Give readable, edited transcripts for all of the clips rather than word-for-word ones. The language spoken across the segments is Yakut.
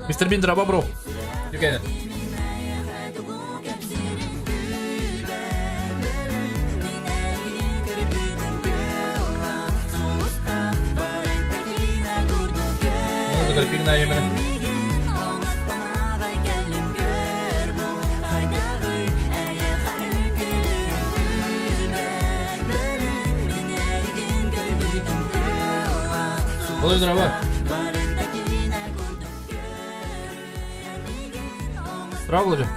Мистер Бин, драба, бро. Дүкәне. Олой здорово. Здорово, Володя.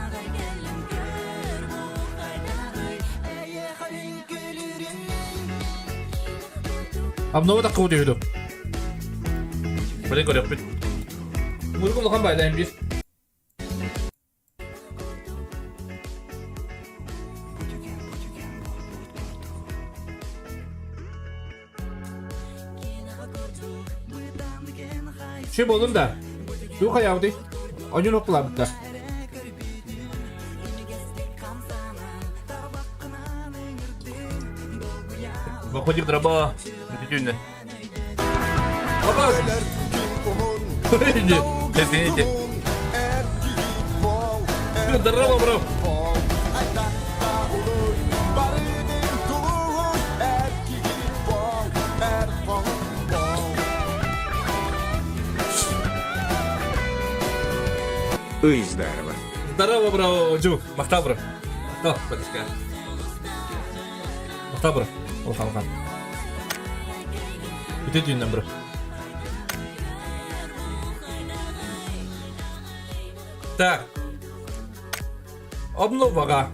Обнова такого дүйді. Блин, көрөкпүт. Мургум улахан байлайым бир. Ши болдун да. Ду хаябыты. Оньон окулабытта. Выходим дроба. Бүтүннэ. Извините. Здорово, бро. Ый, здорово. Здорово, бро. Жу, махтал, бро. Махтал, батюшка. Махтал, бро. Улахан, улахан. Бүтэ түүннэн, бро. Так. Обноваға.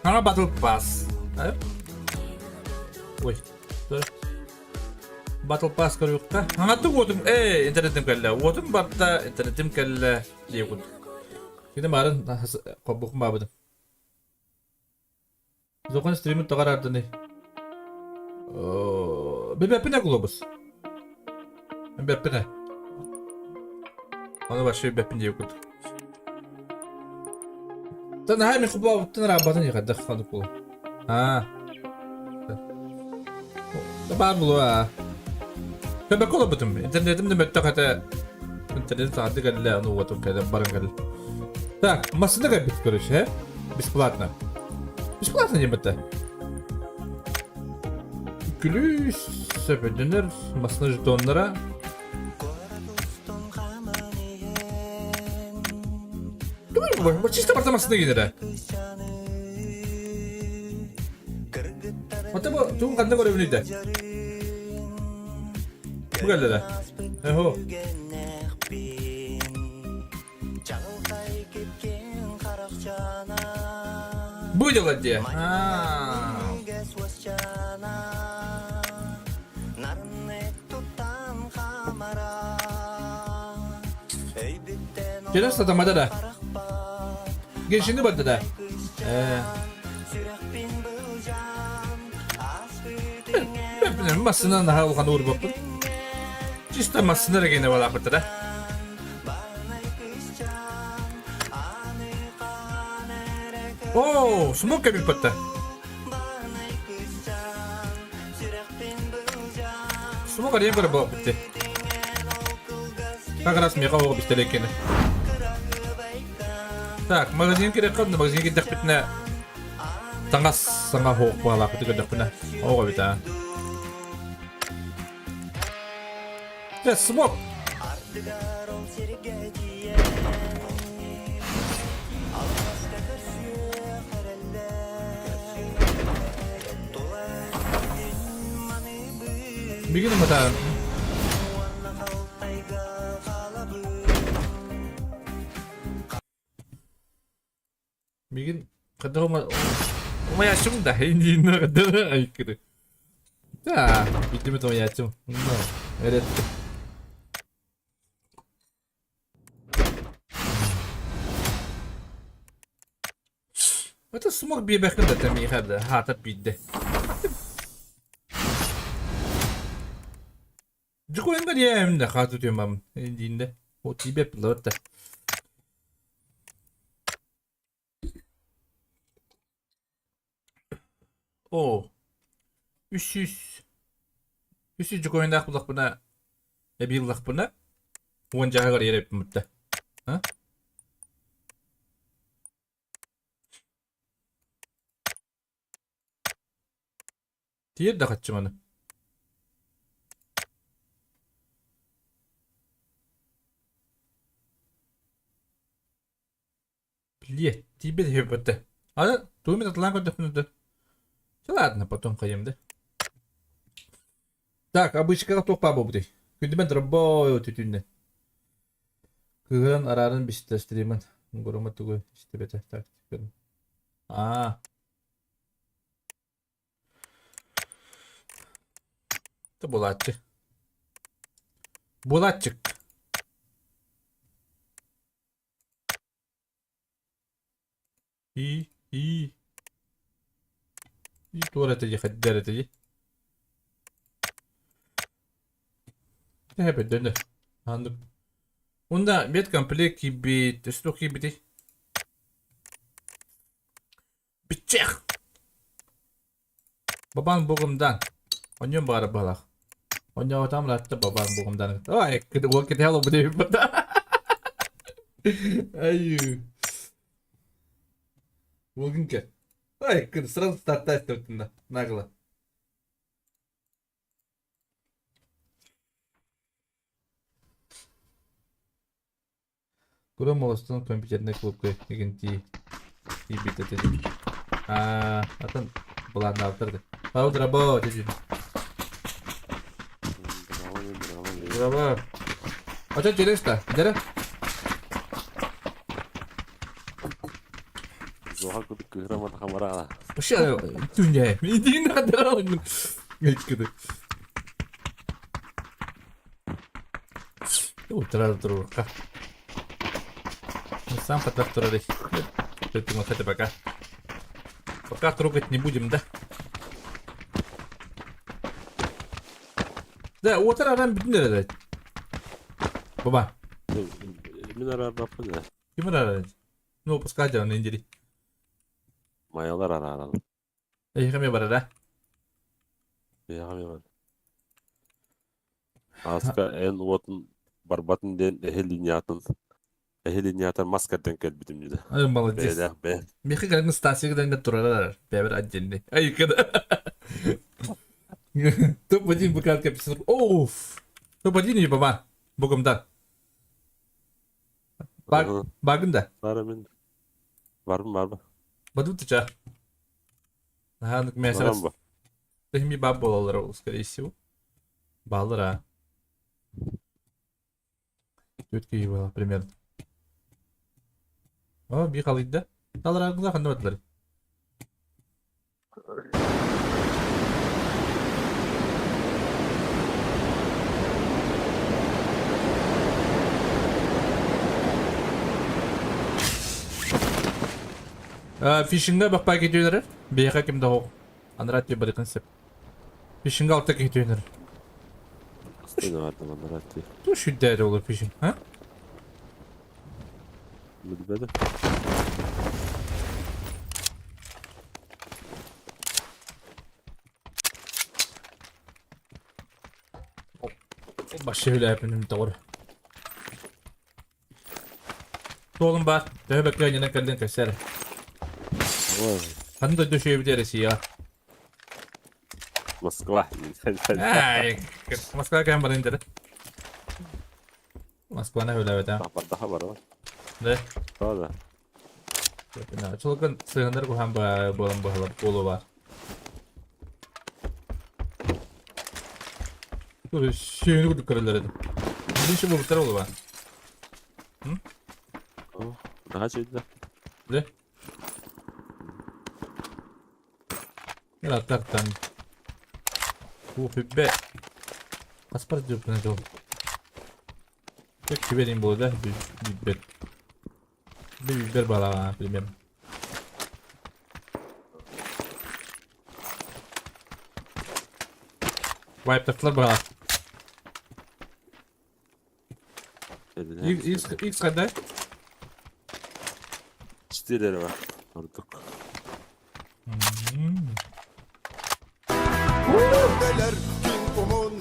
Ана Battle Pass. Ой. Battle Pass көрүөххэ. Аҥаттык уотум, ээ, интернетим кэллэ. Уотум барда, интернетим кэллэ диэбит. Кини баарын холбукум баабытым. Зохан стримин тоҕо араардыный? Бэбэппинэ глобус. Бэппинэ. Ону вообще бэппин диэбит. Та наһаа мин хубаабыттан араабатын иҕэрдэх ханнык буолуо. Аа. Баар буолуо аа. Көбөккө олорбутум. Интернетим да мөттөх этэ. Интернет саҕарды кэллэ, ону уотум кэлэн баран кэллэ. Так, массыына кэлбит, короче, э? Бесплатно. Бесплатно диэн бытта. Күлүүс, сөпөдөнөр, массыына жетоннара. Бу чисто барта массыына киирэрэ. Ата бу тугун ханна көрөбүнүй да? Бу кэллэ да. Эхо. Бу делать где? Кэлэр сатаммата да. Геншини барда да. Э. Массына наһаа улахан уурбаппыт. Чисто массына эрэ гэнэ балааппыт да. О, смог кэбиппэтта. Смог арыйан көрө буолбут Как раз меха оҕо бистэлэккини. Так, магазин кирэххэ, магазин кирдэхпитинэ таҥас саҥа оһох баалаахпыты көрдөхпүнэ оҕо эбит аа. Дьэ, смог! Бүгүн уматаан. Мигин хайдах умайааччым да индииннэ хайдах айкыры. Да, биттимит умайааччым. Эрэт. Это смог биэбэххин да тэмиэхэ да хаатар биирдэ. Дьукуйан диэм да хаату түмам диинде. О тебе пилота. О 300. Үс коиндаах буллахпына, эбии ыллахпына, уон дьаһыгар иэрэппин бутта. А? Тиэр да хаччыманы. Блядь, тиийбэт үһү бата. Аны тугу эмит атылаан көрдөхпүнэ да. Чэ ладно, потом хайым да. Так, обычкаҕа туох баар буолбутуй? Күндүмэн дроббой түтүннэ. Кыыһыран арааран бистэ стримын. Гурума тугу истибэтэ. Так, Аа. Это булааччы. Булатчик. И, и. И туора этэ дии, хайдах этэ дии. Тэһэ бэрдэнэ. Ханнык. Уонна медкомплект киирбит, өссө туох киирбитий? Биччэх! Бабаан бугумдан. Онньон баара баһылах. Онньоотам латта бабаан бугумдан. Ай, уол кэтэһэл обу диэбит Ай. Уолгунка. Ай, сразу стартасть нагло. Куром олостон компьютернай клубка игин тии тиийбит этэ дии. Аа, атын былааннаабыттар да. Ау, драба, дедим. Драба. Ача через-то, дere. Зоха кудук кыһыра хамара. Вообще, түнне. Иди надо. Эккеде. Утырар туруохха. Сам потом турар. Ты пока. Пока трогать не будем, да? Да, отыр арам бүтүн эрэ. Баба. Мин араарбаппын ээ. Ким араарар? Ну, пускай дьон индири. Майалар араараллар. Эһиэхэ эмиэ барара. Эһиэхэ эмиэ бар. Ааска эн уотун барбатын диэн эһи линиятын эһи линиятын мас кэрдэн кэлбитим дии. Ай, молодец. Бэйэлээх бэйэ. Миэхэ кэлэн станцияга дэнгэ турарар. Бэбэр отдельный. Ай, когда. Топ-1 букатка писал. Оуф. Топ-1 не баба. Богом да. Баг, багын да. Бара мин. Барбын барбын. Бадут ча. Наһаа Баран бу. Тэһими баап буолаллара ол, скорее всего. Бааллар а. Төрт киһи буолар примерно. О, бии халыйда. Талараагылар ханна бардылар? Фишинга баппа кетүүнэрэр. Биһиэхэ ким да суох. Анараа өттү барытын сөп. Фишинга алта киһи түһүнэр. Астына бардым анараа өттү. Ту сүрдээри olur фишинг, ha? Билбэтим. Башы үлээпиним тоҕор. Туолун баар, төһө бэккэ анньынан кэллин кэсэр. Ой, Ханна дойду үчүгэйбит Россия. Москва. Ай, Москва кэм баран дere. Москваны үлээбэтэ. Бардаха барар. Да. Да. Чулкан сыһыннар куһаан буолан быһалар буолуо баар. Сүүнү курдук көрөллөр этим. Билин şu булуттар буолуо баар. Наһаа чөйдө. Да? Аттартан. Ух, бе. Паспорт жүрпүнэ жол. Тек киберин буолла да билбет. Билбер балаға примерно. Вайптартылар баға. X, X қайда? Четыре бар. Ордук. М. Neler kim umun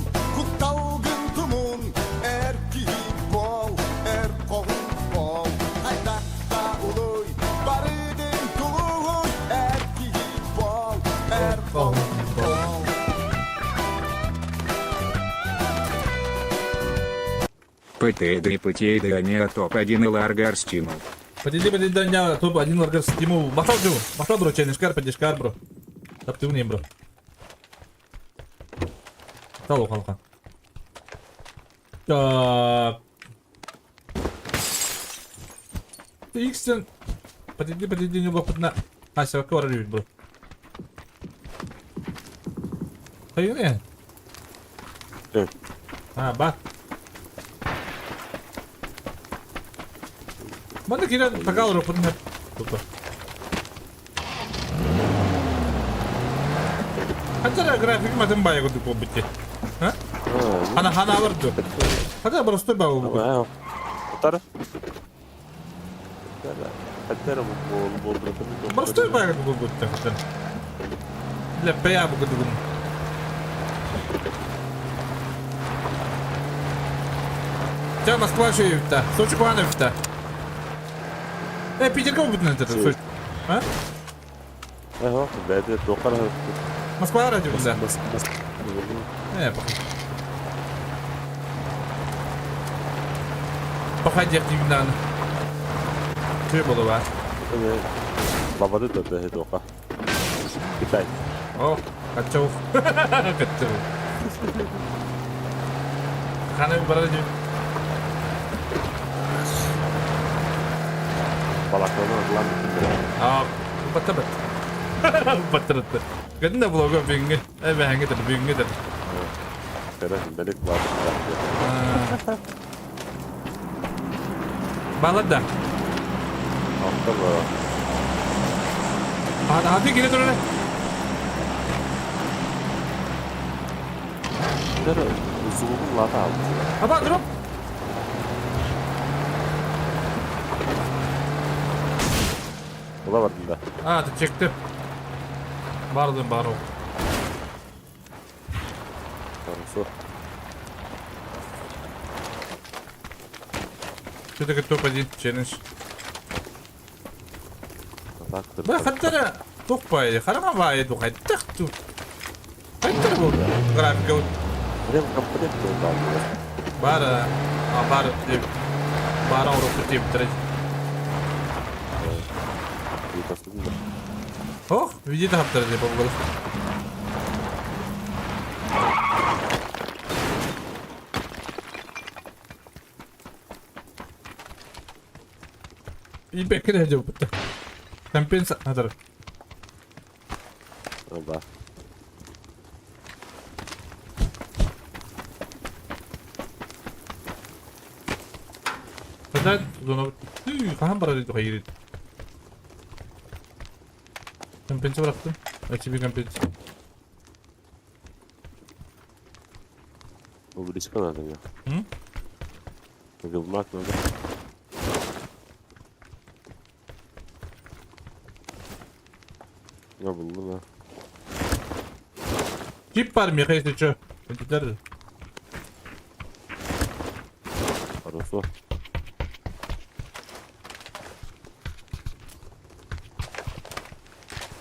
ПТД ПТД топ-1 Ларгар стимул. ПТД ПТД топ-1 Ларгар стимул. Махтал бро. Махтал бро, чайнышкар, поддержкар бро. Таптыгын бро. Махтал улахан. Так. Икстен. ПТД ПТД не лопытна. Ася, барар эбит бро. Хайыны? А, ба. Манна киирэн такал роппутун тупа. Хантара график матын баайа курдук буолбут дии. А? Хана хана барду. Хата простой баа бу. Утары. Простой баа курдук буолбут хата. Лэппэйэ бу курдугун. Ча Москва шөйүбүтэ. Сочи куһаан эбитэ. Э, Питерге болбутун этэ Сочи. А? Ага, бэйэтэ туохха Москва радио да. Э, пока. Пока диэх диигин Чү болуба. Бабады да да туохха. Китай. О, каччау. Каччау. Хана барар дии. Балакланы ылан Аа, баттабат. Баттырытты. Гэннэ блога бүгүҥҥү, эбэһэҥҥи да бүгүҥҥү да. Кэрэ бэлик баар. Балар да. Алта бара. Аһаты киирэ турара. Тэр узугун лата алды. Аба дроп. Ола бардым да. А, чекти. Бардым бар ол. Хорошо. Все-таки топ-1 челлендж. Бу хаттара туох баайы, хараҥа баайы дуу, хайдах дуу. Хайдах бу графика Прям комплект Баар, баар, баара оҥоруохпут диэбиттэрэ. Ох, видите хаптара дии буолбут. Ибэккэ сылдьыбыппыт. Компенсатор. Оба. Тогда хаһан барар хайырыт. Компенса бырахтым. Тебе компенса. Близко надо мне. Гылмак надо. Я буллум да. Чип бар миэхэ если чё. Этилэр. Хорошо.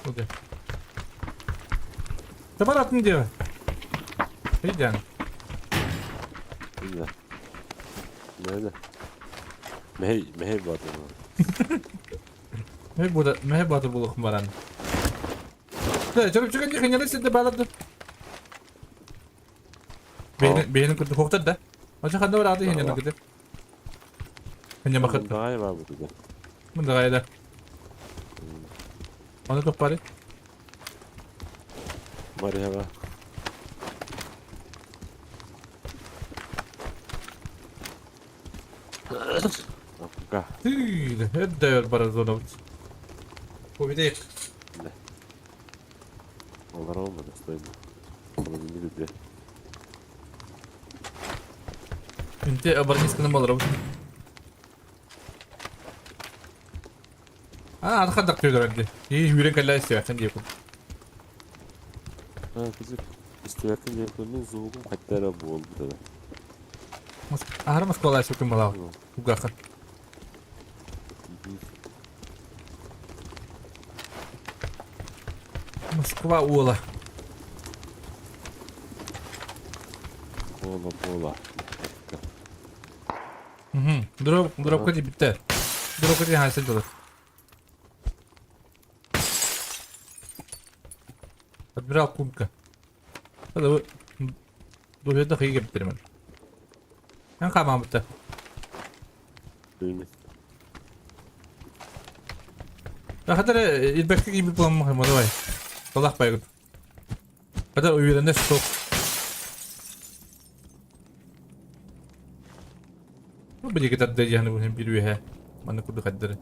Окей. Табар атын диэ. Идян. Да. Мэйне. Мэхэй, мэхэй баатыр. Мэхэй буота, мэхэй баатыр буолуохпун баран. Дэ, чөрүпчүгэн дии ханньары сирдэ баалар да. Бэйэни, бэйэни курдук хуохтар да. Очо ханна барааты ханньаны кытыр. Ханньамахыт. Мындаҕай баа бутуга. Мындаҕай да. Ону туох баарый? Марияҕа. Апка. Тыый, эрдэ өр барар зонабыт. Победей. Олар olmadı, достойно. Холодильник где? Инте оборонисканы баларабыт. А, аны хандак түйдөрөн ди. И үүрэн кэллээ истибэттэн диэкун. А, кызык. Истибэккин диэкуннун звугум хайта эрэ буолбут эрэ. Аһара Москвалаа сүкүн балаа. Угахан. Москва уола. Буола буола. Дроп, дропка тиийбиттэр. Дропка тиийэн сылдьаллар. Адмирал Кунка. Это Дуһуйда хыйы кэптирим. Эн хаамаабыта. Bilmiyorum. Хатар илбэккэ киирбит буоламмын давай. Талах байгын. Хатар уверенность суох. Ну, билиги тарда дьаһаны бу биир үөһэ. Манна курдук хардары.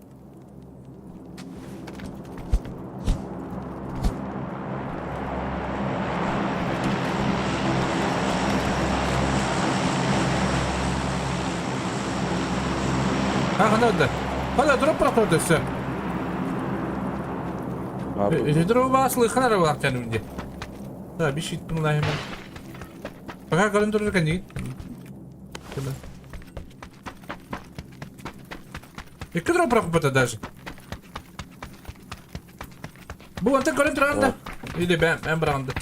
Ha, хана да. Хана дроп проходит все. Дроп баслы хана рабак тянем Да, бишит мына Пока көрөн турар кэннигин. Икки дроп бырахпыта даже. Бу антан көрөн турар да. Или бэм, бэм быраҕында.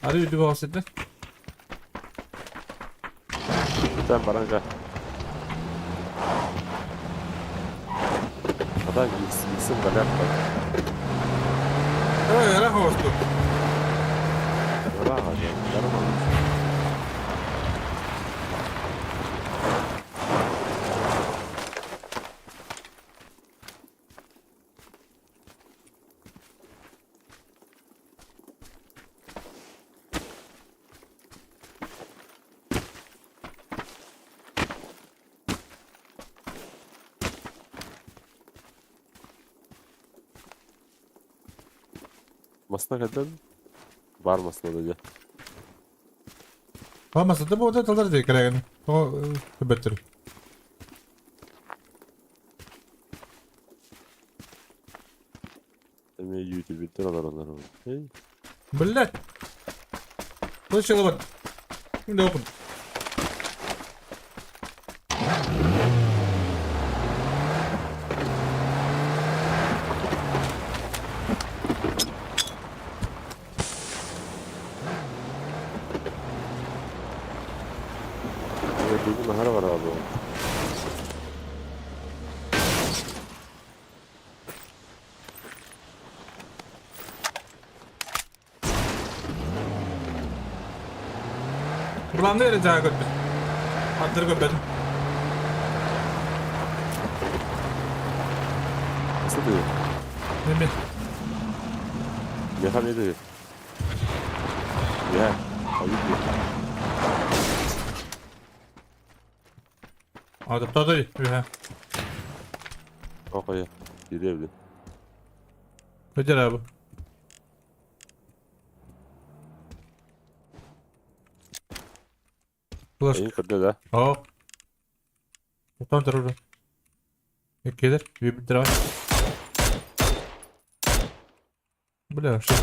Ары үрдүк оҕус этэ. Sen баранга. Адам иксин баляк бар. Ой, ыраах оҕусту. Ыраах жарым Масына кэлдэн Бар масына да дьэ. Баамасыта буота талар дии кэлээгин. Тоҕо көбөттөр. Эмиэ ютубердэр олороннор. Эй, Блядь. Слышала вот. Опыт. Бүгүн аһара барабы. Былаанны эрэ дьаа көрбүт. Аттары көрбөтүм. Nasıl Неме? Меха не дıyor? Меха. Ayıp diyor. Адаптадай үһэ. Окой. Деревня. Көтөр бу. Флешка. Эйин көрдө да. Оо. Тохтоон турар. Иккилэр, үөбүттэр аҕай. Бля, вообще.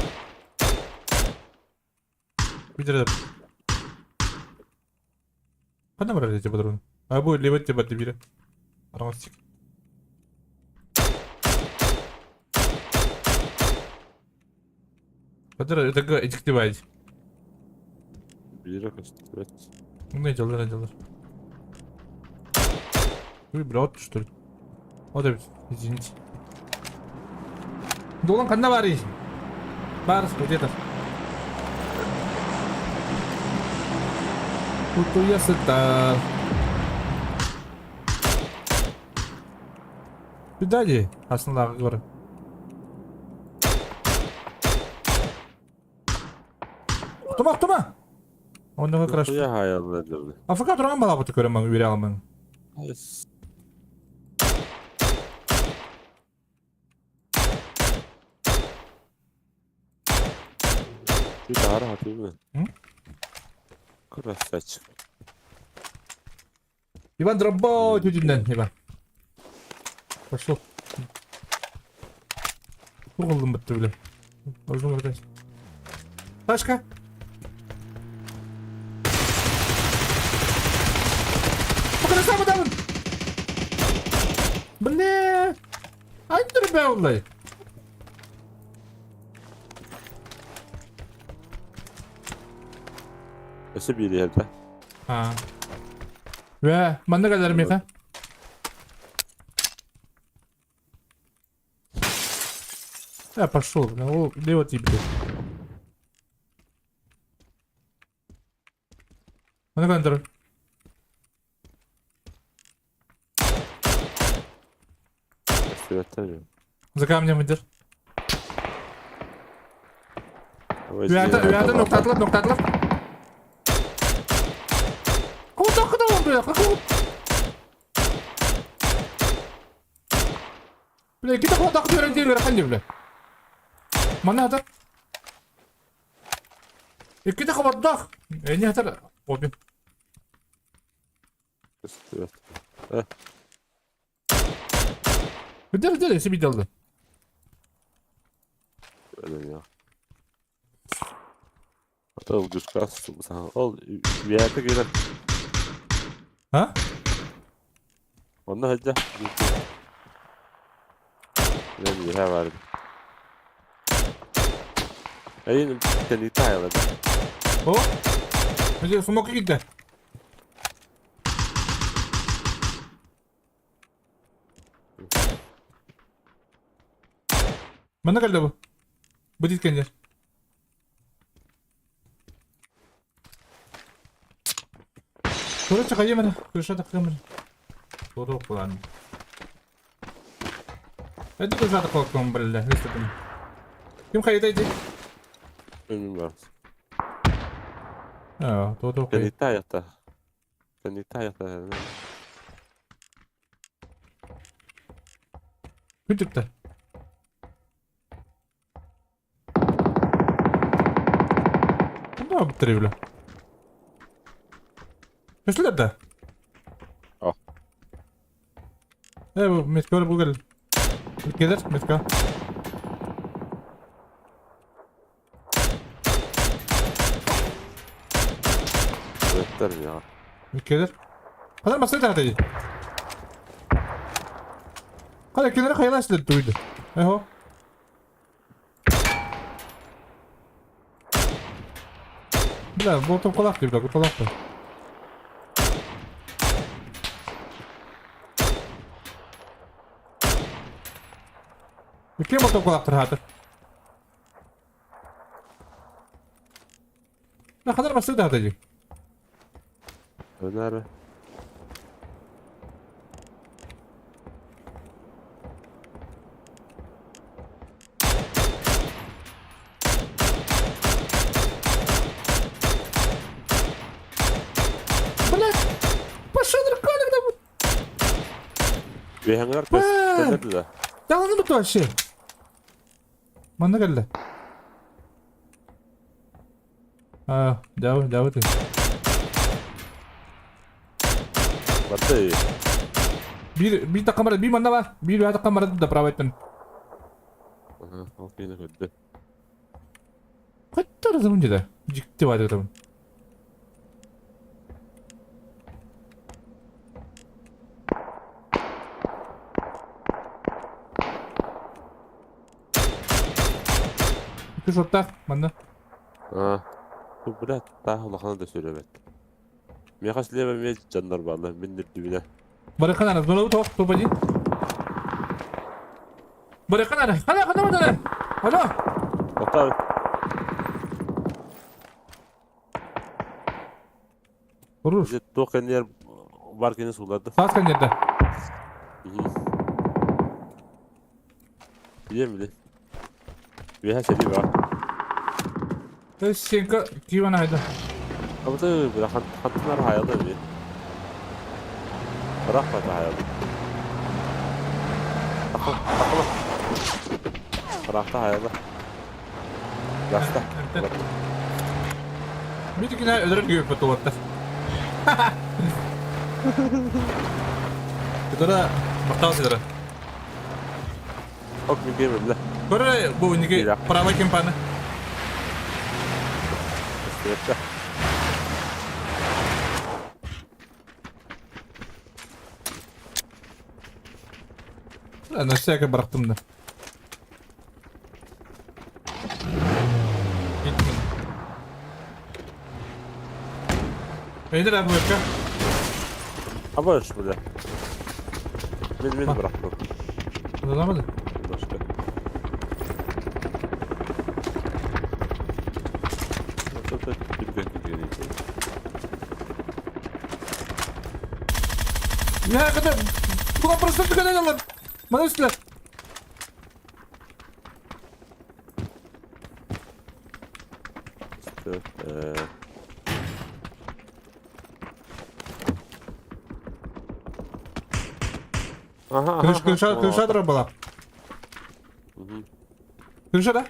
Бүтэр Ханна барар эти патроны? А бу левет тебе бире. Араҥастик. Который это этиктивайт. Бире көстүбэт. Не делай, не делай. Вы брат, что ли? Вот это, извините. Долан ханна барый? Бар, где-то. Утуйа сытар. Сюда дии, аснылааҕы бар. Охтума, охтума! Оннуга краш. Я хаяллар. Африка туран балабыты көрөмөҥ үөрэ аламаҥ. Ты тара ты. Красавчик. Иван Дробо тютүнэн Иван. Пошел. Туох бытты бile. Должно быть. Сашка. Покрасава даун. Бля. Ай дурбеллай. Өссө биириһэрдэ. А. Вэ, манна кэлэр миэхэ. Я пошел, бля, ол лево тиийбитэ. Маны көрөн турар. Көстүбэттэр. За камнем идет. Үөтэ, үөтэ, ноктаатылар, ноктаатылар. Куда, куда он, бля? Какого? Бля, кита куда куда диир ыарахан дии, бля. Манна хатар. Иккитэ хобордоох. Эни хатар. Обин. Көстүбэт. Бүдер, бүдер, эси бидалды. Ол Ол үйәті келер. А? Онно сылдьа. Мен үөһэ бардым. Эйин кэнниттэн хайалады. О! Мөдө сумока киирдэ. Манна кэллэ бу. Бу диткэннэр. Короче, хайа крыша таххымын. Туох кулан. Это крыша таххым бля, листатым. Ким хайда иди? Өлүм бар. Аа, туох. Кэнниттэн айахта. Кэнниттэн айахта. Күн түптэ. Ханна бутары бля. Көстүлэр да? О. Э, бу метка бу кэл. Кэлэр метка. Өттөр я. Кэлэр. Ханна массыына таҕата Ханна кинилэр хайалаан сылдьар туйду. Эхо. Бля, болтом калах дии, бля, куталах да. Ким болтом калахтар хаатыр? Да ханар массыына таҕата дии. Өнөр. Блядь! Пошел драконик да! Үөһэҥэр көстөр да. Даҕаны бут вообще. Манна кэллэ. А, дабы, дабы ты. Барда. Биир биир такка барар, биир манна бар. Биир үһэ такка барар да правайтан. Ол киһини көрдө. Хаттар замын деді. Дьикти бар деді. Икки шоттаах манна. Аа. Бу блядь, таах улахана да сүрөбөт. Миэхэ слева эмиэ дьоннор бааллар, мин үрдүбүнэ. Барыххан ана, зонабы тоқ, топа дии. Барыххан ана, хана, хана, хана, Алло! Тоқтаа. Уруш. Дьэ туох кэннигэр бар кини сууларды. Саас кэннерде. Билиэм били. Үөһэ сэлии баҕа. Сенка кииван айда. Абыты бля хантынар хайалда би. Бырахпата хайалда. Тақыл, тақыл. Бырахта хайалда. Гаста. Митикине өлөрөр күйөппөт туолаттар. Кытара махтал сидара. Ок мин кемем бля. Көрө бу инники правый кемпаны. Көстүбэттэ. На всякое бырахтым да. Кеттим. Эйдер абыка. Абаш бля. Мин мин бырахтым. Удаламады. Башка. Я когда... Була просто түгэнэн Маны үстүлэр. Ага, Крыша, крыша, крыша была. Крыша, да?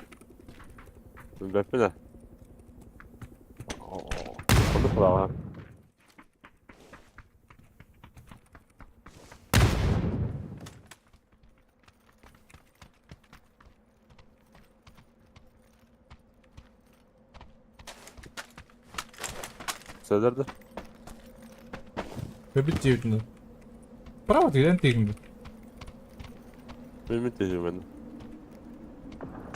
Бэппинэ. Онно кулаҕа. Сэлэр да? Бэбит диэбитин. Право тигэн тигин. Мин тиһимэн.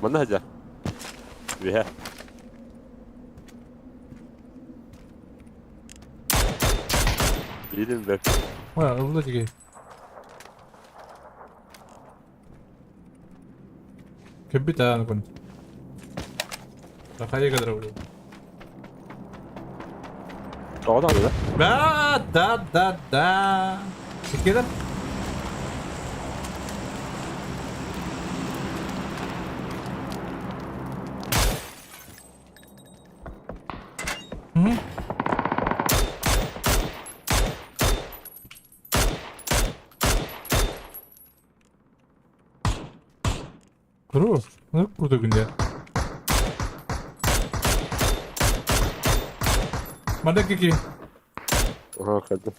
Манна сылдьар. Үөһэ. Биирин бэк. Ой, ылла тиги. Кэбит аан күн. Тахайы кадра блин. Тоҕо да? Да, да, да, да. Киккеден. Hı? Куру, ну курдук күндэ. Манна кики. Ага, кэллим.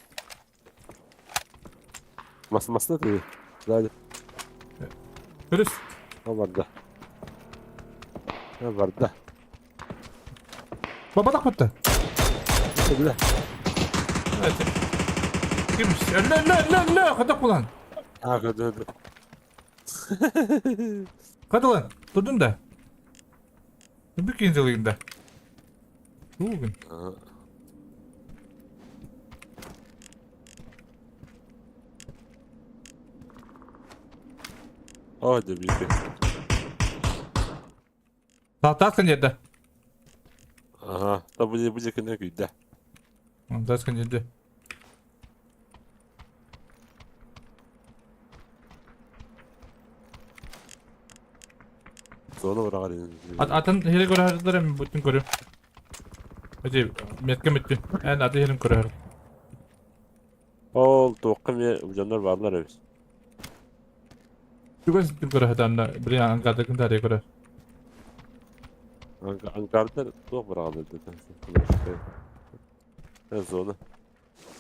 Мас масна тыы. Сзади. Көрүс. О барда. О барда. Бабадах бутта. Бля. Ким? Өллө, өллө, өллө, өллө, хатак булан. А, да, да. Хатылан, тудун да. Бүкин жылыгында. Тугун. О, дебилки. Тааскан жерде. Ага, та буде буде кіне күйді. Тааскан жерде. Зона быраҕар Атын хири көрөһөрдөр эми бүтүн көрүм. Эти метке мүттү. Эн аты хирин көрөһөр. Ол туохха эмиэ дьоннор бааллар эбит. Түгэн ситтин көрөһөтанна били ангардыкын тария көрөр. Ангардар туох быраҕаллар Зона.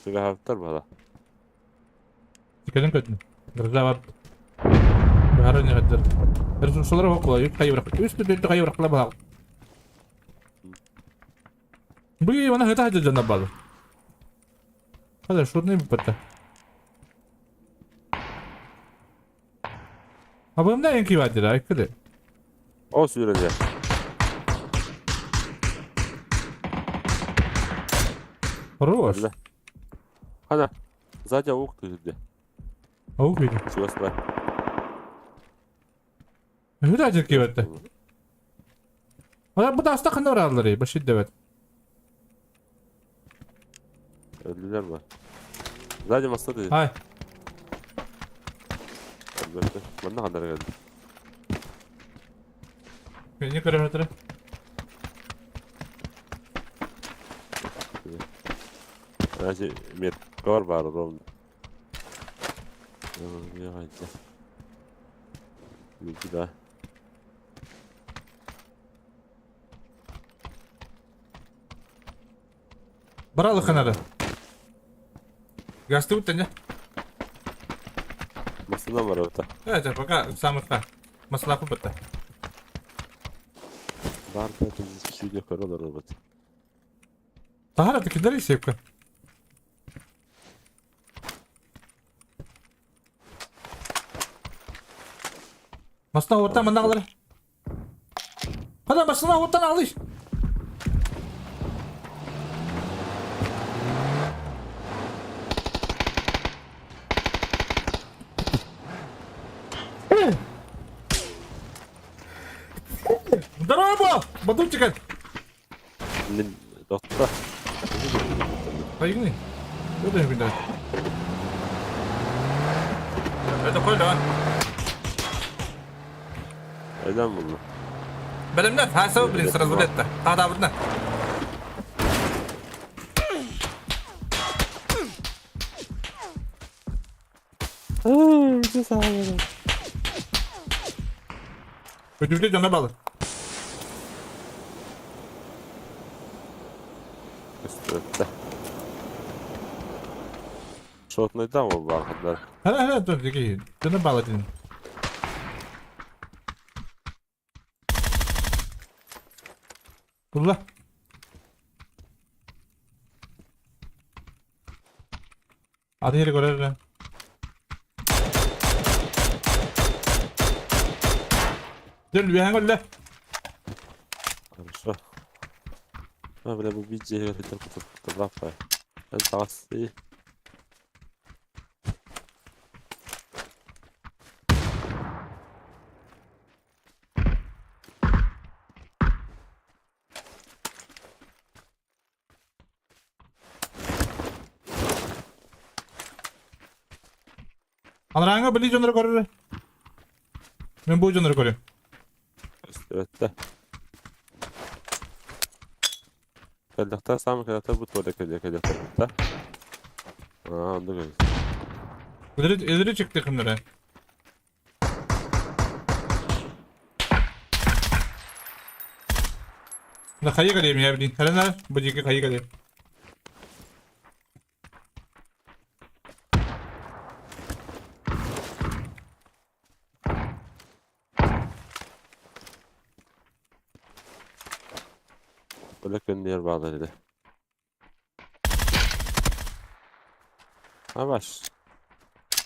Түгэһэптэр бала. Тикелин көтүн. Гырда бар. Бары не хаддар. Ресурсалар окула, үт хайы бырак. Үс түтү хайы быракла баа. Бу она хата хата жана балы. Хада шурны биппатта. Абымда энки бадира, айкыды. О сүүрэн Хорош. Хана. Сзади аук ты Аук види. Чугас бар. Хүдә жер кибетте. Ана бу да аста кандай баралар, баши дебет. Өлдүлэр бар. Сзади моста ты. Ай. Манна хандар келди. Не көрөр отыр. Значит, меткор бар ровно. Не Да. Баралы ханары. Гасты бут не? Масына бар ота. Это пока самых маслаху бутта. Бар да сүйде көрөлөр робот. Тахара тикидер сепка. Масына оттан мына Хада масына оттан алыш. Здорово, Бадунчика. Мен доқта. Поигны. Куда я Это коля. Öyle buldu. Бэлэмнэн, хаасау, блин, сразу летта. Тадаабытына. Өтүрдэ дьоно балы. Өстөттө. Шотнайдан ол баархандар. Хара хара тут дики дьоно балы дин. Булла. Аты yeri көрөр. Дөл үөһэҥ өллө. Хорошо. А, бля, бу биир дьиэһигэр сылдьар кутурукталаах бай. Эн таҕыс Анарааҥҥа били дьоннору көрөр. Мин бу дьоннору көрүм. Көстүбэттэ. Кэллэхтэр саамай кэлэхтэр бу туора кэлиэ кэлиэхтэр да. Аа, оннук эбит. Өлөрү өлөрү чыкты кымнары. Да хайы кэлиэм я блин. Ханана бу диэки хайы кэлиэм. Өлө көннүөр баалар этэ. Абаш.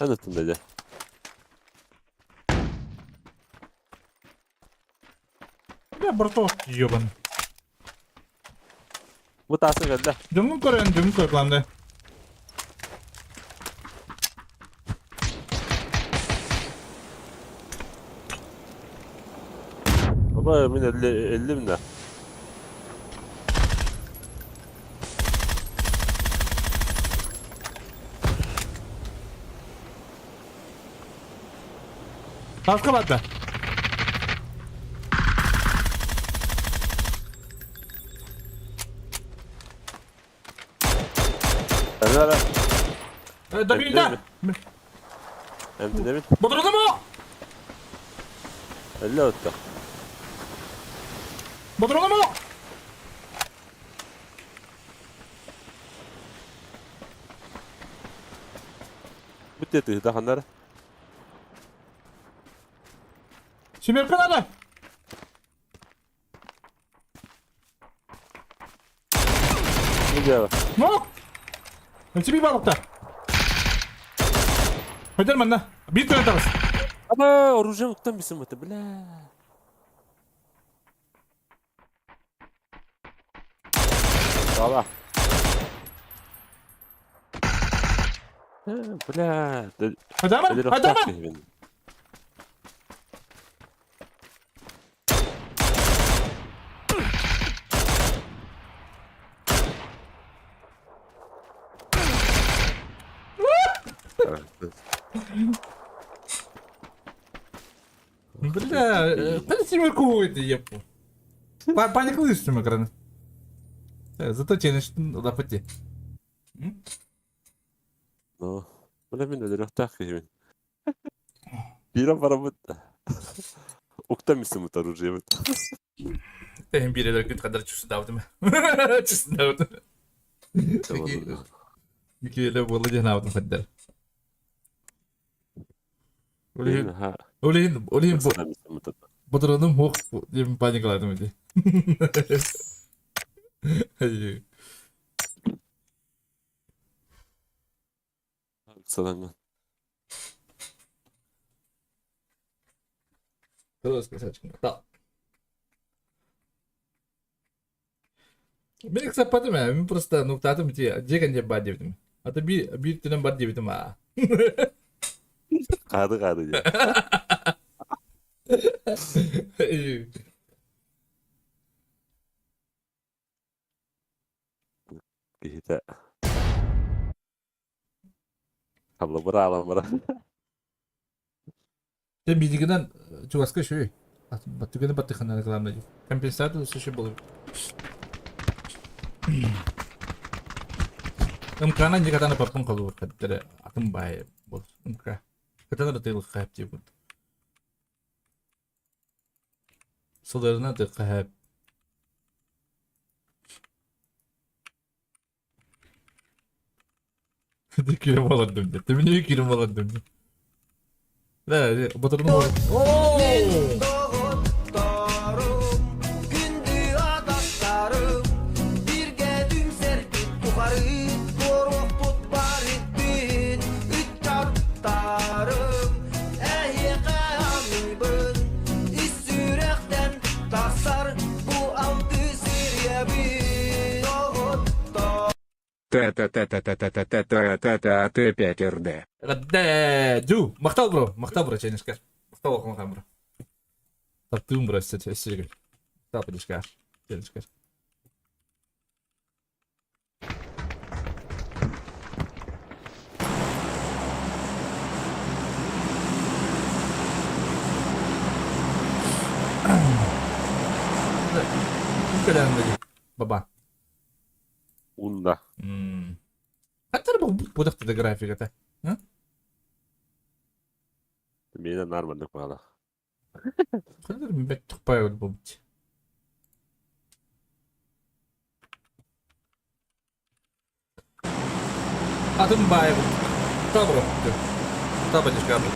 Эн ыттын дедэ. Бля, браток, ебан. Бу тааска кэллэ. Дьоҥҥун көрөн, дьоҥҥун көр, главное. Оба мин элли эллим да. Тааска барда. Ана Добейда! Эмтэнэбит. Бодурдум Эллэ отто. Бодурдум Бүттэ тыһыта ханнара. Семерка надо! Видео. Нок! Тебе балыкта. Пойдем манна. Биир көрөн таҕыс. Аба, оружие уктан бисим это, бля. Дала. Бля. Адама, Адама! Бля, подожди, это епу. Паниклыш экран. Зато тянешь лапати. Ну, бля, мин өлөрүөхтээх киһибин. Биирэн бараммыт. Уктан мисымыт оружиебыт. Тэһин биэрэлэр күн хадар чусдаабытым. Чусдаабытым. Микеле буола диэн хадар. Олиһин олиһин олиһин ботуруонум хуох диэн паникалаатым ити. Саланган. Да. Мин ыксаппатым ээ, мин просто нуктаатым ити дьиэ кэннигэр баар диэбитим. Ата биир биир өттүнэн бар диэбитим аа. Хаады хаады диэн. Киһитэ Халлыбыра аламыра. Дьэ бииригинэн чугаска үчүгэй. Түгэни баттыххына главное диир. Компенсация өссө буолар. МК-нан дьэ катана паркын холуур хаттара атын баай бол МК. Катана тыылыкка хэп диир курдук. Сылырына тыыкка хэп. Кирим олордум диye. Түбүнү кирим олордум диye. Да, ботурну Мин доҕотторум, күндү атастарым, бииргэ түмсэрбит тухары туоруохпут барыттын ыччаттарым, эһиэхэ аныыбын, ис сүрэхтэн тахсар бу алтыс ырыабын. Доҕоттор Та-та-та-та-та-та-та-та-та-та-т5 РД. Дю, махтал бро, махтал бро, чайнышкар. Махтал оқымахан бро. Таптыым бро, өссө Махтал подишкар. Чайнышкар. Баба. Унда. Хаттар бу будахты графиката. Миэнэ наар маннык баҕалаах. Хандар бэт туппай буолбут. Атын баайы Табро. Таба дешкабы.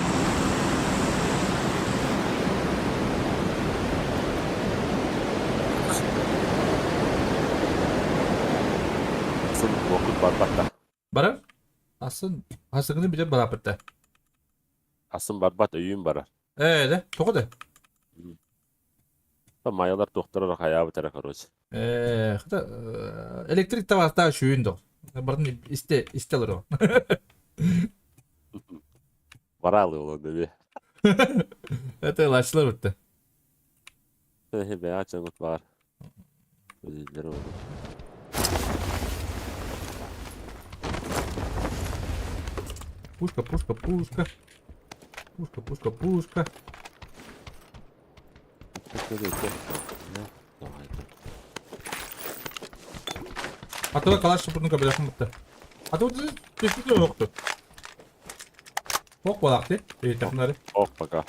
Сын уокут барбат да. Барар? Асын асыгыны биле барапытта. Асын барбат өйүм барар. Ээ, да, тоҕо да? Майалар туохтара хайаабытара короче. Ээ, хата электрик табаастаах сүүн доо. Барын исте исте олоро. Бараалы олон деби. Это лачлар бутта. Бэйэ чоҥут баар. Үлэлэр олор. Пушка, пушка, пушка. Пушка, пушка, пушка. Атыга калаш шыпырны көбөлөкүн бутта. Аты түспүт окту. Ок балакты. Эйтахнары. Ок пока.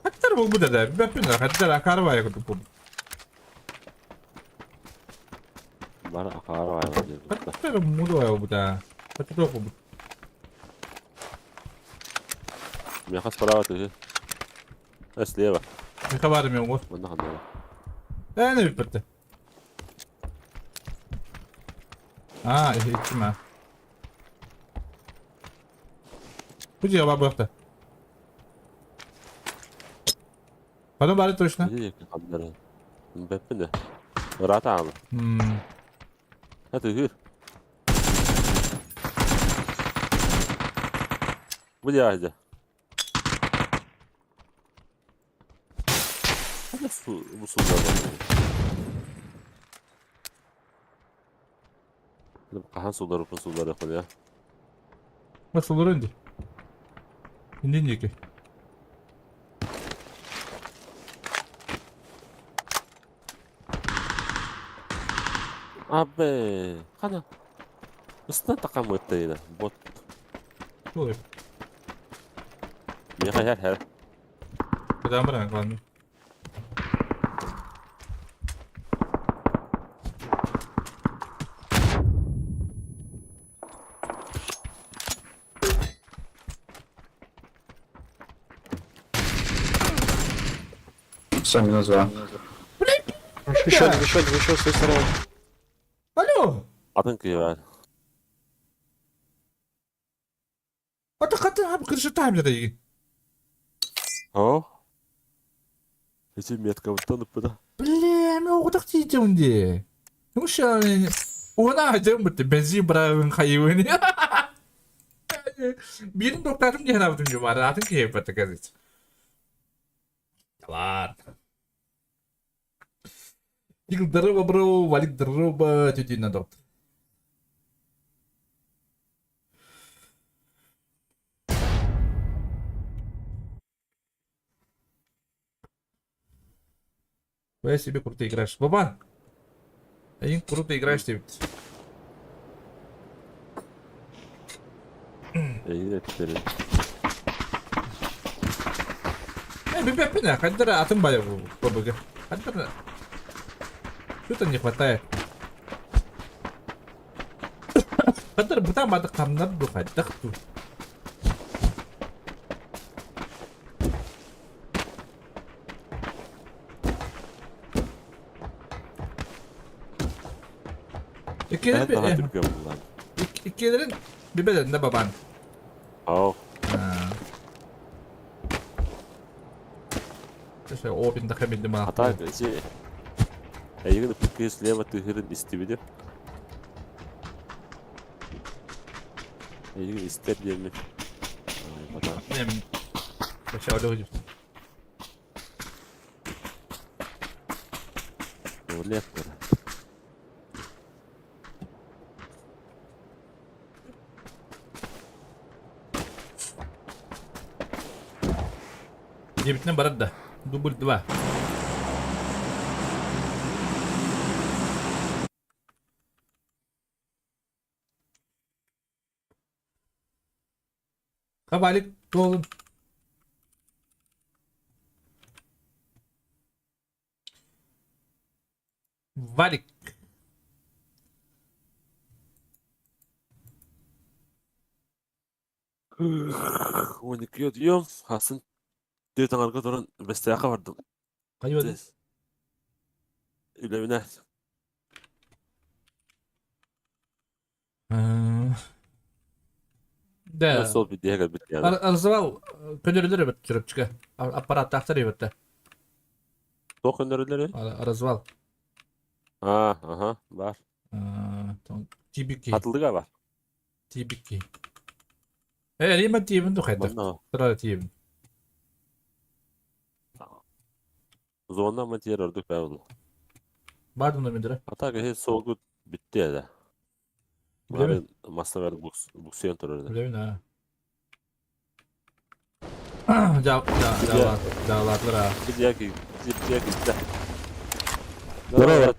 Хаттар бу бу да бэппин хаттар акары баайы курдук бу. Бары акары баайы диэн. Хаттар муду баайы бу да. Хаттар бу. Миэхэ справа түһү. Э, слева. Миэхэ баар эмиэ оҥор. Манна ханна Ээ, не бүппэттэ. Аа, иһиттим аа. Бу дьиэ баар буолта. Потом бары точно. Бэппин да. Ыраата аалы. Это үһүр. Бу дьиэ Бу суулар Хаһан суулларыппын суулларыахпын я. Суулларан дии. Иннин диэки. Абе, хана. Ыстан такам ыттайына. Бот. Ой. Миэхэ хэр хэр. Куда баран главный. Сами назвал. Еще один, еще один, еще с той стороны. Алло! Атын кыйбар. Ата хата кырышытаам деді. О? Эти метка ыппыта. Бля, мен оҕотох тиийдим дии. Уона дьон бутта бензин быраабын хайыбын. Биирин токтаатым диэн абытым дьумаар атын киһи бата казыть. Ладно. Здорово, бро, Валик, здорово, тетя Надо. Я себе круто играешь. Бабан! Эйин круто играешь диэбит. Эйин эттэрин. Э, билбэппин ээ, хайдах эрэ атын баайа бу ПБГ. Хайдах эрэ Что-то не хватает. Хайдах эрэ бытаан баадык хамнар дуу, хайдах дуу. Эн наһаа түргэн буллаан. Иккилэрин бибэлэринэ бабаан. Ау. Хата ити эйигин ыппыт киһи слева тыһырын истибитим. Эйигин истэр диэммин. Туалет Диэбитинэн барар да. Дубль два. Хабалик туолун. Валик. 12 утуйуом, хасын түөрт аҥарга туран Бэстээххэ бардым. Хайа Үлэбинэ. Да. Сол бидиһэ кэлбит Арзывал көнөрүлөр эбит чурапчыга. Аппараттаахтар эбит. Туох көнөрүлөр? Развал. Аа, аха, бар. Тибики. Хатылдыга бар. Тибики. Э, Рима тиибин тухайдах. Тура тиибин. Зона матер ордук баа Баар дуна мүдүрэ. А так эһи суолгут бүттэ да. Билэбин. Массабар буксуйан турар. Билэбин аа. Дьаалаатылар аа. Дьяки, дьяки, да. Здорово.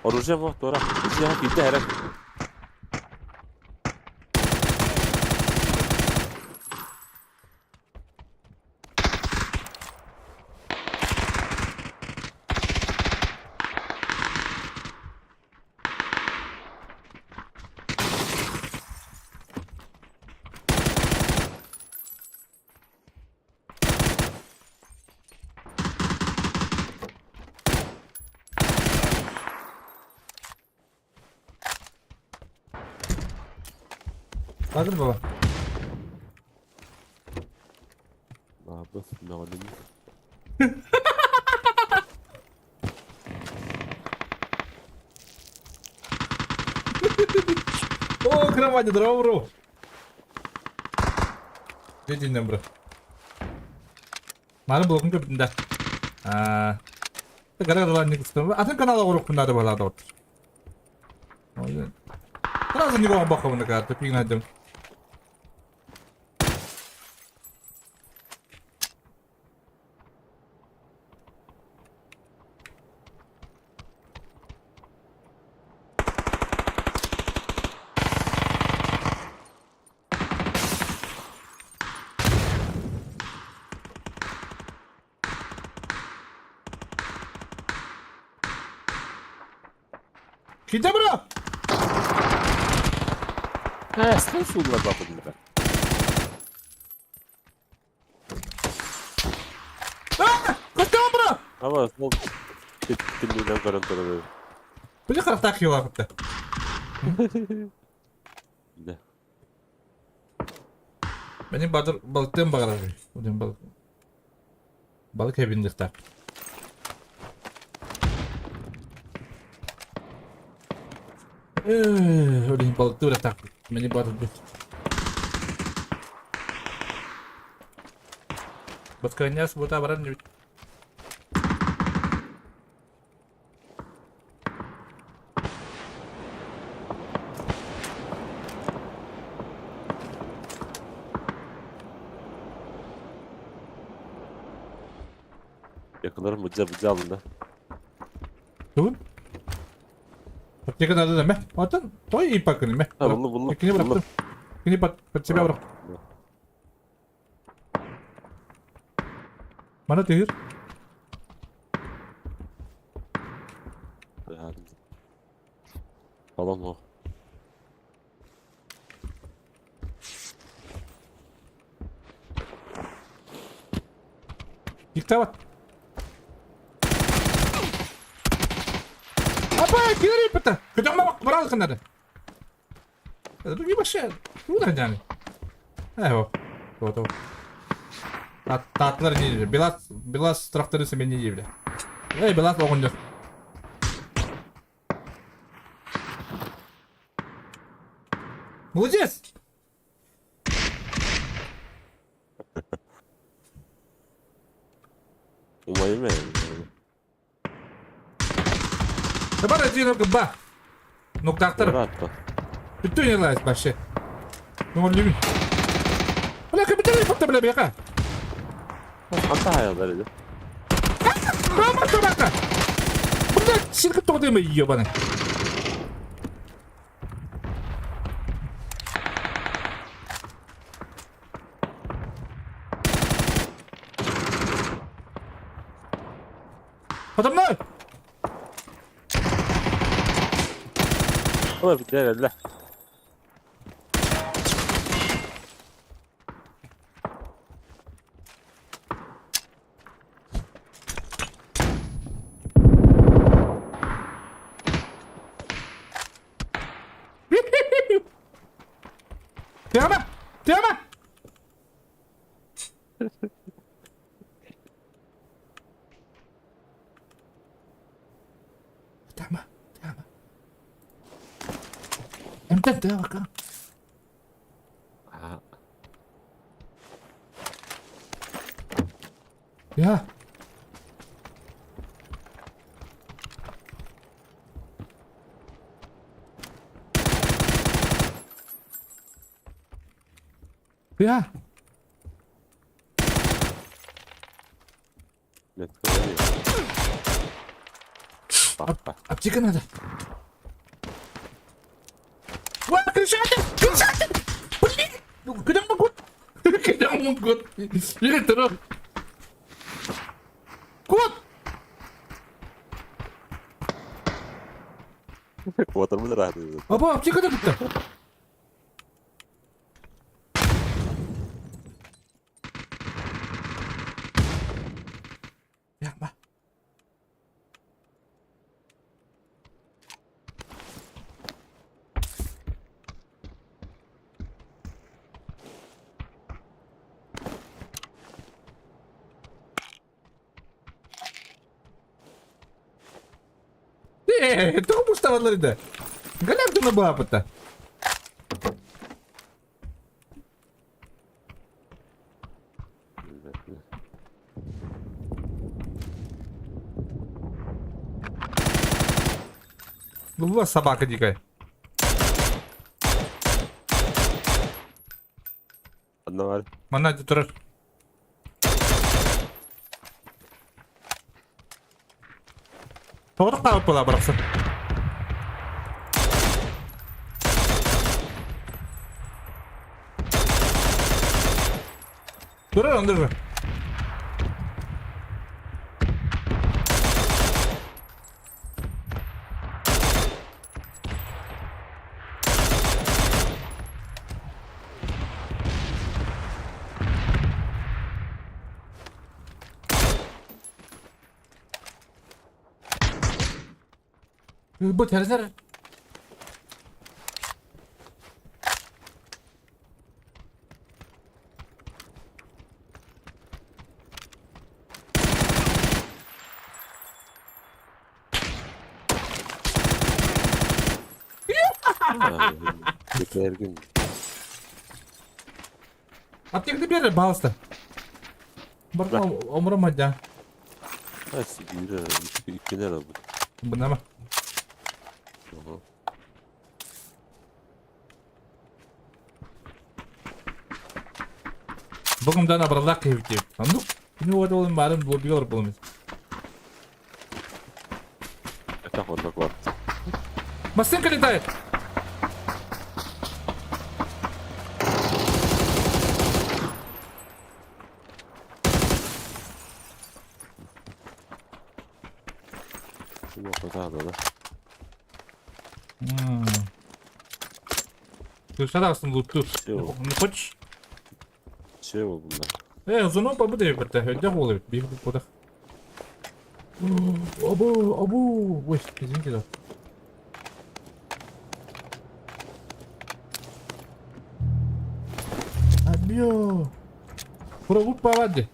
Оружие вот тура. Дьяки, да, Баатыр баба. Баабыс, мөҕүлүн. О, кровать, здорово, бро. Дедин бро. Маны блогун көбүтүн да. Аа. Атын канала уруккун надо было вот. Сразу не вам баховна карта, пигнадым. Киде бро! Э, слышал бабы А! Костян бро! Ама ол түннүнэн көрөн турар. Били харахтаах киһи Да. Benim badır balıktığım bağlar. Udin balık. Balık hebindik так. Өлін балыкты бір так. Мені батыр бит. Басканяс бута баран бит. Аптекаларым быдьа быдьа алында. Тугун? Аптека надо да мэ. Отон той ипакын мэ. Ha буллум буллум. Кини Буллум. бырахтым. Кини под, под себя бырах. Мана тыыр. Балон о. Диктоват. Апа, кири пата. Көтөмө барал кынады. Вообще, куда дяни? Эго. Вот. Татлар не Белас, Белас тракторы себе не ебли. Эй, Белас оғынды. Молодец! Умайым ээ. Табар один ба. Нуктактар. Быраатта. Бүтүн елайс вообще. Ну он любит. Бля, капитан, фото, бля, бяка. Ханта хаялар edi. Рома, собака! Бля, сирка тоғдыма, ебаный. Подо мной! Ой, бля, бля. Тема! Тема! Тема! Тема! Эмтэн тема. Я. Я. Аптека надо. Ой, крышата! Крышата! Блин! Куда могу? Куда могу? Или трох. Кот! Куотарбын ыраатыы. Апа, аптека да бүттэ. Яма. Ээ, тоҕо муставаллар да? Галяк дуна баапыта. Ну, собака дикая. Одна бар. Манна турар. Тоҕо таабыт буолаа барахсан. Турар ондыр. Бу тэрзер. Бекергин. Аптеканы бер, пожалуйста. Барма омром адя. Биир иккини эрэ ылбыт. Бынама. Бүгүн дан абраллаах киһибит диэбит. Оннук. Кини уот олын баарын блогер буолуммут. Оннук бар. Массыынка летает! Ты луттуур. Не хочешь? Все буолбунна. Э, зону побуду битте. Өйдөөх буолар эбит. Биир буолбатах. Абу, абу. Ой, извините, да. Абьё. Прогул повадди.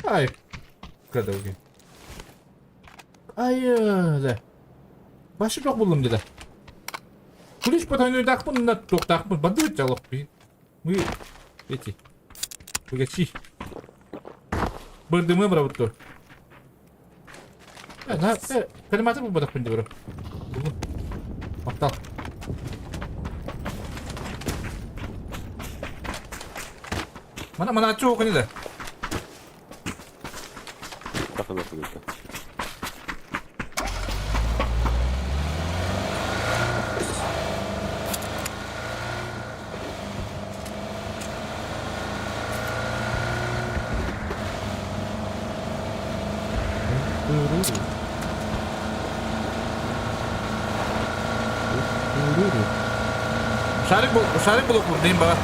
Ай, кадалги. Ай, да. Башы жоқ буллум деді. Кулиш потойнуйдаахпын на туохтаахпын бандыбыт жалох Мы эти богачи. Бырдымы барабыт На, коллиматор булбатахпын дии бро. Махтал. Мана манааччы оҕо да. Тахына сылыта. Шарик был, шарик был дейм баҕа.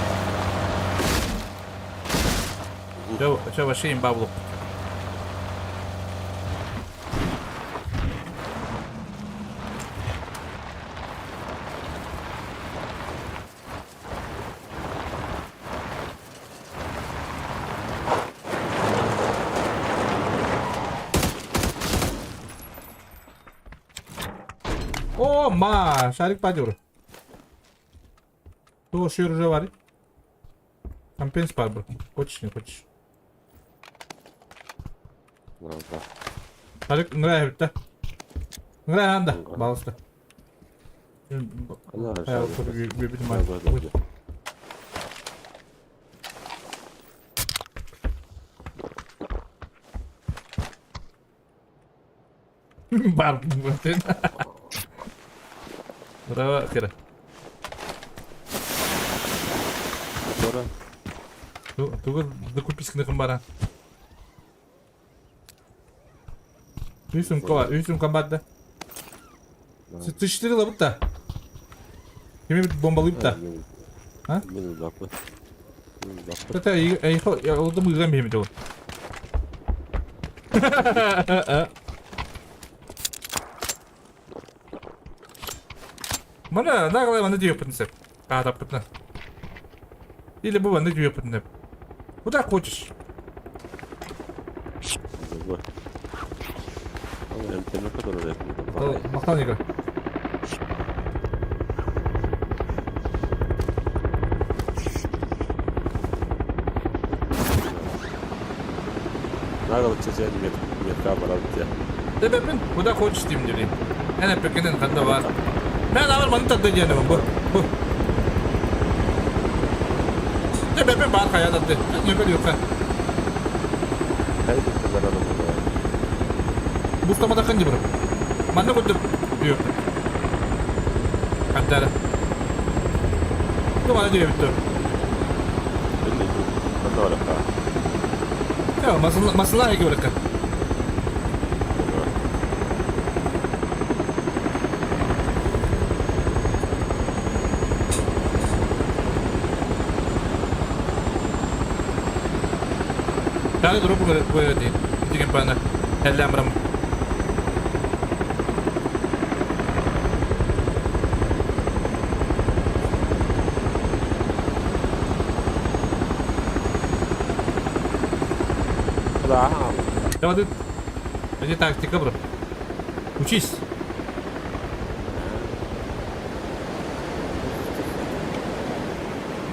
Чё, вообще имба булук. О, ма, шарик падер. То уже варит. Компенс бар был. Хочешь, не хочешь. Шарик нравится, да? Нравится, балыста. Бар. Браво, хера. Тугу докупись к бара. Үсүм комбат да. Ты четыре лабыта. Кими бомбалыйбыт да. А? Это я олдым ыган беймит ол. Мана наглай мана диеппин сеп. Каатаппытна. Или бу мана диеппин Куда хочешь? Махтан игра. Надо чечен метка барабыт Тебепин, куда хочешь тим дели. Эне пекенен ханда бар. Мен амар маны тады диэнем бу. Бу. Тебепин бар кая тады. Не билиyor Бустамада кынды бир. Манна көтүп диyor. Хандара. Ту мана диyor битти. Я масла масла хеге баракка. Таны дроп говорит, деген пана. Эллямрам. Да. Давай Это тактика, бро. Учись.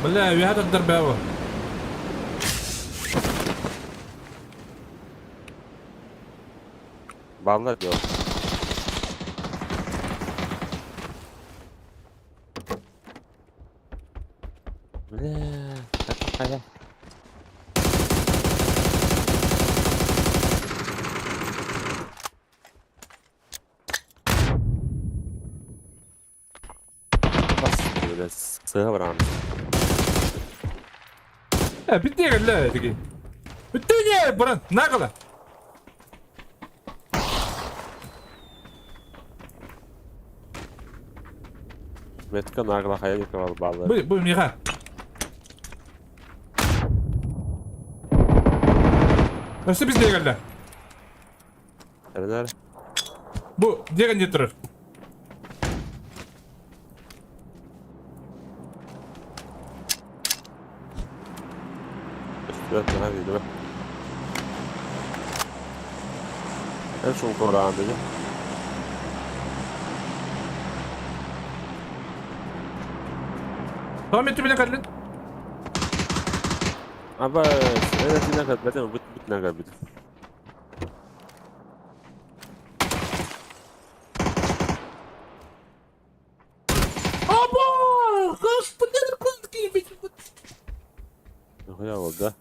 Бля, я этот дорбява. Баллар yok. Бля, какая. бля, сыһа бараҕын. Э, бүттэ кэллэ тиги. Бүттэ не, буран, нагло. Метка нагло хайа никого баллы. Бу, бу миха. Өссө біз кэллэ. Эрэнэр. Бу дьиэ не турар. Өстүбэт наһаа видимо. Эн шумкораан дии. Tamam etti bile кэллин. Аба, эн этинэ кэлбэтим, бут бутна кэлбит. Аба! Господи, кийбит. Нахуя ол да?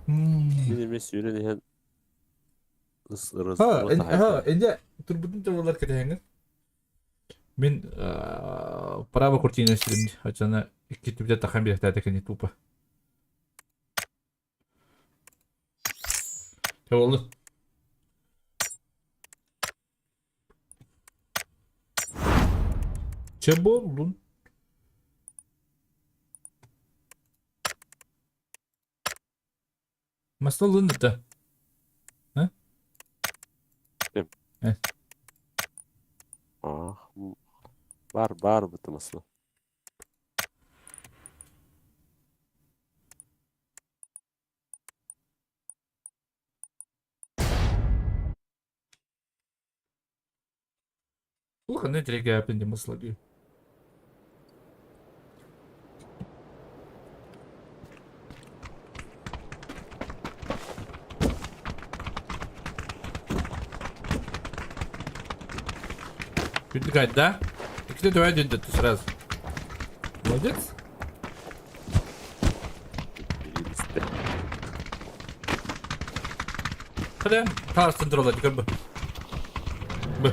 Мин эмиэ сүүрэн иһэн Ха, ха, инде турбутун табалар кэтэһэҥҥин. Мин право куртина сирим оччоно икки түбүтэ тахан биэхтээтэ кини тупо. Чэ Чэ буоллун. Маста ылын да. А? Э. Бар, бар быты масла. Улахан тирэгээпин дии масла дии. Күндүк да? Иккитэ давай один ты сразу. Молодец. Hadi. Tarsın dur hadi gör bu. Bu.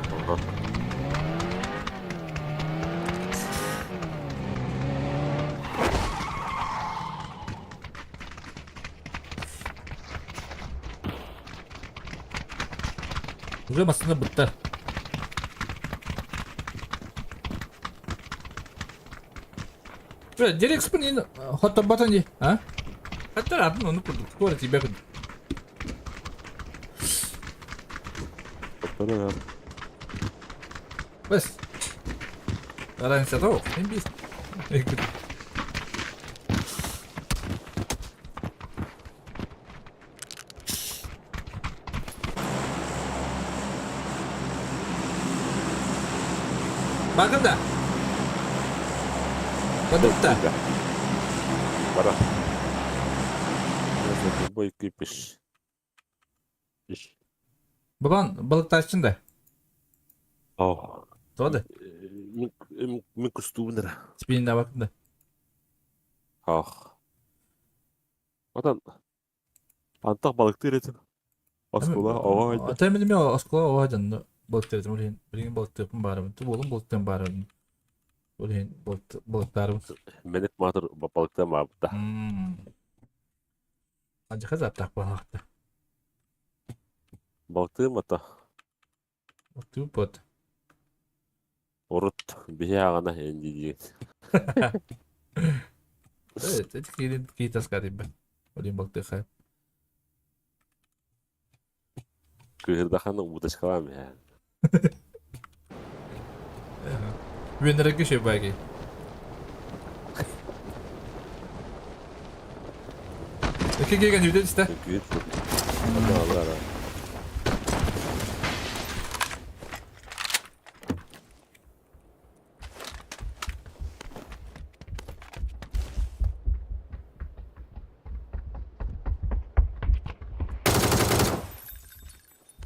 Уже masına bıttı. Бля, Директ спин хот батан ди, а? Хаттар атын оны курдук. Скоро тебя курдук. Бэс. Разница того, не бис. Bakın da. Бадыкта. Бара. Бой кипиш. Бабан балыктааччын да. Оо. Тоҕо да? Мин кустуубун эрэ. Спиннэ бакын да. Ах. Отан антах балыктыыр этим. Оскуола оҕо айда. Ата мин эмиэ оскуола оҕо дьонно балыктыыр этим. Ол иһин билигин балыктыырбын баарыбын. Буолун балыктыан баарыбын. Ол иһин балыктаарбын. Меник маатыр балыктыан баабыта. Алдьархай заптаах буолаахта. Балыктыым ата. Балыктыыр буот. Урут биһи аҕана эн диигит. Эти киирин кии таскаатыйбын. Ол иһин балыктыахха. Кыыһырдахана удочкалаам иһэ. Үөннэрэргэ үчүгэй баайгый. Икки киһи күүтэн истэ. Күүт.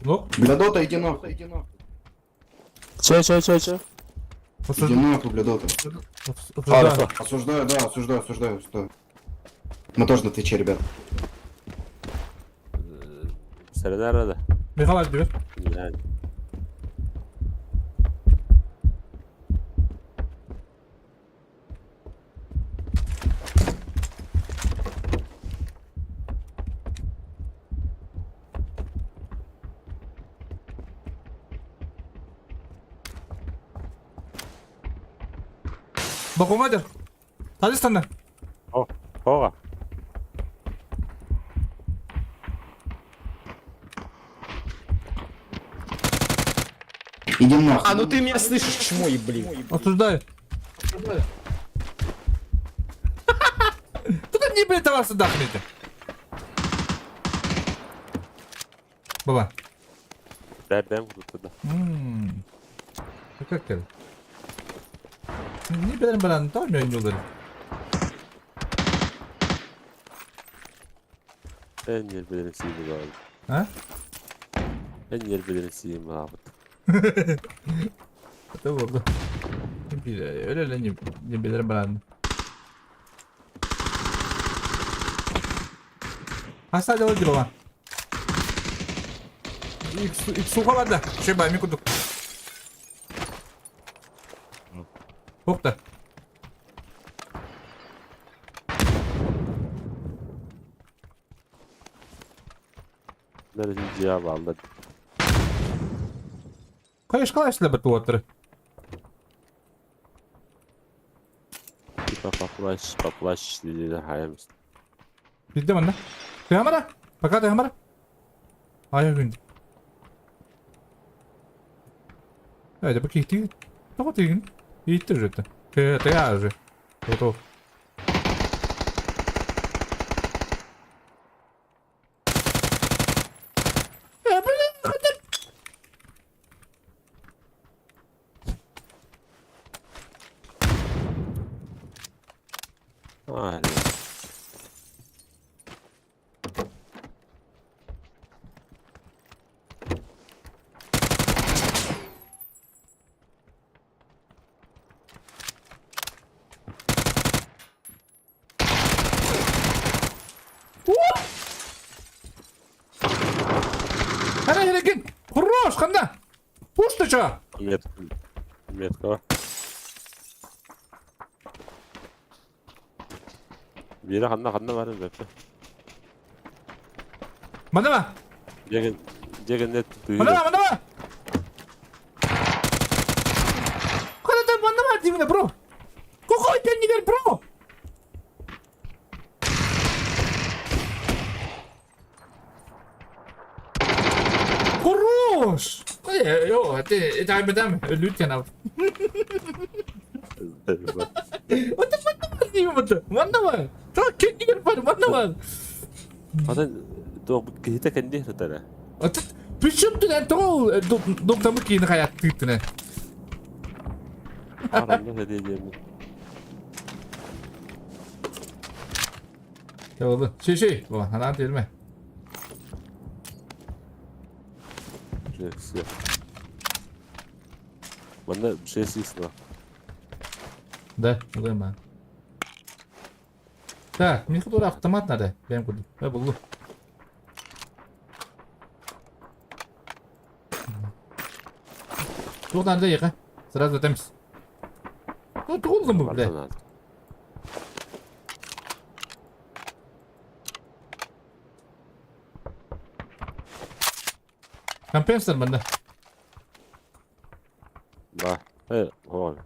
Ну? Блядота, иди нахуй. Иди нахуй. Че, че, че, че? Иди нахуй, блядота. Осуждаю. Осуждаю, да, осуждаю, осуждаю, осуждаю. Мы тоже на Твиче, ребят. Сэрэнэр да. Михаил Альберт. Yani. Балкоҥҥа дьар. Тадыс танна. О, оҕа. Иди нахуй. А, ну ты меня слышишь, чмо и блин. Осуждаю. Тут не блядь, товар сюда хрен. Баба. Бэбэм курдук да. Ммм. Как это? Не билэрим баран, тоҕо мөөнньүүлэр. Эн ньиэрбэлэрин сиим баҕабыт. А? Эн ньиэрбэлэрин сиим баҕабыт. Это болды. Öyle не не билэрим баран. Хаса дьоло дьоло. Иксуха барда. Шеба, ми кудук. Ухта. Neresi cevap aldı. Хайш kalай силе туотыр. Типа поплачь, поплачь, или хайамс. Билде манна. Тыамара. Пока тыамара. Ая күн. Эйде бу кихти. Тоҕо тигин? Ииттер же Тыа тыа же. Готов. Э, блин, хотя- Ай, Хара херекин! Хорош, ханда! Пушта чё? Метка. Метка. Биэрэ ханна ханна барын бэппэ. Манама! Дьэгин дьэгин Манама, манама! Хара манама димина, бро! Какой ты не бро? Хорош! Ой, йо, это это бедам, лютенов. Вот это манама, манама. Так, кеннигер бар, манама. Хатын туох киһитэ кэнди сытара. А тут причем тут это дом там киин хаят тыттына. Аранна сэтиэ Oldu. Şey şey. Baba, hadi değil Все. Манна 6 х Да, ылыам аа. Так, мне который автомат надо. Бэйэм курдук. Э, буллу. Туох надо ехать? Сразу темс. Ну, тугуллум бу, бля. Компенсор манна. Да. Э, вон.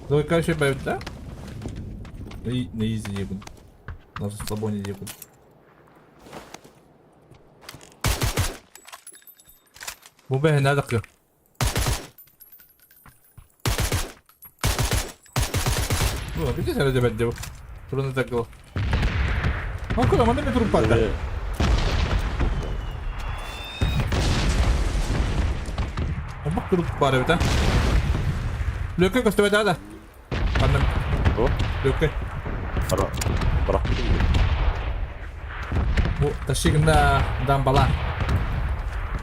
Давай, короче, да? На, на изи ебун. На расслабоне ебун. Бу бэһэ надо Ну, видите, ради бәдде бу. Тураны такыл. Анкора, манда мен туруп барды. Бак туруп бар эбит, а. Лөккө көстүбэт да. Анным. О? Лөккө. Бара. Бырахпытым. Бу ташигында дамбалан.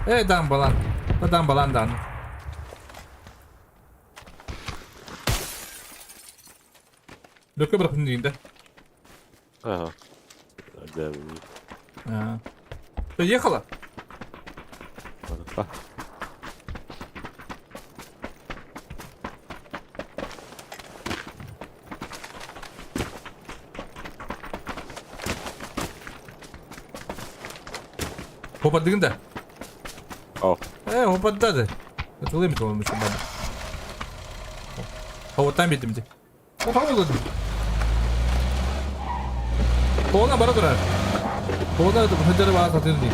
Э, дамбалан. Да дамбалан дан. Лөккө бырахпытым дегенде. Ага. Да. А. Поехала? А. Попадыгын да. О. Э, опаддады. Ытылым ытылым баба. Ховоттан биэрдим дии. Ховолодум. Колона бара турар. Колона сылдьары баа сатыыр дии.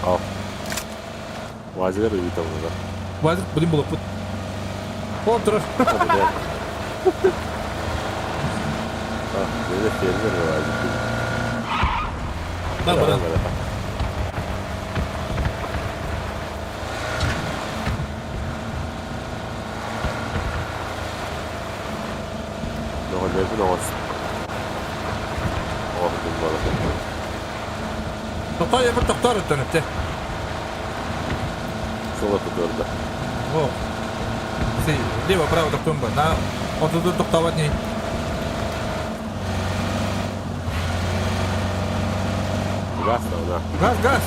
Ал. Вазигар үйүт алыга. Вазик билим булуппут. Ол турар. Били фермер Вазик. Да, бара. Нөҕөллөрбүн оҕос. Оҕордум буола. Тохтоо ебір тохтоор өттөн өттө. Сула тутуорда. О. Си, лево, право тохтуом ба. На отуду тохтообот не. Газ на. Газ, газ.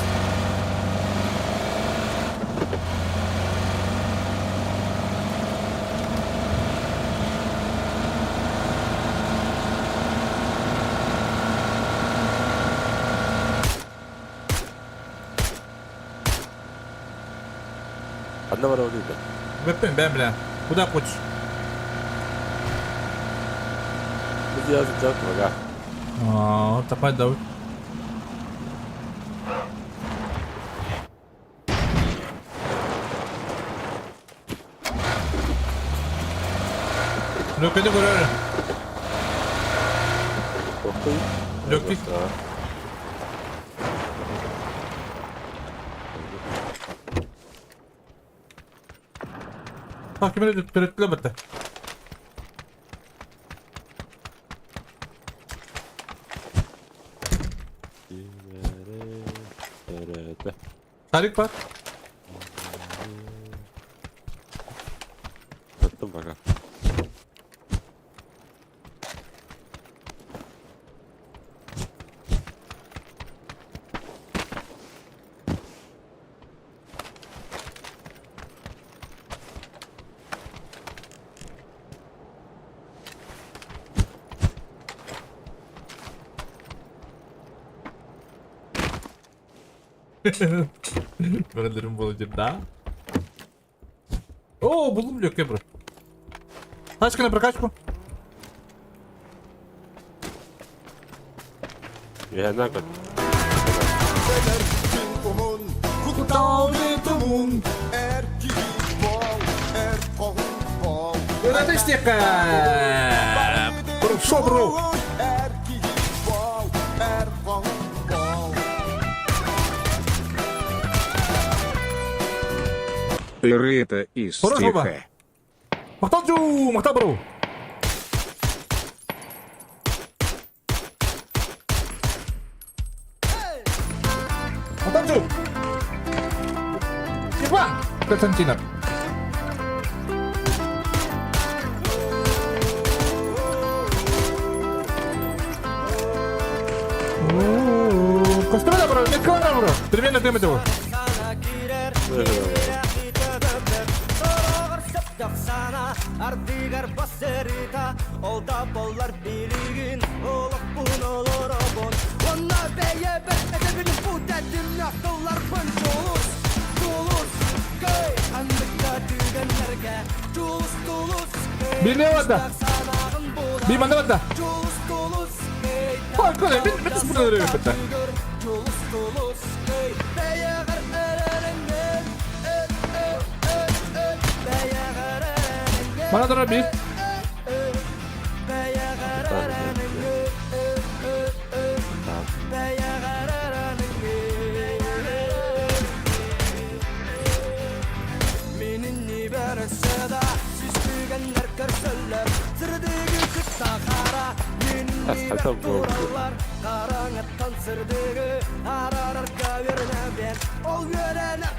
Ханна барабын да? Бэппин, бэм, бля. Куда хочешь? Biz yazıp бага. А, тапай давай. Lökedi көрөр. Löktük. Takip edip төрөттүлэ бытта. Тарик бар. Саттым пока. Бәрелерім болып жүр, да? О, булдум легкий бро. Тачка на прокачку. Я на Шо, бро? Ырыта из Хорош, баба. стиха. Мактал жу, мактал бро. Мактал жу. Иван Константинов. Костюмена, бро, меткалана, бро. Примерно ты его. Ардыгар басырыта, ол да болар билигин, олохпун олоробун. Онна бэйэ бэр этэбин бу тэтим нахтылларбын Тулус, Тулус, кэй, ханныкта түгэннэргэ. Тулус, Тулус, кэй, Биле вада. санагын булар. Би манда вада. Тулус, Тулус, кэй, Ой, коля, бит бит спорт бит. Тулус, Тулус, кэй, бэйэгэр эрэреңген, э, э, э, э, бэйэгэр эрэреңген. Мана дора би.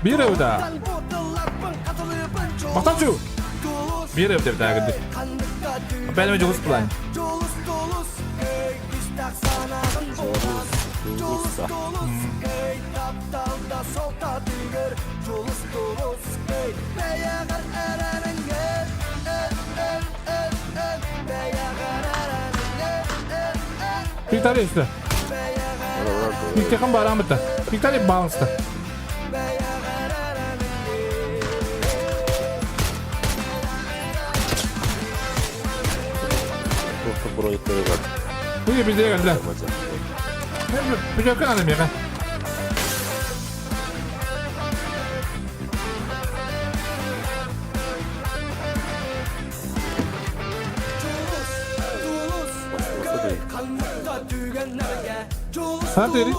Биир эбит. Мактанчу. Биир эбит деп тагынды. Бәлеме жугус план. Bir tane üstü. Пиктехан барамыта. Пиктали баланста. Уйа билдире кэллэ. Бүжөккөн аны миэхэ. Хантыырый?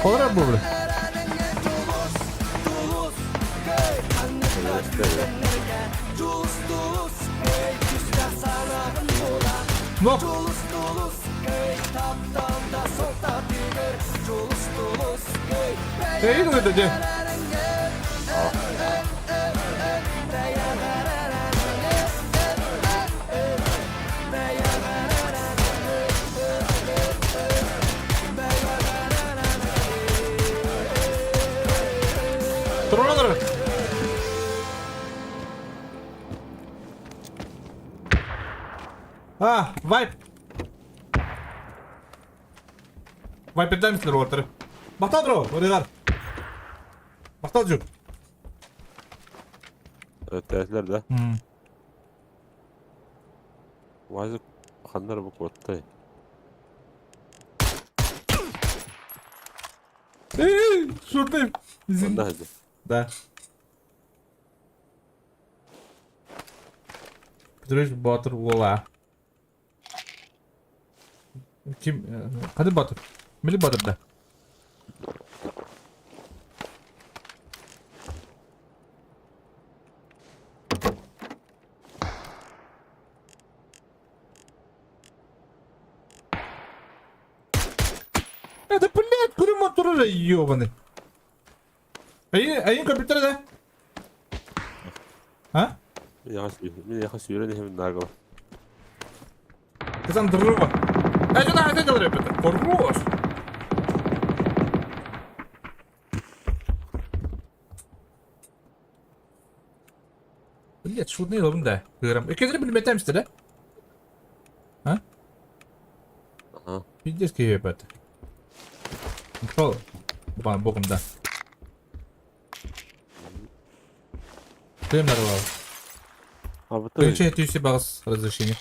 Олорор буолла. Но. Эй, ну это где? Троллер! А, вайп! Вайпердан мислер уолаттары. Махтал бро, ырыгар. Махтал жу. Өттөөтүлэр да? Вазик ханна эрэ бу куоттай. Эй, шурдым. Онно сылдьар. Да. Петрович Боотур уола. Ким? Хады Боотур? Мили Боотур да. Это, блядь, күрүм турар ёбаный. Эйин, эйин компьютер да? А? Миэхэ сүүрэн иһэбин наагала. Ты сам дрова. Это да, это делай, ребята. Хорош. Блять, шутный ылабын да. Кыырам. Эккелери билбэтэмсте да? А? Ага. Пиздец киһи Ушел. Боком, да. Тем нарвал. А вот Включай түйсе бағыс разрешение.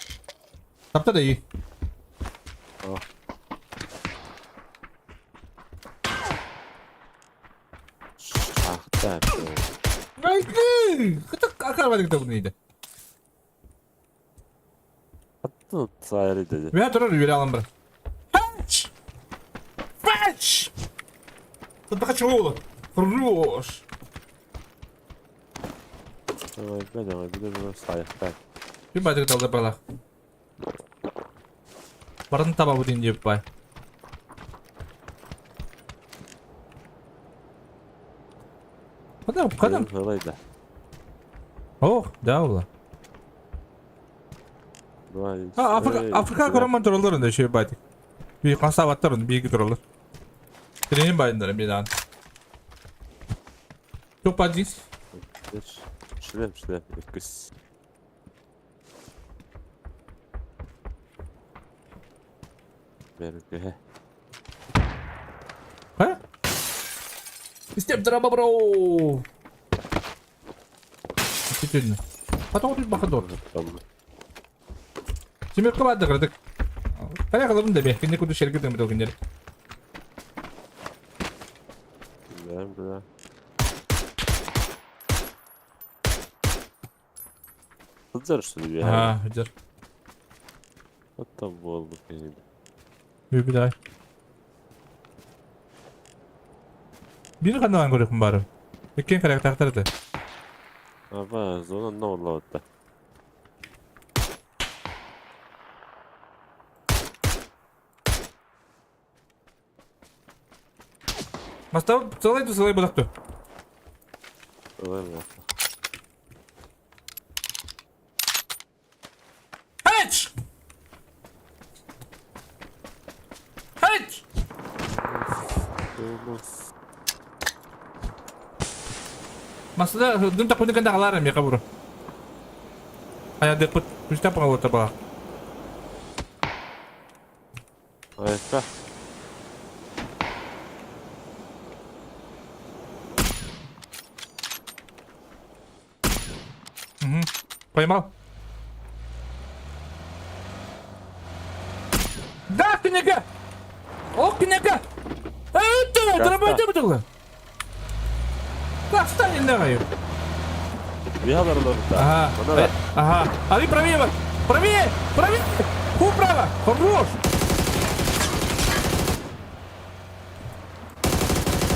Тапта да и. Ахта. Айгы! Хата акарбадык да бұны Аттын сайры dedi. Вя турар үре алам бір. Пач! Пач! Тут хочу Хорош! Давай, давай, давай, сайықтай. Bir бадык далда балах. Барын таба будин деп бай. Када, када? Давай да. Ох, да ула. А, Африка, Африка көреман туралар онда шөй бадык. Би касабаттар онда биги туралар. Тренин байындар бедан. Çok бадис. Шлем, шлем, өткіз. Берге. Ha? Степ драба бро. Бүтүн. Потом тут бахадор. Тимир кыбады кырдык. Кая кылым да бе. Кине куду шерге дем догинер. Да, да. Сылдьар что ли? А, сылдьар. Оттон буолбут киһи. Үбү Биир ханнаан көрүөхпүн баары. Иккиэн кэлиэхтээхтэр этэ. Аба, зона онно буоллабыт да. Мастабы сылай сылай бодохту. Сылай буолла. Хач! Хач! Масыда дым таппыны кэннэ хаалаар эмиэхэ бура. Хайадыппыт күстэ паҕалата баа. Айта. Угу. Поймал. Да, книга! О, книга! Это, дробойда бутылы. Так, встань давай. Ага, ага. А вы правее, правее, правее! Управо! Хорош!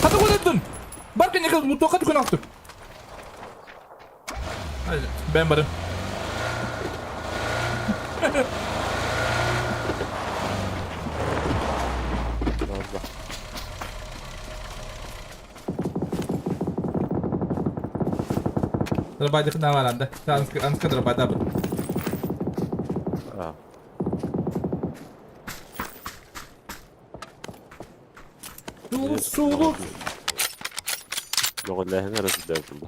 Хата куда Бар книга, мутока түкөн алтыр. Ben varım. Дробайдыкын аваранда. Анска дробайда бу. Сулук. Көҕүлээһин эрэ сылдьабытым бу.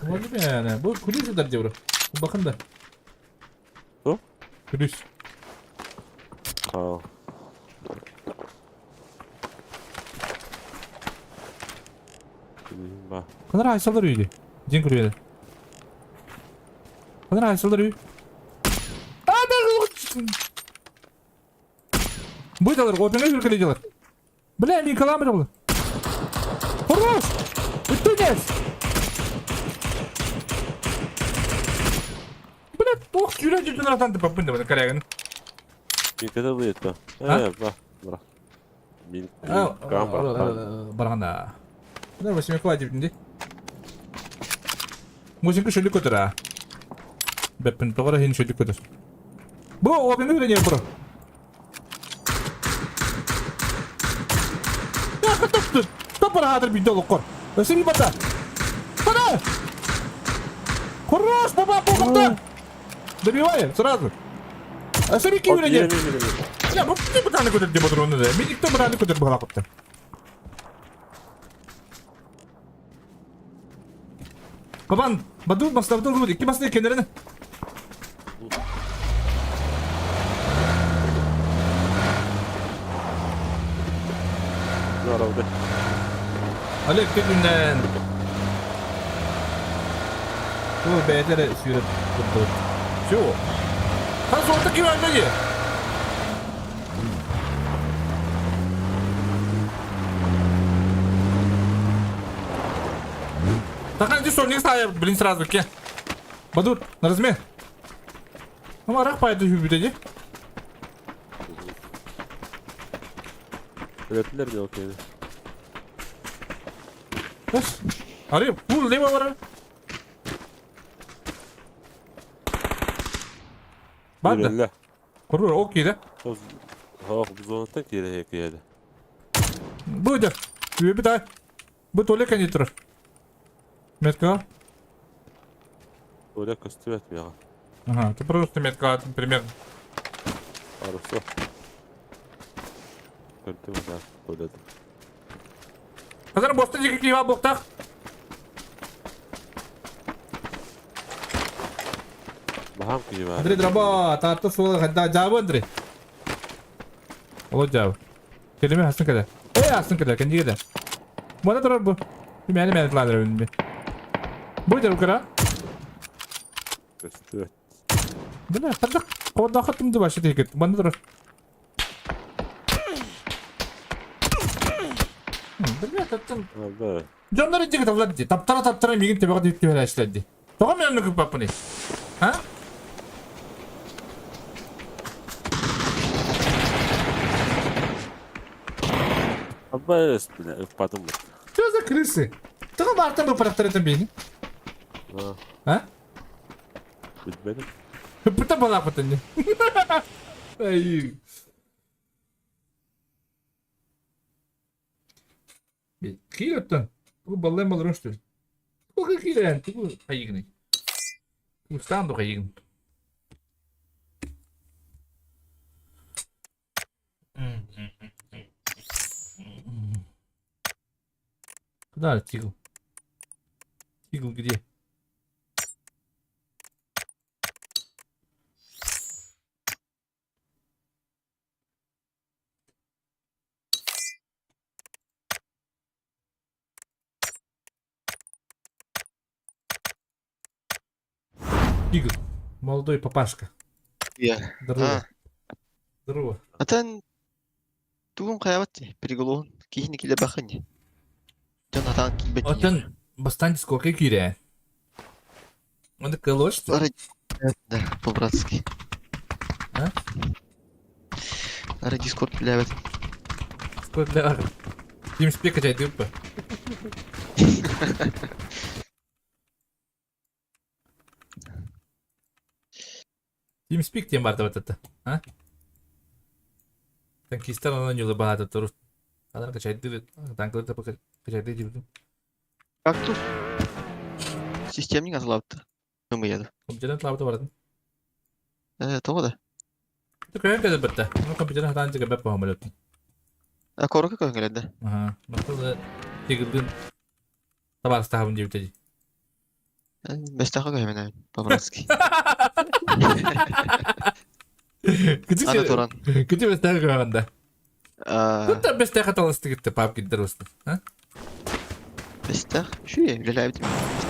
Oldu yani. Bu kulüs eder diyor. Bakın da. Bu? Kulüs. Аа. Ба. Kadar aysalar üydü. Дин күрүөдэ. Kadar aysalar üy. Бу далар, опеңе хүркеле делар. Бля, мин каламыр был. Хорош! Үттүнес! Бля, ох, жүрө жүрдүн атанды папын да корягын. Мин кede бу А? Э, ба. Бара. Мин кам бар. Барганда. Да, восьмерка дибинди. Музыка шөлү көтөр а. Беппин тогора хин шөлү көтөр. Бу опеңе хүрө не бро. Я топ. Топ хадыр бидде локкор. Өсү би бата. Бата! Хорош, баба, богопта. Добивай сразу. Өсү би кибире не. Я, бу ти бутаны көтөр деп отур да. Мен никто бутаны көтөр буга копты. Бабан, баду бастабды ру, ики басны кенерine. Арабада. Олег күннен. Бу бәйтере сүйреп турду. Всё. Ха зорда ким алды? Так, иди сорник ставь, блин, сразу, ке. Бадур, на размер. Ну, арах пайды хүбүдеди. Өлөтүлөр де окей. Бес. Ари, бул лево бар. Барды. Курur, окей да. Хох, бузонтан кире киеде. Бу да. Үбі да. Бу толек они турар. Метка. Оля көстүбөт мага. Ага, ты просто метка примерно. Хорошо. Көрдүм да, ойлодум. Қазір босты жеке киіп боқтақ. Бахам киіп Андрей драба, тартты суы қайда жабы Андрей. Оло жабы. Келеме астын кеде. Эй, астын кеде, кенди кеде. Мона тұрар бу. Мәні мәні тыладыр өнді. Бу дер укара. Көстүбөт. Бля, қадақ қолда қаттымды башы текет. Мона тұрар. Бля, таттым. Абы. Дьоннор итиги табылар ди. Таптара таптара мигин тебеге дип түһэр эшлер ди. Тоҕо мен онну күппаппыный? А? Абы, бля, ыппатым. Что за крысы? Тоҕо баартан бу парахтар этен бейни? А? Билбедим. Хыппыта балаапытын ди. Ай. Киир оттон. Бу баллен балларын что ли? Сколько киирэн? Бу хайыгны. Бу станду хайыгын. Куда Тигл? Тигл где? Игорь, молодой папашка. Я. Здорово. Здорово. Атын тугун хайабат переголоһун киһини килэбэхин дьон атаан киирбэт Оттон бастаан дискорка киирэ. Онно кылош. Да, по-братски. А? Ара дискорд билээбэт. Дискорд билээбэт. TeamSpeak качайдыыппа. TeamSpeak диэн баар да А? Танкистар онон ньылы баата туру. Анан качайдыр, танкалар тапа качайдыр дибитим. Кактус. Системник азлапты. Ымыяды. Компьютерден тлабыта баратын. Э, тоҕо да? Көһөн кэлэр бытта. Ну компьютерден хатаан жыга бэп баһамалыт. А корка көһөн кэлэрдэ. Аха. Мактал тигилдин табаарыстаһабын диэбитэ дии. Бэстэхэ көһөмүн по-братски. Аны туран. Күтү бэстэхэ көһөҕүн да. Тут бэстэхэ таластыгытты пап киддер устун. Бэстэх үчүгэй үлэлээбитим.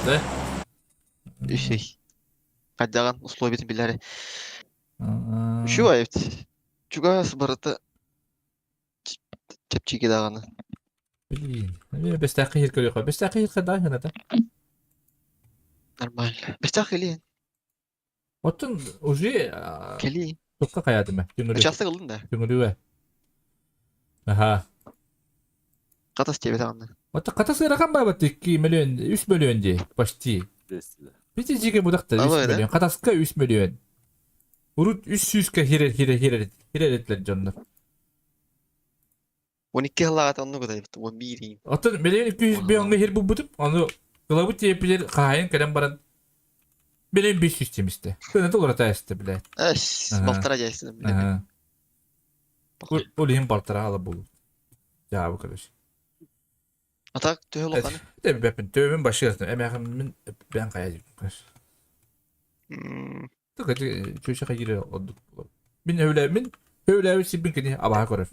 Да? Үчүгэй. Хайдаҕын условиятын билээри. Үчүгэй эбит. Чугас барыта чэпчэки даҕаны. Блин, бэстээххэ иһир көрүөххэ. Бэстээххэ иһир хайдаҕын гыната? Нормально. Бэстээх кэлиэн. Оттон уже Кэлиэн. Тукка хайаатым ээ. Учаастак ыллын да? Түҥүрүө. Аха. Хатас диэбэтэҕинэ. Оттон хатас ыарахан баабат 2 миллион, 3 миллион дии, почти. Пити жиге будахта 3 миллион. Хатаска 3 миллион. Урут 300-ка хирер хирер хирер хирер этилер дьоннор. 12 сыллааҕыта оннук ытайбыт, 11 иин. Оттон миллион 200 миллиоҥҥа иһир булбутум, ону кылабыт тиэппитер хаһайын кэлэн баран миллион 500 тиэмистэ. Кыната уларата эстэ, блядь. Эс, балтара дьайсыным, блядь. Ол иһин балтара ала булу. Дьаабы, короче. А так, төһө улаханы? Бэппин, төбөмүн башыасым, эмээхиммин бээн хайа дьип. Чүчэ хайыра ордук буолар. Мин өһүлээммин, өһүлээбит сирбин кини абаһа көрөр.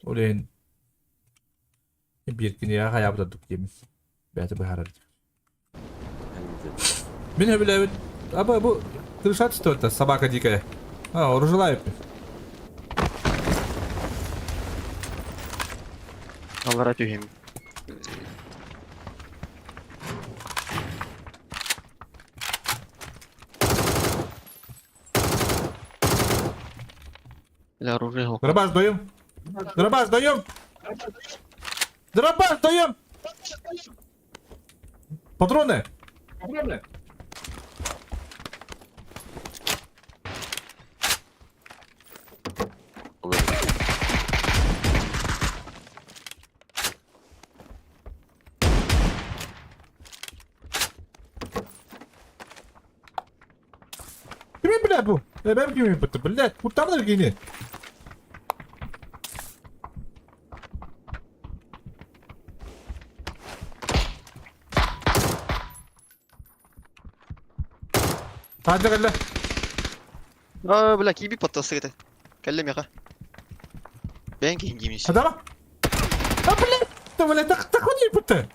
Ол иһин биир кинигэ хайаабыт ордук диэмин бэйэтэ быһаарар. Мин өһүлээбит аба бу крышат что это собака дикая. А, оружелаев. Аллара түһүм. Для оружия. Дробаш даем! Дробаш даем! Дробаш даем! Патроны! Патроны! Кими бля бу? Эбэм кими бутта, блядь, куттамнар кини. Таһырдьа кэллэ. Аа, бля, киби подтасыгыта. Кэллэ миэхэ. Бэйэҥ киһин диимис. Адама! А, блядь! Да, блядь, так, так он не пута.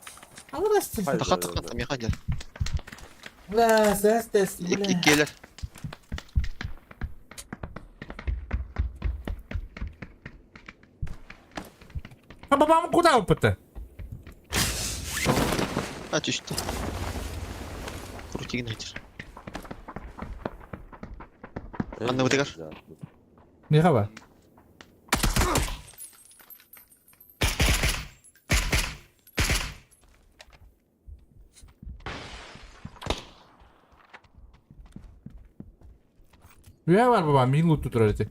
Таха таха миэхэ дьэр. Бля, сэс, Иккиэлэр. А бабам куда опыта? А түстэ. Крутигин айтыр. Анныбытыгар. Миэхэ ба? Үһэ бар баба, мин лутту турар ити.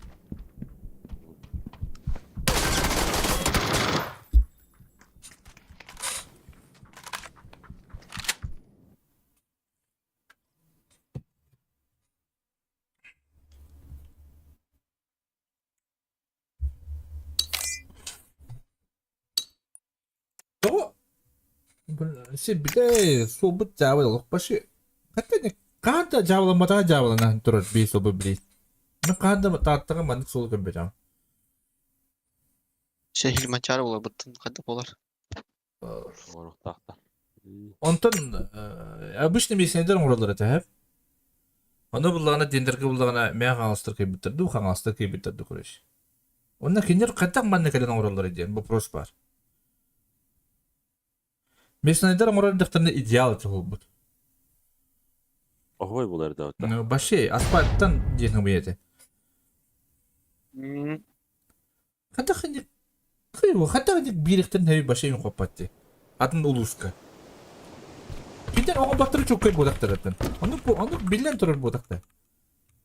Тоҕо сирбитэ суолбут дьаабы олох башы хатта хаһан да дьаабыламматаҕа дьаабыланан турар биир суолбут билии. Мен хаһан да Тааттаҕа маннык суолу көрбөтөҕүм. Шехил Манчаары буоларбыттан хайдах буолар? Оҥоруохтаахтар. Онтон обычный миссионердар оҥороллор этэ, һэ? Ону буллаҕына тендергэ буллаҕына мээ хаҥаластар кыайбыттар дуу, хаҥаластар кыайбыттар дуу короче. Онно кинилэр хайдах манна кэлэн оҥороллоро диэн вопрос баар. Местнайдар оҥорор дьахтарны идеал этэ буолбут. Оһуой булар да ота. Ну, вообще, асфальттан диэн хабый этэ. Хата ханник хата ханник биириктэн хэви башей хоппатти. Атын улууска. Киндер оҕо баттыры чуккай буолахтараттан. Ону ону биллэн турар буолахта.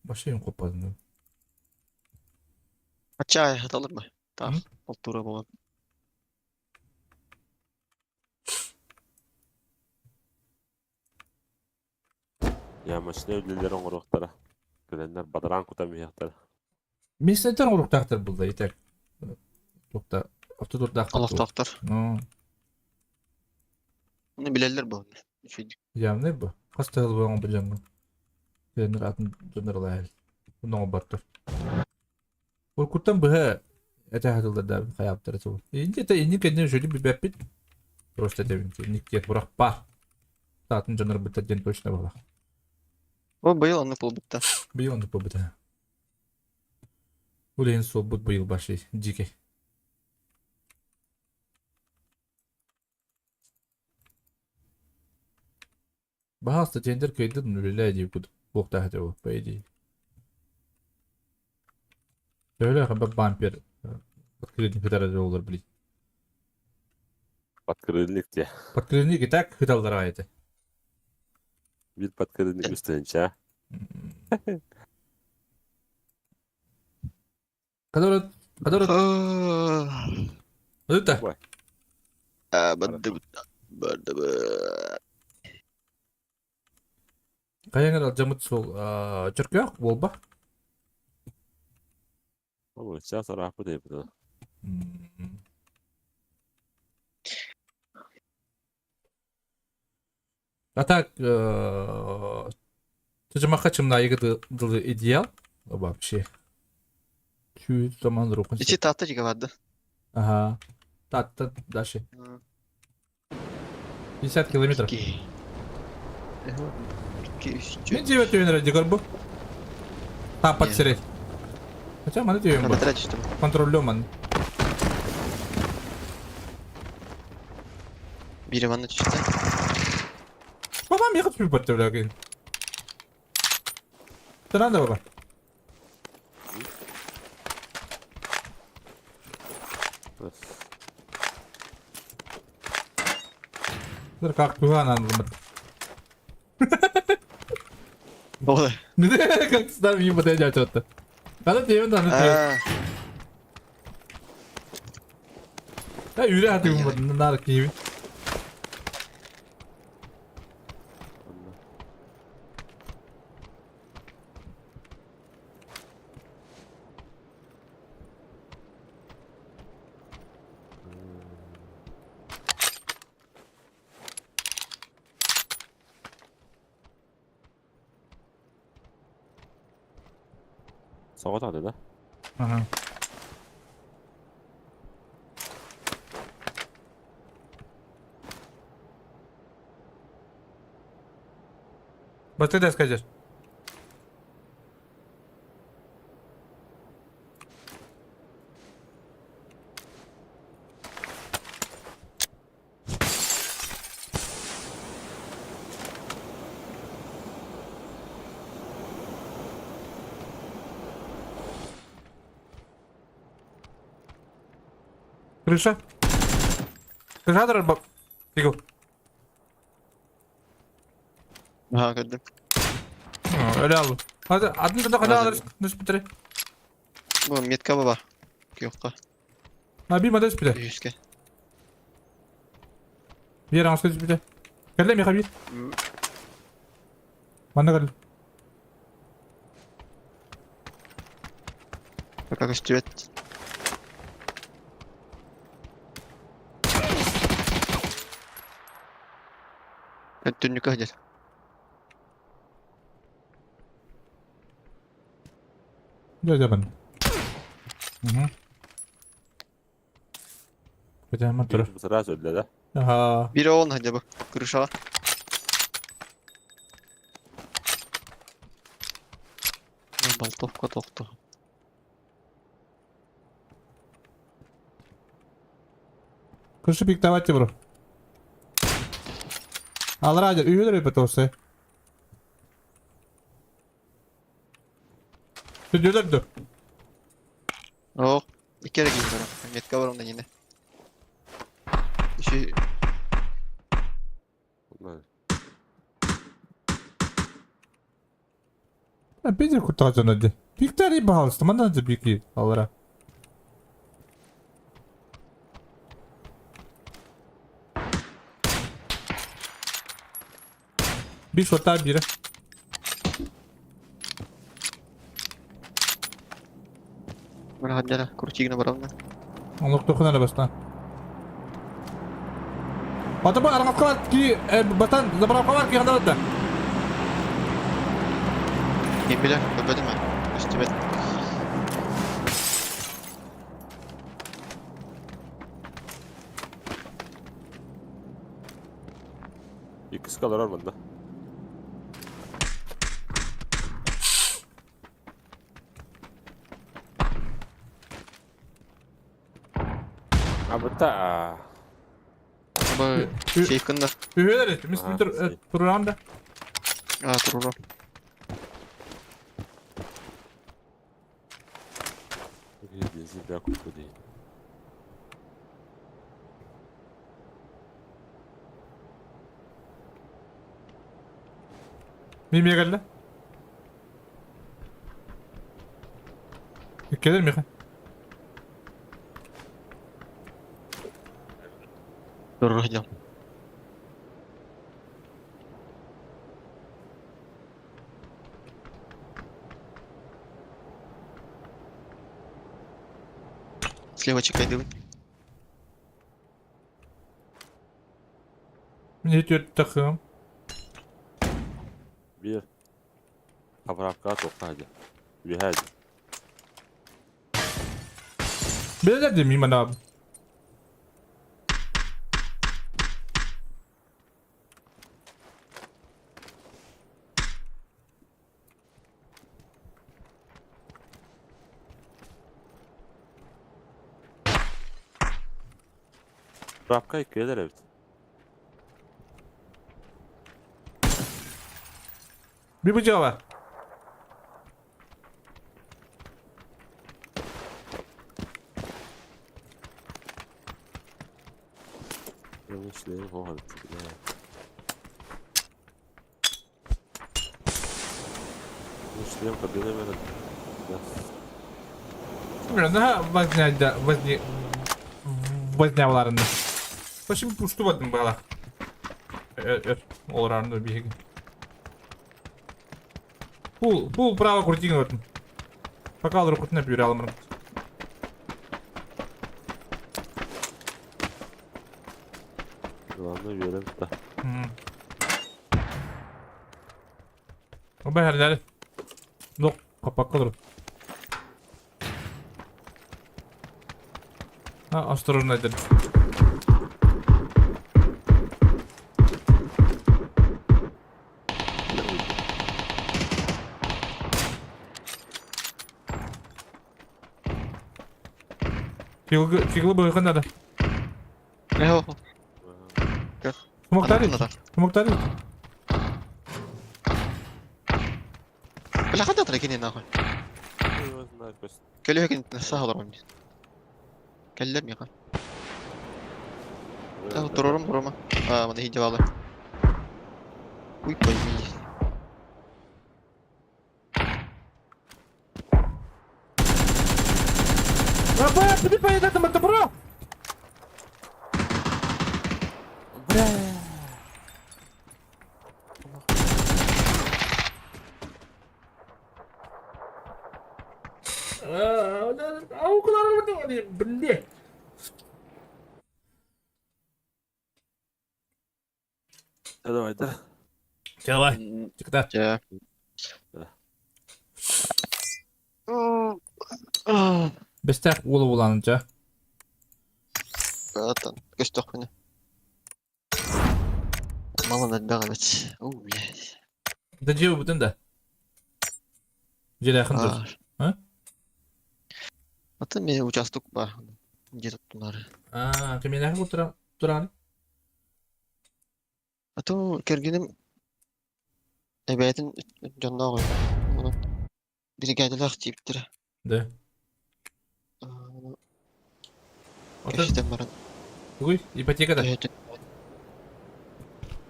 Башей хоппатын. Ачча хаталыр ма? Таах, олтуура буолан. Ямочнай үлэлэр оҥоруохтара. Кэлэннэр бадараан кутан иһиэхтэрэ. Местнэйтэр оҥоруохтаахтар булла итак. Туохта автодордаахтар. Олохтоохтор. Оны билэллэр бу. Үчүгэй. Явный бу. Хас тыһыл буоҥ билэҥҥин. Кэлэннэр атын дьоннор ылаһыл. Онно оҥорботтор. Уруккуттан быһа этэ сатыыллар да хайаабыттара суох. Инник это инник кэннэ үчүгэйдик билбэппит. Просто этэбин инник диэн сурах баар. Атын дьоннорбуттар диэн точно буолар. О, быйыл оннук буолбутта. Быйыл оннук буолбута. Ол иһин суолбут быйыл баши дьиикэй. Баһаалыста тендер кыайдын үлэлээ диэбит буолуохтаах этэ бу, по идее. Төһөлөөх элбэх бампер подкрыльник кытары олор блин. Подкрыльник диye. Подкрыльник и так кыталлар этэ. Bir подкрыльник үстэнчэ. Который который Это. Барды барды. Хайаҥар алдьаммыт суол чөркөөх буолба. Ол сейчас арааппыт эбит. А так, Чычымахха чымнаайыга дылы идеал вообще. Чүү томан рухун. Ичи таатта жига барды. Ага. Таатта дальше. 50 километров. Мен жебет түйен ради көрбу. Таппат сирей. Хотя маны түйен бу. Контроллю маны. Бири манна түстэ. Бабам ехать түбүт бля. Тыран да баба. Dur kalk güven anladım. Оҕо. Как мимо подойдет это. Надо тебе надо тебе. Я үрэ хатыгым наар киһи. Соҕотох да? Ага. Вот ты скажешь. Крыша. Крыша турар Бегу. Аха көрдүм. Өлө аллым. Hadi adını da kadar alırız. Nüs bitire. Бу метка баба. Күйөккө. Ha bir madde bitire. Үһүскэ. Биир аҥаска түспүтэ. Кэллэ миэхэ биир. Манна кэллим. Пока көстүбэт. Түннүккэ сылдьар. Дьэ дьэ манна. Угу. Хотя турар. Сразу өллө да? Аха. Биир оҕон сылдьар бу. Крышаҕа. Болтовка тохто. Крыша пиктовать бро. Алра үһүлэр өпөтөсө. Түдүлэр ду. Оо, икки эрэ киһи барар. Метка бар онно ньинэ. Үсү Питер куттаҕа дьоно Пиктари, пожалуйста, манна да пики алара. Биир суоттаах биирэ. Бырахаддара, крутигна барална. Олохтохун эрэ бастаан. Батыбы арҕахха бар ки батан заправка бар ки ханна барда? Ким билэр, көрбөтүм ээ. Көстүбэт. Иккискэ олорор манна. Абыта. Абы сейфкында. Үһүөлэр мис туруран да. А, турура. Бензин купу дии. Мимия кэллэ. Кэлэр миэхэ. Турура дьон. Слева чекайдыбын. Мне түөрт тахым. Биир. Заправкаҕа туохха сылдьар? Үөһээ дии. Билэр дии мин манабын. Заправка иккиэлэр эбит. Bir bıçağı var. Наһаа возня вознявларында. Почему пуштубатын бала? Олорарында биһиги. Пул, пул право крутигин отын. Пока олор крутина бүүрэ аламырым. Главное үөрэн да. Оба херлери. Нок, капакка dur. А, осторожно, это. Фиглы быһыхын надо. Эho. Смоктарит. Смоктарит. Бля, ханна трекини нахуй. Кэлүһэ саха олорон. Кэллэр миэхэ. Турурум турума. А, маны хидевалы. Уй пойми. Рабая, ты поедешь это бро! Бля. Блять. Давай, да. Давай. Тикта. Бестэх уолу буланынча. Аттан, көстөхпүнэ. Малын элбэх эбит. Уу, блядь. Да дьиэ бутун да. Дьиэлээхин дуо? А? Атын мен участок бар. Где туттунары. Аа, кимиэнээхи куттара тураҕын? А то кэргэним эбээтин дьонноох үһү. Онон биригээдэлээх тииптэрэ. Да. Оттон Кэпсэтэн баран тугуй? Ипотека да? төһөтүн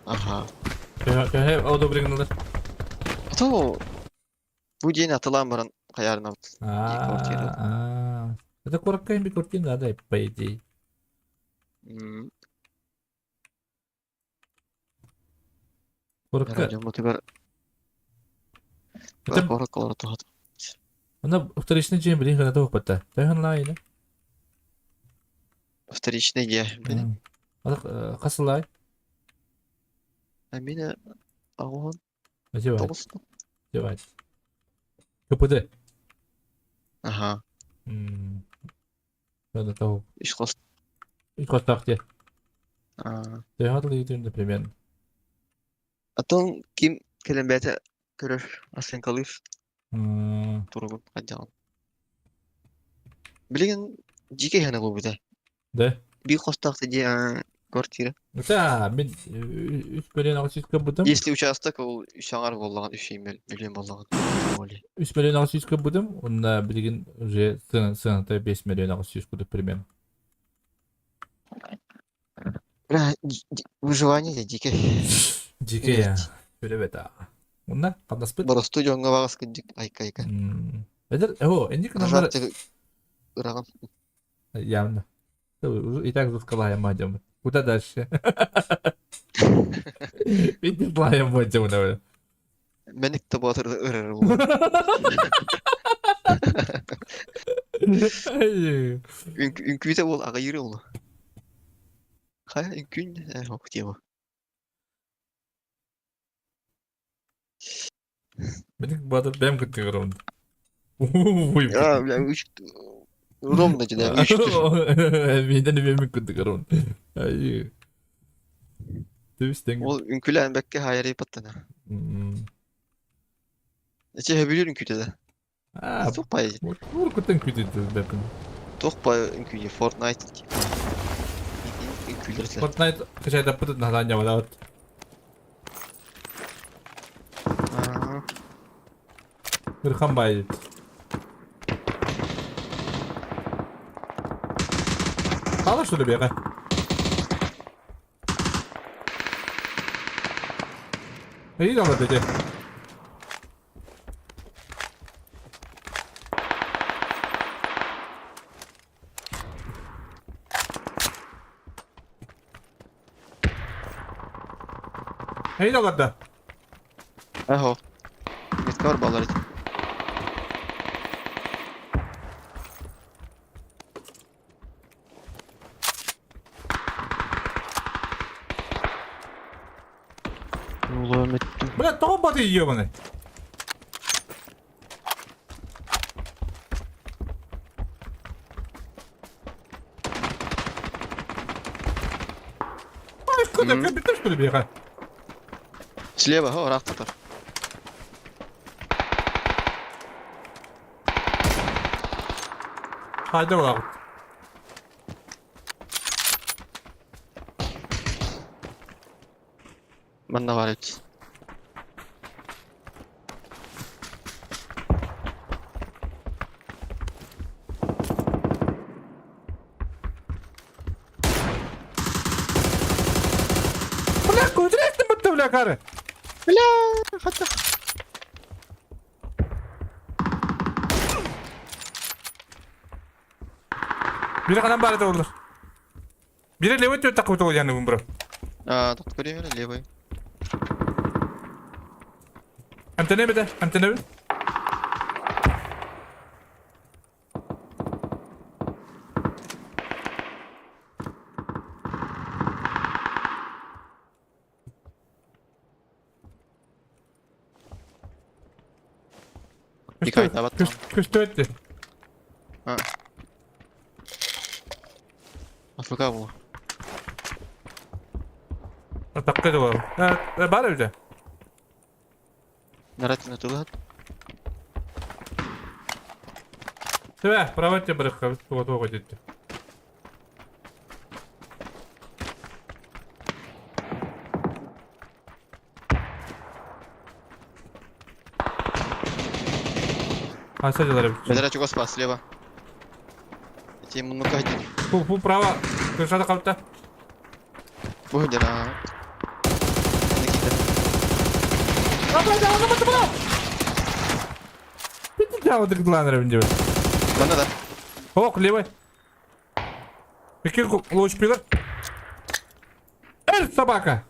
Аха. Төһө төһө одобрение А то бу дьиэни атылаан баран хайаарынабыт дии квартира. А, это куоракка им квартира надо, по идее. М, Куоракка Дьоммутугар Это куоракка олоро туһат. Она вторичный дьиэ билин гына туохпатта. Төһөн лаайына? Вторичный дьиэ. Били. Хас лаай? А мин аҕуһун Одевать. тоҕус. Одевать. КПД. Аха. Надо того. Үс хос. Үс хостоох дьиэ. Аа. Төһө атылыйытын примерно. Атын ким кэлэн бэйэтэ көрөр оценкалыыр туругун хайдаҕын. Билигин дьиикэй иһэн ылбыта. Да? Биир хостоох дьиэ квартира. Да, мин үс миллион аҕыс сүүс көрбүтүм. Если участок ол үс аҥар буоллаҕын үс миллион буоллаҕын. 3 800 000 көрбүтүм. Уонна билигин уже сыаната 5 800 000 курдук примерно. Бля, выживание дьэ дьиикэй. Дьиикэй я. Үлэбэт аа. Уонна хамнаспыт. Боростуой дьоҥҥо баҕас кырдьык айка-айка. Эдэр, о, инник гынаннар Нажать ыраҕын. Явно. И так заскалаем мадем. Куда дальше? Видишь, лаем мадем, давай. Мэник да боотур ырар буолуо. Үҥкүүтэ буол аҕыйыыр буолуо. Хайа үҥкүүн ох тема. Мэник Боотур бэйэм кыттыгар Ой, А, бля, ровно дьэ, үстүр. Миинэн эмиэ кыттыгар Ай. Түбүс Ол үҥкүүлээн бэккэ хаайарый баттана. Эчи сөбүлүүр үҥкүүтэ да. Аа, Туох бай Уруккуттан күүтүтү бэппин. туох бай үҥкүү Fortnite үҥкүүлэр этилэр. Fortnite качайдаппытын наһаан ньамалаабыт. Аа. Ырхан баайыт. Хаала что ли бэҕэ? Эйин алар ити. Эйин аларда. Ахо. Метка бар балар ити. Улам эттим. Бля, тоҕо баты ебаный? Ай, куда компьютер что ли бега? Слева, о, ыраах тутар. Хайда буолаҕыт? Манна баар эбит. Бля, көтүрээттим бытта, бля, кары. Бля, хата. Бире ханан баар этэ олор. Бире левый төт такой яны бро. А, тут көрейін левый. Эмтэнэбит эмтэнэбит. Екі айда баттым. Көстө АФК бұл. Такка да бар. Бар эбитэ. Наратина тылат. Төбө, право тебе барыхха, туга туга дедdi. Аса дьалар эбит. Бэдэрэ чугас баар слева. Ити муннукка сылдьар. Бу, бу право. Крышада қалта. Бу сылдьар аа. Манна киирдэ. Манна да. Ох, левый. Какие луч пилар? Эй, собака!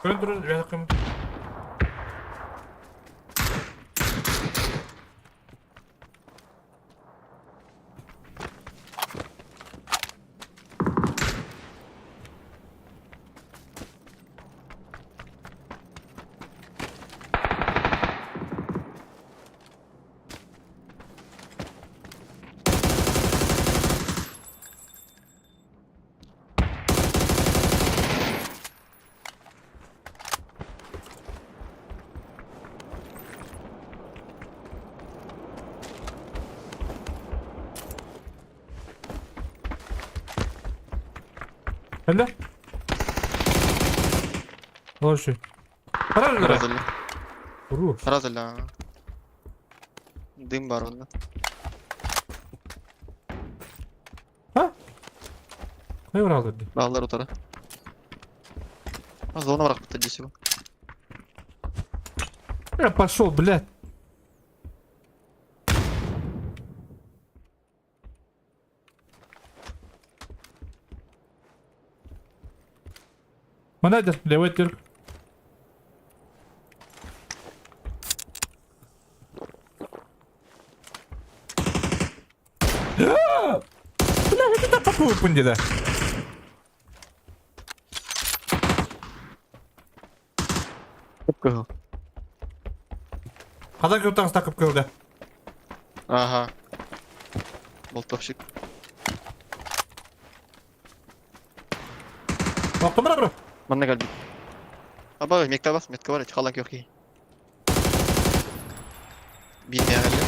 Көрөн турар, үөһэ Кэллэ? Лоши. Барар Сразу Уру. Сразу Дым бар онно. А? Хайа бараллар дии? Бааллар утары. Зона барахпыттар дии сибу. Я пошел, блядь. Манадер, левый тюрк. Бля, это такую пундида. Кыһыл. Хадан кып таҕыста кып-кыһыл Ага. Болтовщик. Охтум бра бро. Манна кэлбит. Аба, метка бас, метка бар, халан көх киһи. Биир мээҕэллэ.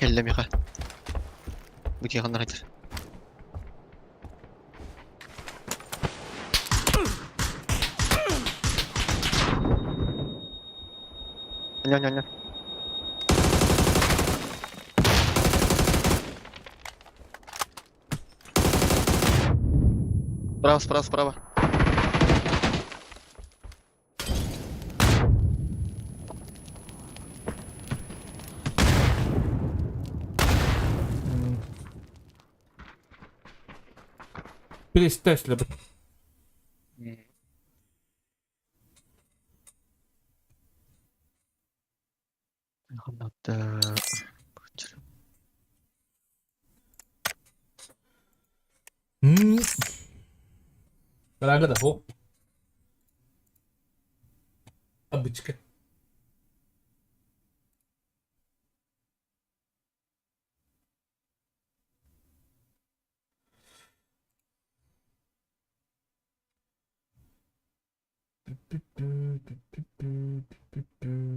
Кэллэ миэхэ. Бу киһи ханна сылдьар? Ньа-ньа-ньа. Справа, справа, справа. Перестань слабо. Карага да, о. Обычка.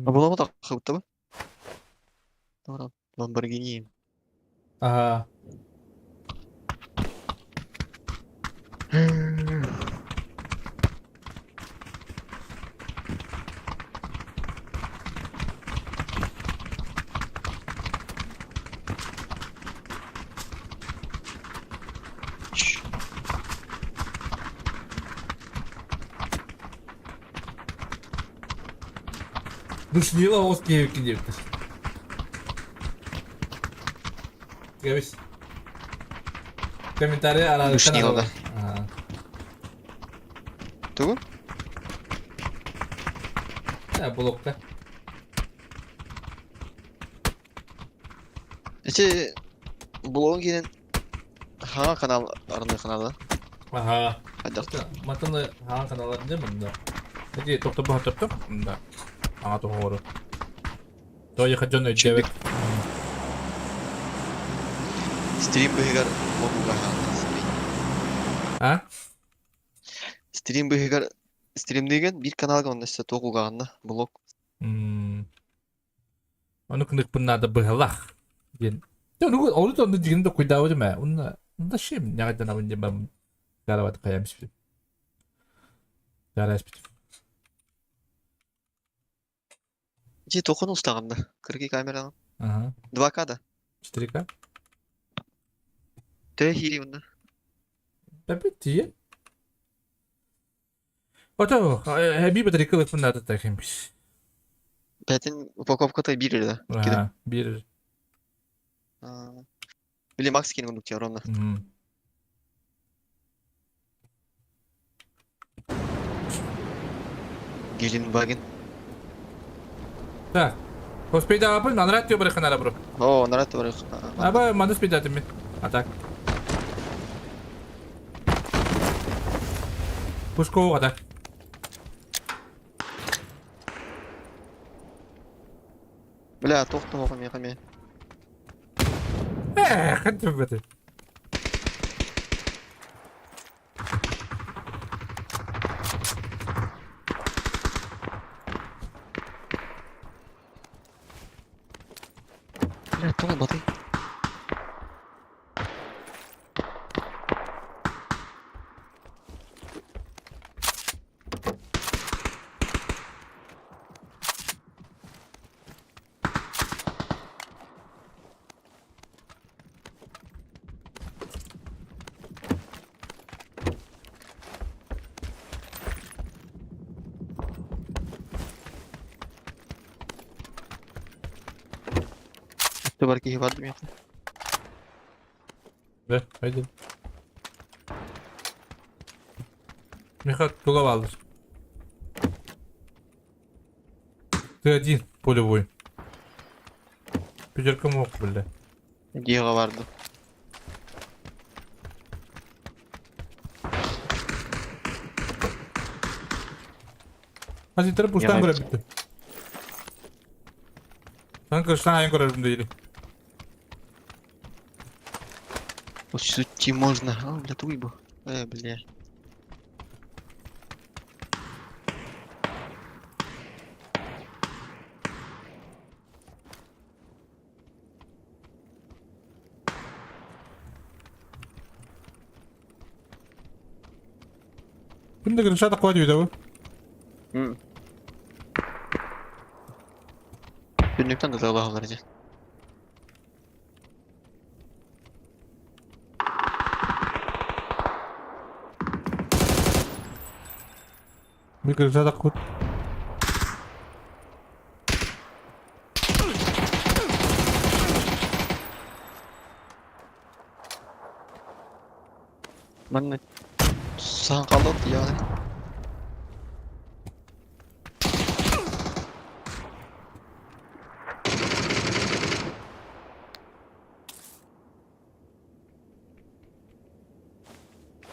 Буолаба тахсыбыта Ламборгини. Ага. Душнила оҕус киһи диэбиттэр. Кэбис. Комментарий араадыттан Душнила, да. Тугу? Блокта. Эти... Блогун киирэн хаҥа канал арыныы канала. Аха. Хайдах Матаны хаҥа каналар не мында. Эти тохтобо топтоп мында. Аңа тоҕоору. Тоойуха дьон өйдөөбөт. Стрим быһыгар блогуга хаалла стрим. А? Стрим быһыгар стримныыгын биир каналга онно өссө туох угаҕынна блог. Ону кыныкпын наада быһалах диэн. Ону ону онну дигин да куйдаабытым ээ. Унна унна шим ньаҕайданабын диэн барым гарабат хайам испитим. Гараа испитим. Ити тохон устаҕын да? Кыргый камераҕын. Ага. 2К да? 4К. Төһө хиирий онно? Бэбит тиийэ. Ото эбии батарейка ылыппын наада таким. Бэтин упаковката биир эрэ да? Икки да? Ага, биир. Били Макс киин курдук ровно. Геленваген. Так. Успейдаапын, анарат тио барыханара бро. О, анарат барых. Аба, маны успейдатым мен. А так. Пушко ата. Бля, тохтоһоҕум миэхэ Эх, это. Бля, тоҕо батый? Бар киһи бар миэхэ. Да, пойдем. Миха тула бааллар. Ты один полевой. Пятерка мог, бля. Дьиэҕэ барды. Азиттер пустан көрө бүттү. Сан кырыштан айын көрөрүм дейли. Сути можно. А, бля, туйбу. Бля. Күн да кырыша таква дүйдө бу. Түннүктэн да тыалаһаллар дьэ. Bir kırışa da kut. Манна саһан хааллыбыт дьиэҕэ.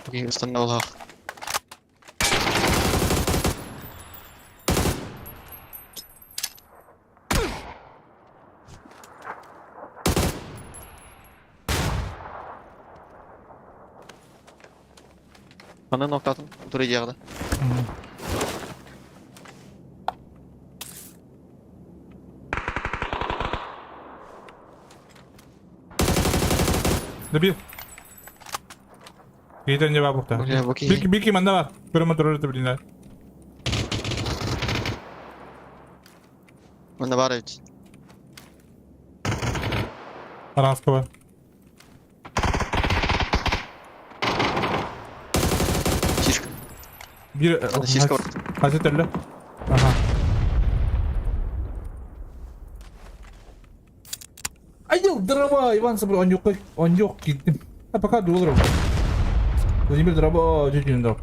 Окей, ыстанна олоох. Манна ноктатын утары дьиэҕэ. Добил. Кейтер не бабухта. Бля, окей. Бики, бики, манда бар. Көрөмө турар это блин. Манна баар эбит. Аранского. Сишка. Бир... Ана сишка бар. Хазит әлі. Ага. Айыл, дрова, Иван Сабр, он yok, он yok киттим. А пока долларов. Владимир Дрова, дюдюн дроп.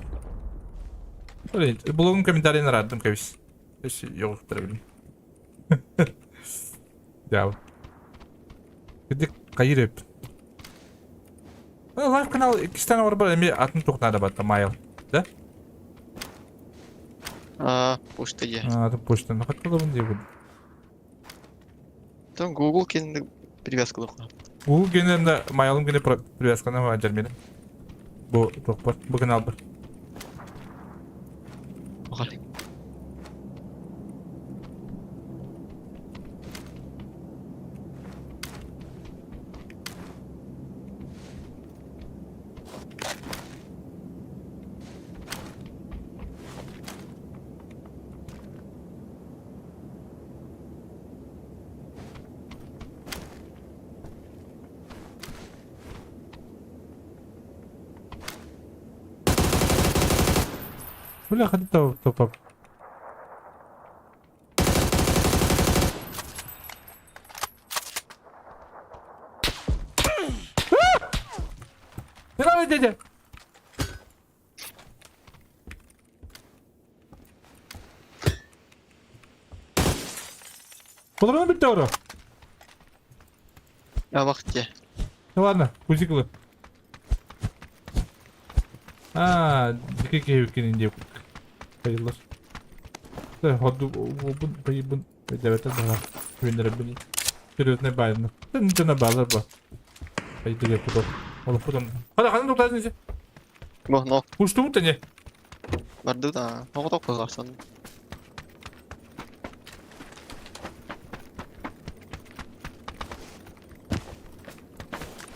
Блогын комментарийін раддым кәбіс. Yok, білім. Дәу. Кедек қайыр өп. Лайв канал иккистээн оҥорбор эмиэ атын туох наада батта майл. Да? А, почта дии. Атын почтаны хатталабын диэбин. Там Google кэннэ привязкалыахха. Google генерinde майлым гене привязканы дьэрмине. Бу туохпар, бу каналбар. Баҕар. Бля, ходи топ. Не надо, дядя! Патрон бүттэ оро. Абах дьэ. Ну ладно, кузиклы. А, дикий киһи диэп хайыллар. Ходу бун байбын дэбэтэ бала күннэрэ Серьезный байны. Тына балар ба. Айдыга путок. Ол путон. Хада ханан туктасын сен. Бо, но. Уштубут не? Барды да. Оҕотох кылаарсан.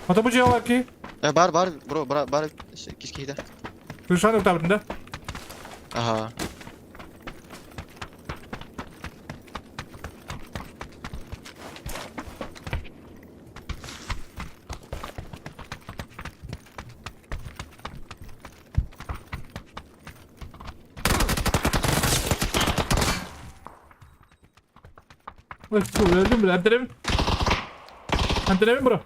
Ата бу жиалар ки. Э, бар, бар, бро, бар, бар, кискиһитэ. Крышаны утабытын да? Аха. Öldüm bile. Antenemin. Antenemin bro.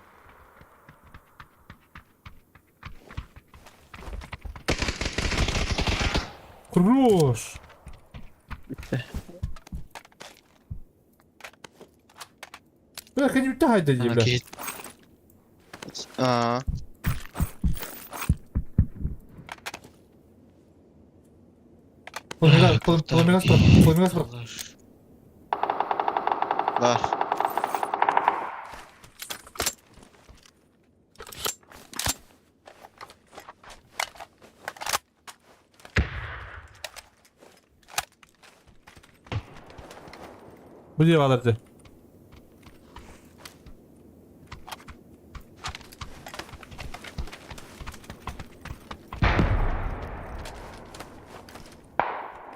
Хорош. Бля, ханюта хайда дии, бля. Аа. Полумегас, полумегас, бро. Бар. Бу дии баалар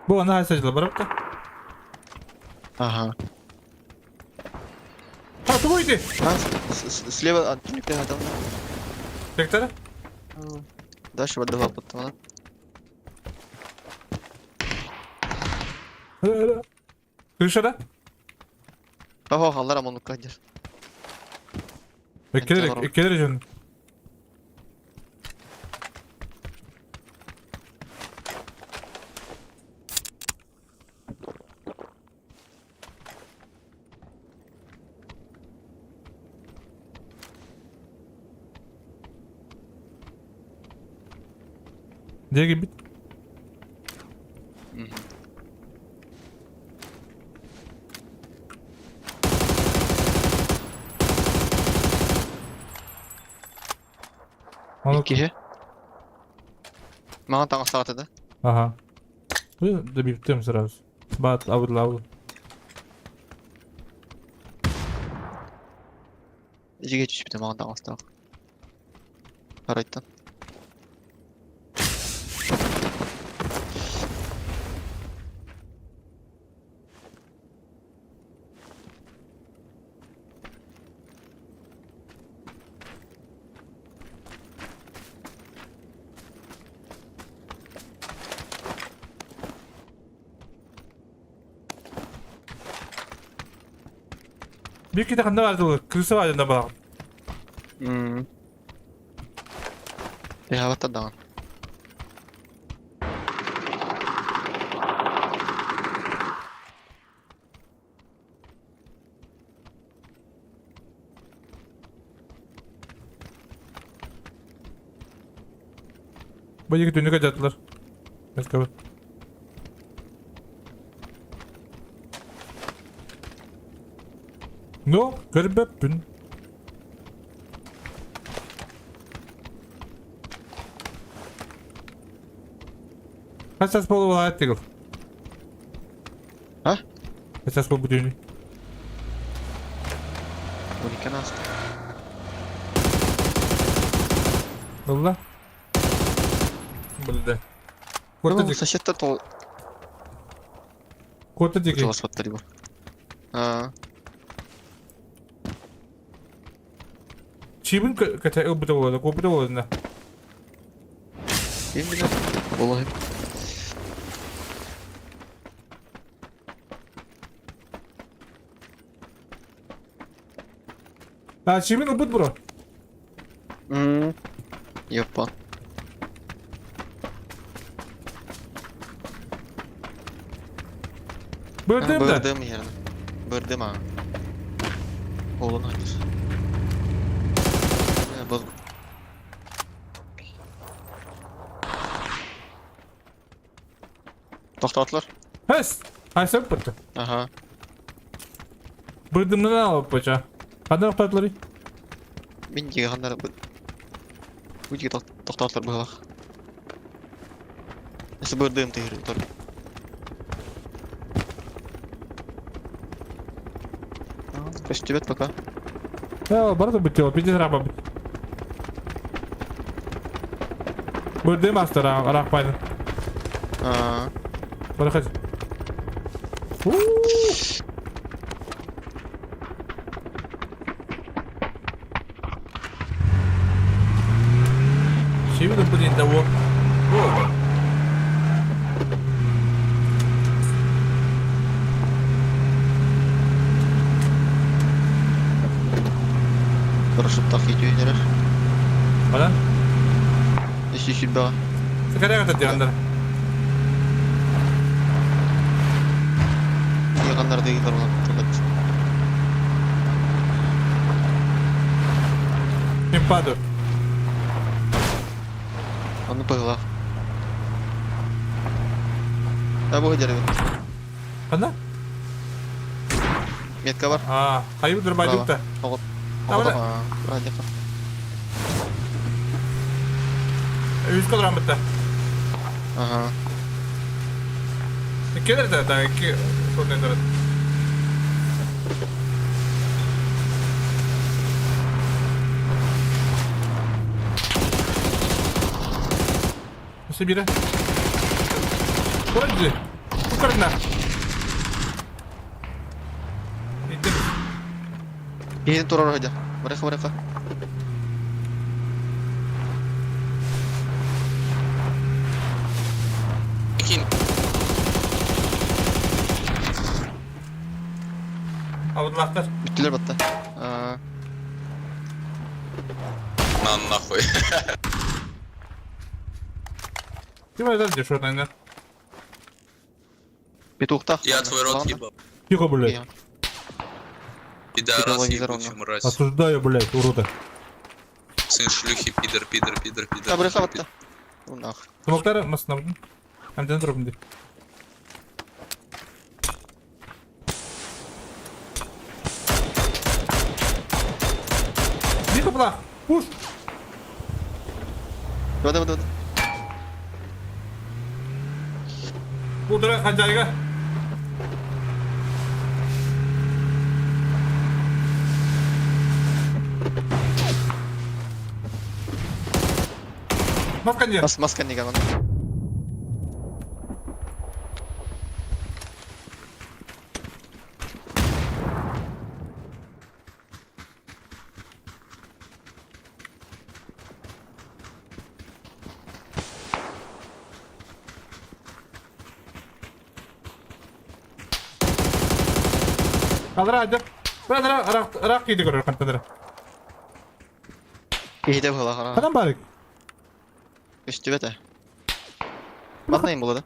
Бу ана хайсажла барапта. Ага. А, тугу ити? А, слева от там. Тектара? Дальше вода потом. Крышада? Ого, халлар амонук кадер. Эккелер, эккелер жөн. Диэги бит. Иккиһи. Маған таҥастаҕата да? Ага. Добивтем сразу. Бат, ауд, ауд. Ижиге түспүтэ маған таҥастаах. Арайтан. Биир киһи ханна баар дылы, крыса баар дьонно балаҕан. Яабата даҕан. Бу диэки түннүк адьатылар. Бэркэ Но көрбөппүн. Хас час буолуо тигил? А? Хас час буолбут үүнүй? 12 ааста. Ылла? Билде. Куорта Ну, диэки. соседтар тол Куорта диэки. Чуласпаттар его. А, Чибин кэтэ ылбыта буолла, куоппута буолла. Ким билэр? Олох. А, чибин ылбыт бро. М. Ёпа. Бырдым да. Бырдым yerine. Бырдым а. Oğlun hayır. Быз. Тохтоотулар. Хэс! Айсап бытты. Аха. Бырдымнан алып бача. Ханна тоқтатылар? Мин диге ханнар бу. Бу диге тохтоотулар быһылах. Эсэ бырдым тыһыр тор. Көстүбэт пока. Да, барда бутила, пиздец раба бит. Бырдым астара, арах пайдан. Аа. Барахать. Şimdi блин того. Парашюттах ийтүүнэрэр. Бадан? Үс сүрбэҕэ. Сакарага татьяндар. Иганнар дыгылар улан тылат. Мен падаю. Ону быһылаах. Да бу дереве. Ханна? Метка бар. А, хайы дурбайдыкта. Оҕо. Давай. Радио. Үс килограмм битте. Ага. Келер да, да, ки соннан Өссө биирэ. Вроде. Укрна. Иттим. Киһини турар сылдьар. Барыха барыха. Абыдлахтар. Бүттүлэр батта. На нахуй. Ким айтар дешет наверное. Петухтах. Я твой рот ебал. Тихо, блядь. Пидорас ебучий мразь. Осуждаю, блядь, урода. Сын шлюхи, пидор, пидор, пидор, пидор. Да, бырыха батта. Нах. Смоктары масына. Амден дробнди. Тихо, бла. Пуш. Вода, вода, вода. Кудра хозяйка. Маска нет. Мас маска не гаман. Алра адыр. Брат, рақ рақ кейде көрөр қантадыр. Киһитэ быһылаах. Қанан барык? Көстүбэт ээ. Манна им буолла да.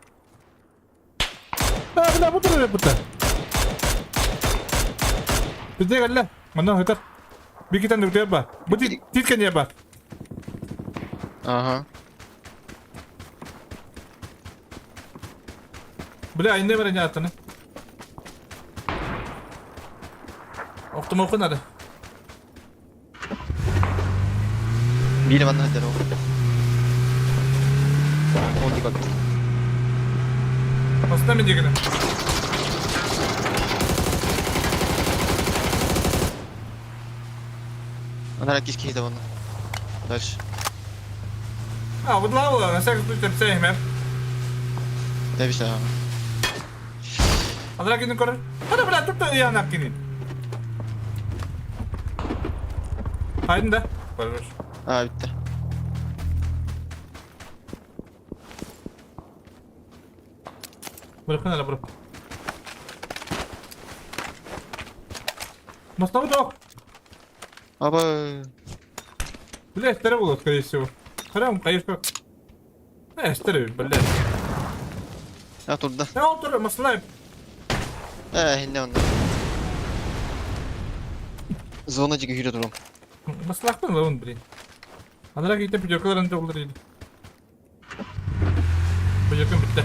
А, бля, бу турар бутта. Бізде кэллэ. Манна хытар. Бикитен нүктер ба. Бу титкене ба. Ага. Бля, инне баран аттаны. Охтумоху надо. Биир манна сылдьар ол. Ол дии көрбүт. Баста мен дегені. Анара кис киһи да онно. Дальше. А, вот лава, на всякий случай тэпсэ Тэбисэ. Анара кинин көрөр. Хана бля, тут я кинин. Хайдын да. Хорош. Аа бүттэ. Bırakın hele bırak. Mustafa da Аба. Бля, эстері болады, скорее всего. Харам, конечно. Эстері, бля. А турда. Ne oldu? Масалай. Ээ хинне онно. Зона диги хүрэ турам. Маслахтан лавын, блин. Анара кейтен пятеркалар анты олар еді. Пятеркам бітті.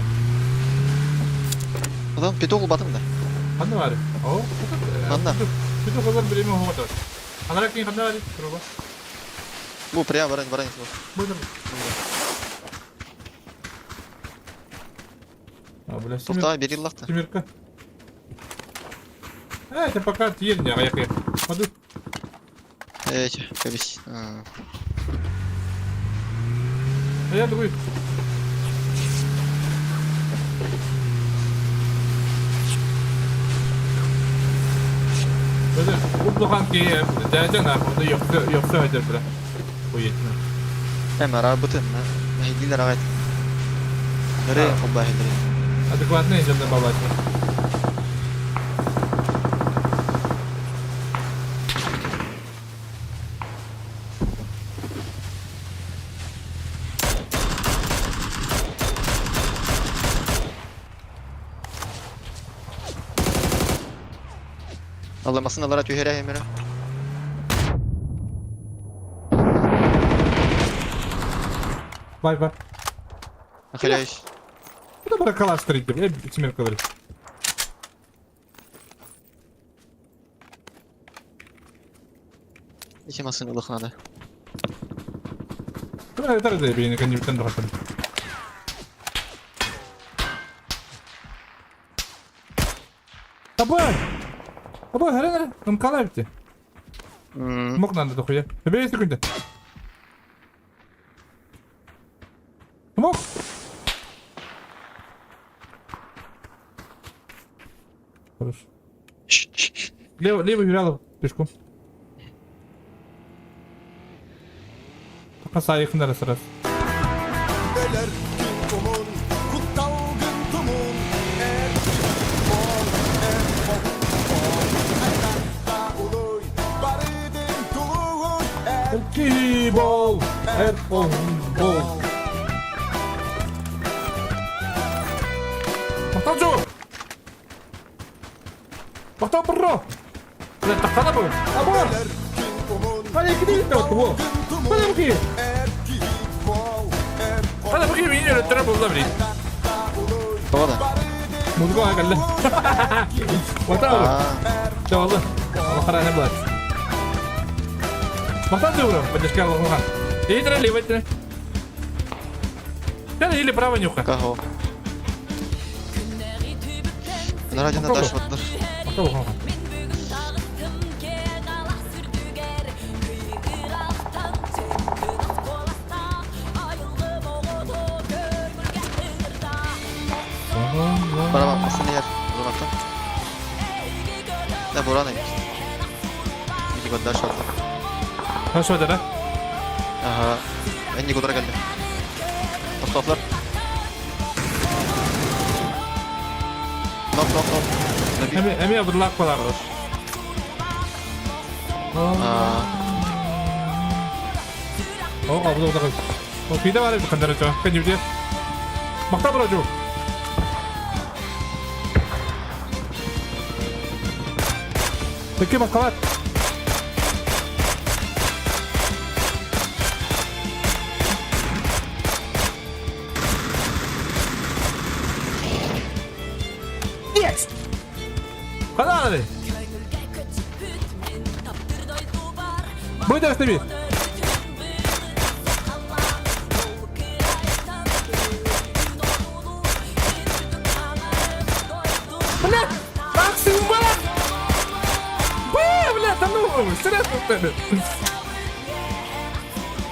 Адам петух батым да. Қандай бар? О, Қанда? Пятеркалар біреме оңады. Анара кейін қандай бар? Тұруға. Бу прямо баран баран бу. Бұйдыр. А, бля, Тоқта бери лахта. Семерка. Это пока тиель, а я Паду. Э, кабис. А я другой. Böyle bu ki дядя нахуй, yoksa yoksa hadi bura. Bu yetme. Эм арабытын. Мәһидилер агайт. Нөре кобба хидри. Адекватный идет добавлять. Аламасын алара түһәрә хемере. Bay bay. Ахаляш. Bu da bırak kalaştırayım. Ya içime kadar. Ичемасын улахнада. Bu ne kadar da beyni kendimden daha Табай! Табай, хәрә нәрә, ымкалай битте. Мок надо дохуя. Бей секунды. Мок! Хорошо. Лево, лево Юралов пешком. Пока саа yakınlara сразу. Кибол, Эрпол, бол. Мақтан жо! Мақтан бұрро! Тақтана бұл! Абор! Hadi iki değil de bu. Hadi bakayım. Hadi bakayım yine öğretlere buldu bile. Бабада. Музыка келді. Отау. Жауалды. Алла не болады. Мақтан жауырым, поддержка алған. Ейтірі, левый тірі. Или право нюха. Каго. Нарадина даш ваттар. Мақтан оған. Барабан масын ер. Узунакта. Да буран эбит. Мини даш ваттар. Хорошо, да? Ага. Энни кудара келди. Токтофлар. Нок, нок, нок. Эми, эми абдуллах балар. Аа. О, абдуллах. О, киде бар бит кандара жо. Кенди Мақта бара жо. Теке мақалат. Есть! Каналы! Быдаш тебе! Бля! Максим, бля! Бля, бля, да ну, серьезно, что ли?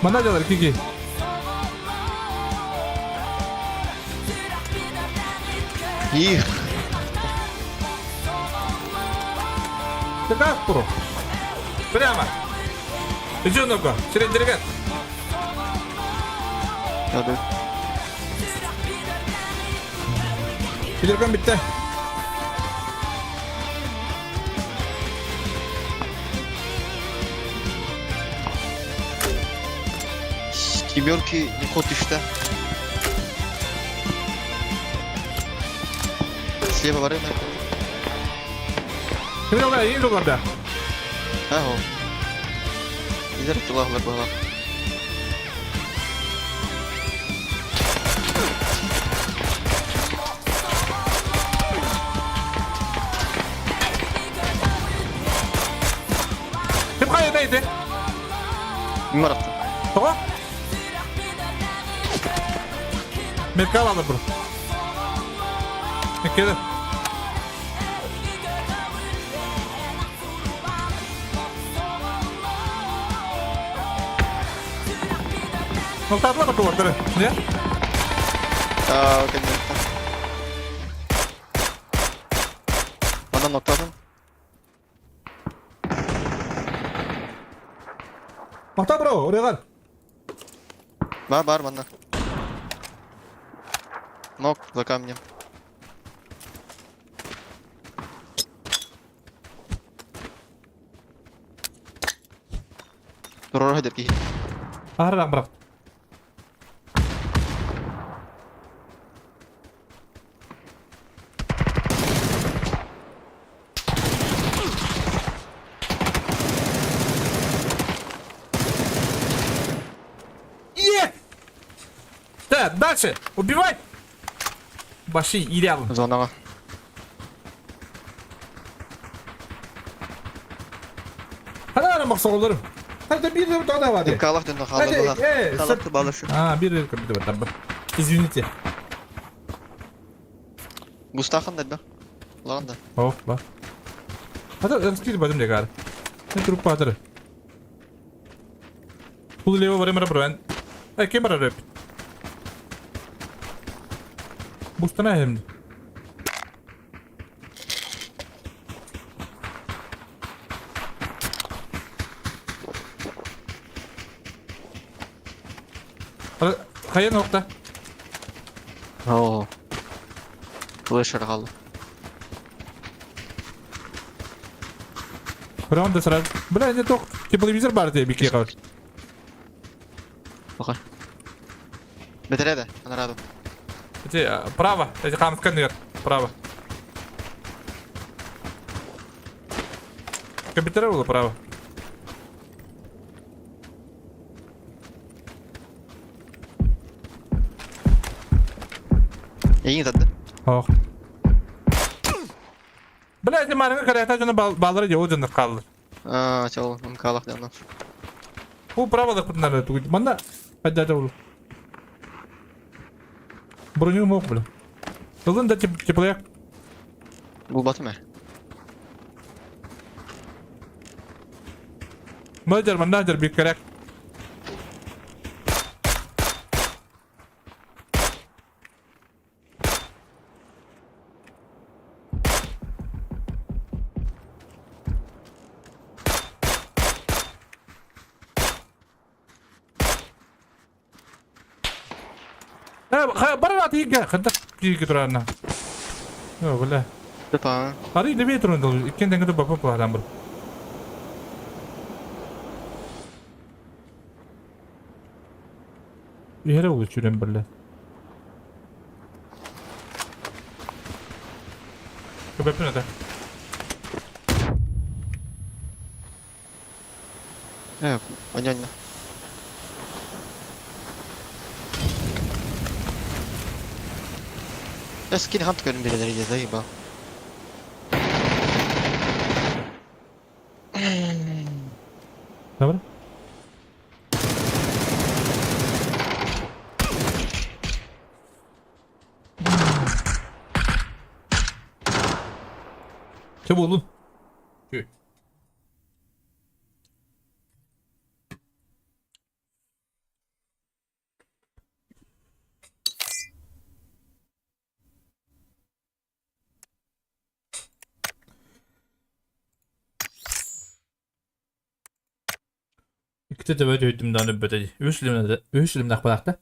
Мана делали, Кики. Их. Ты как, Пуру? Прямо. Иди ну-ка, через деревянь. Надо. Билиргэн бүттэ. Семерки не ход түстэ. Слева бар ме? Ким олар, ең оларда? Аһо. Илер тулаһылар баһалар. Ким хайда ити? Мин барахтым. Тоҕо? Метка алады бро. Кеде. Ноктатла ба Не? Аа, конечно. Манан ноктадым. Нокта бро, орегар. Бар, бар, манна. Нок за камнем. Турора дерки. Ахаран брат. Е! Так, дальше! Убивай! Баши, идеал. Зонаға. Хана мақсағыларым. Хайда bir de daha var. Калах ден Hadi, халах. Халах баласы. А, bir de bir de Извините. Густахан да. Лаганда. О, ба. Hadi раскид бадым дегар. Не труп патыр. Пул лево барым бро. Ай, кем бар реп? Бустана hem. Хайа нокта. О. Флешер қалды. Раунд сразу. Бля, не только тепловизор бар тебе бики кал. Бақар. Бітіреді, анараду. Эти право, эти хамсканер, право. Компьютер было право. Ең тады. Ох. Бля, эти марыңы карата жана баллары жоо жана калды. Аа, чал, мкалах ден. Бу право да кутнары тугит. Манда хайда ол. Броню мок, бля. Ылын да теплояк. Бұл баты ма? Мадер, мандадер бик керек. Барат иге, ханда киге турана. О, бля. Типа. Ари левее туран иккен деңге бапа пларан бир. Yere uçuyorum böyle. Köpek nerede? Э, понятно. Я скин хант көрүн берелер заебал. Чэ буоллун. Иккитэ төбө түһүттүм даҕаны өлбөтө дии. Үһүс илимнэ үһүс илимнээх бараахта.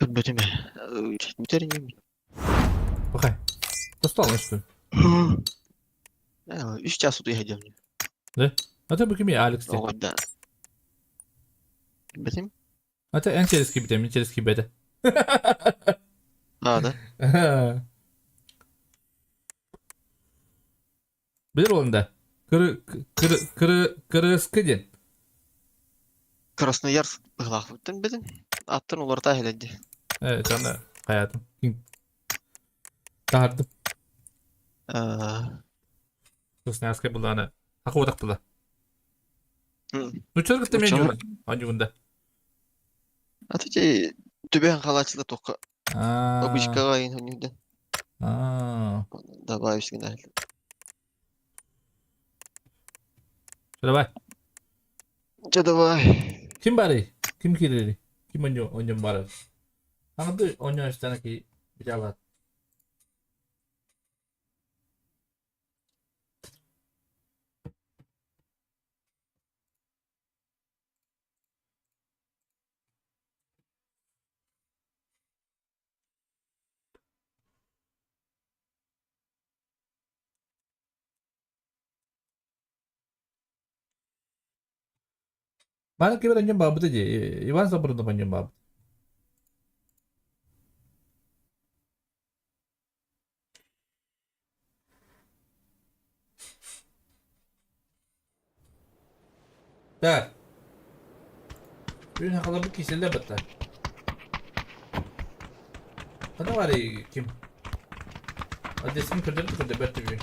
Өлбөтүм ээ. Бүтэр иним. Бакай. Достал үстүн. Үс час утуйа сылдьабын. Да? Ата бу кими Алекс диэн. Оҕойда. Билбэтим. Ата эн через кибитэ, мин через кибэтэ. А, да? Билэр буолан да. Кыры кыры кыры кырыскы диэн. Красноярск быһылаахпыттан бэтин. Аттан уларыта иһэлэрди. Э, чана хаятым. Таһардым. Красноярскай булааны. Акуотах була. Нуччалар кытта мен аньугунда. Аты те түбэһэн халааччыла туохха обычкаҕа иһин хонньуйдан. Добавишь гына. Давай. Чэ давай. Ким барый? Ким киирери? Ким онньо онньон барар? Аңды онньо истана ки биталат. Маны кибер онньон баабыта дии. Иван Сапрунов онньон баабыт. Так. Бүгүн сахаларбыт киселлэр батта. Хана баарый ким? Адресын көрдөрдө көрдөрбөт бүгүн.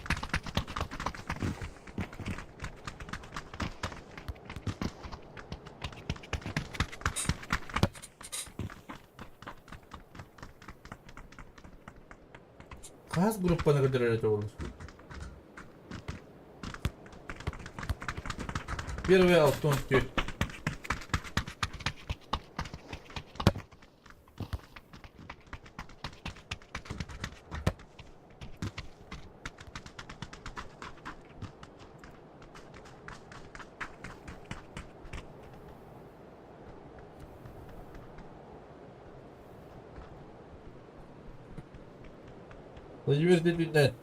Хас группаны көрдөрөр этэ ол? Первый алтын түт. Владимир Дедвиннэ.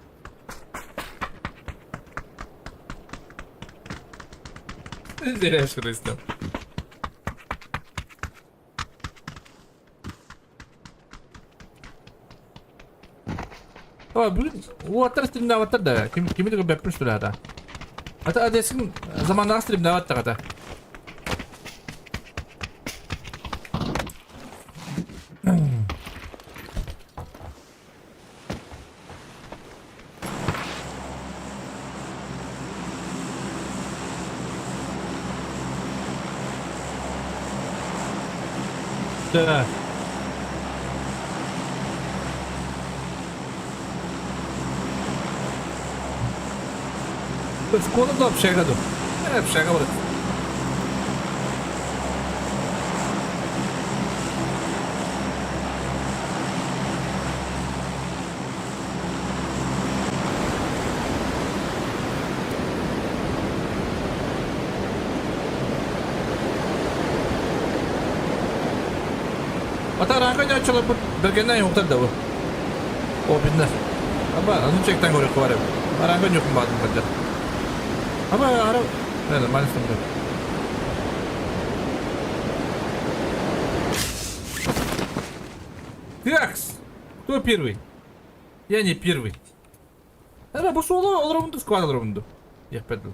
Зря что А, бүгүн уоттар стримнаабаттар да. Ким кими да көрбөппүн что ли ата. Ата адесин заманнаах стримнаабаттар ата. Да. Школа да общага ду. Общага бар. Ата араҥка дьааччыларбыт бэргэннээн уһуктар да бу. О, биннэр. Аба, аны чектан көрүөххэ бар эбит. Араҥка ньукун баатын көрдөр. Аба, ара... Нормально стамда. Такс! Кто первый? Я не первый. Ара, бу суолу олоробун сквад олоробун Яппет дыл.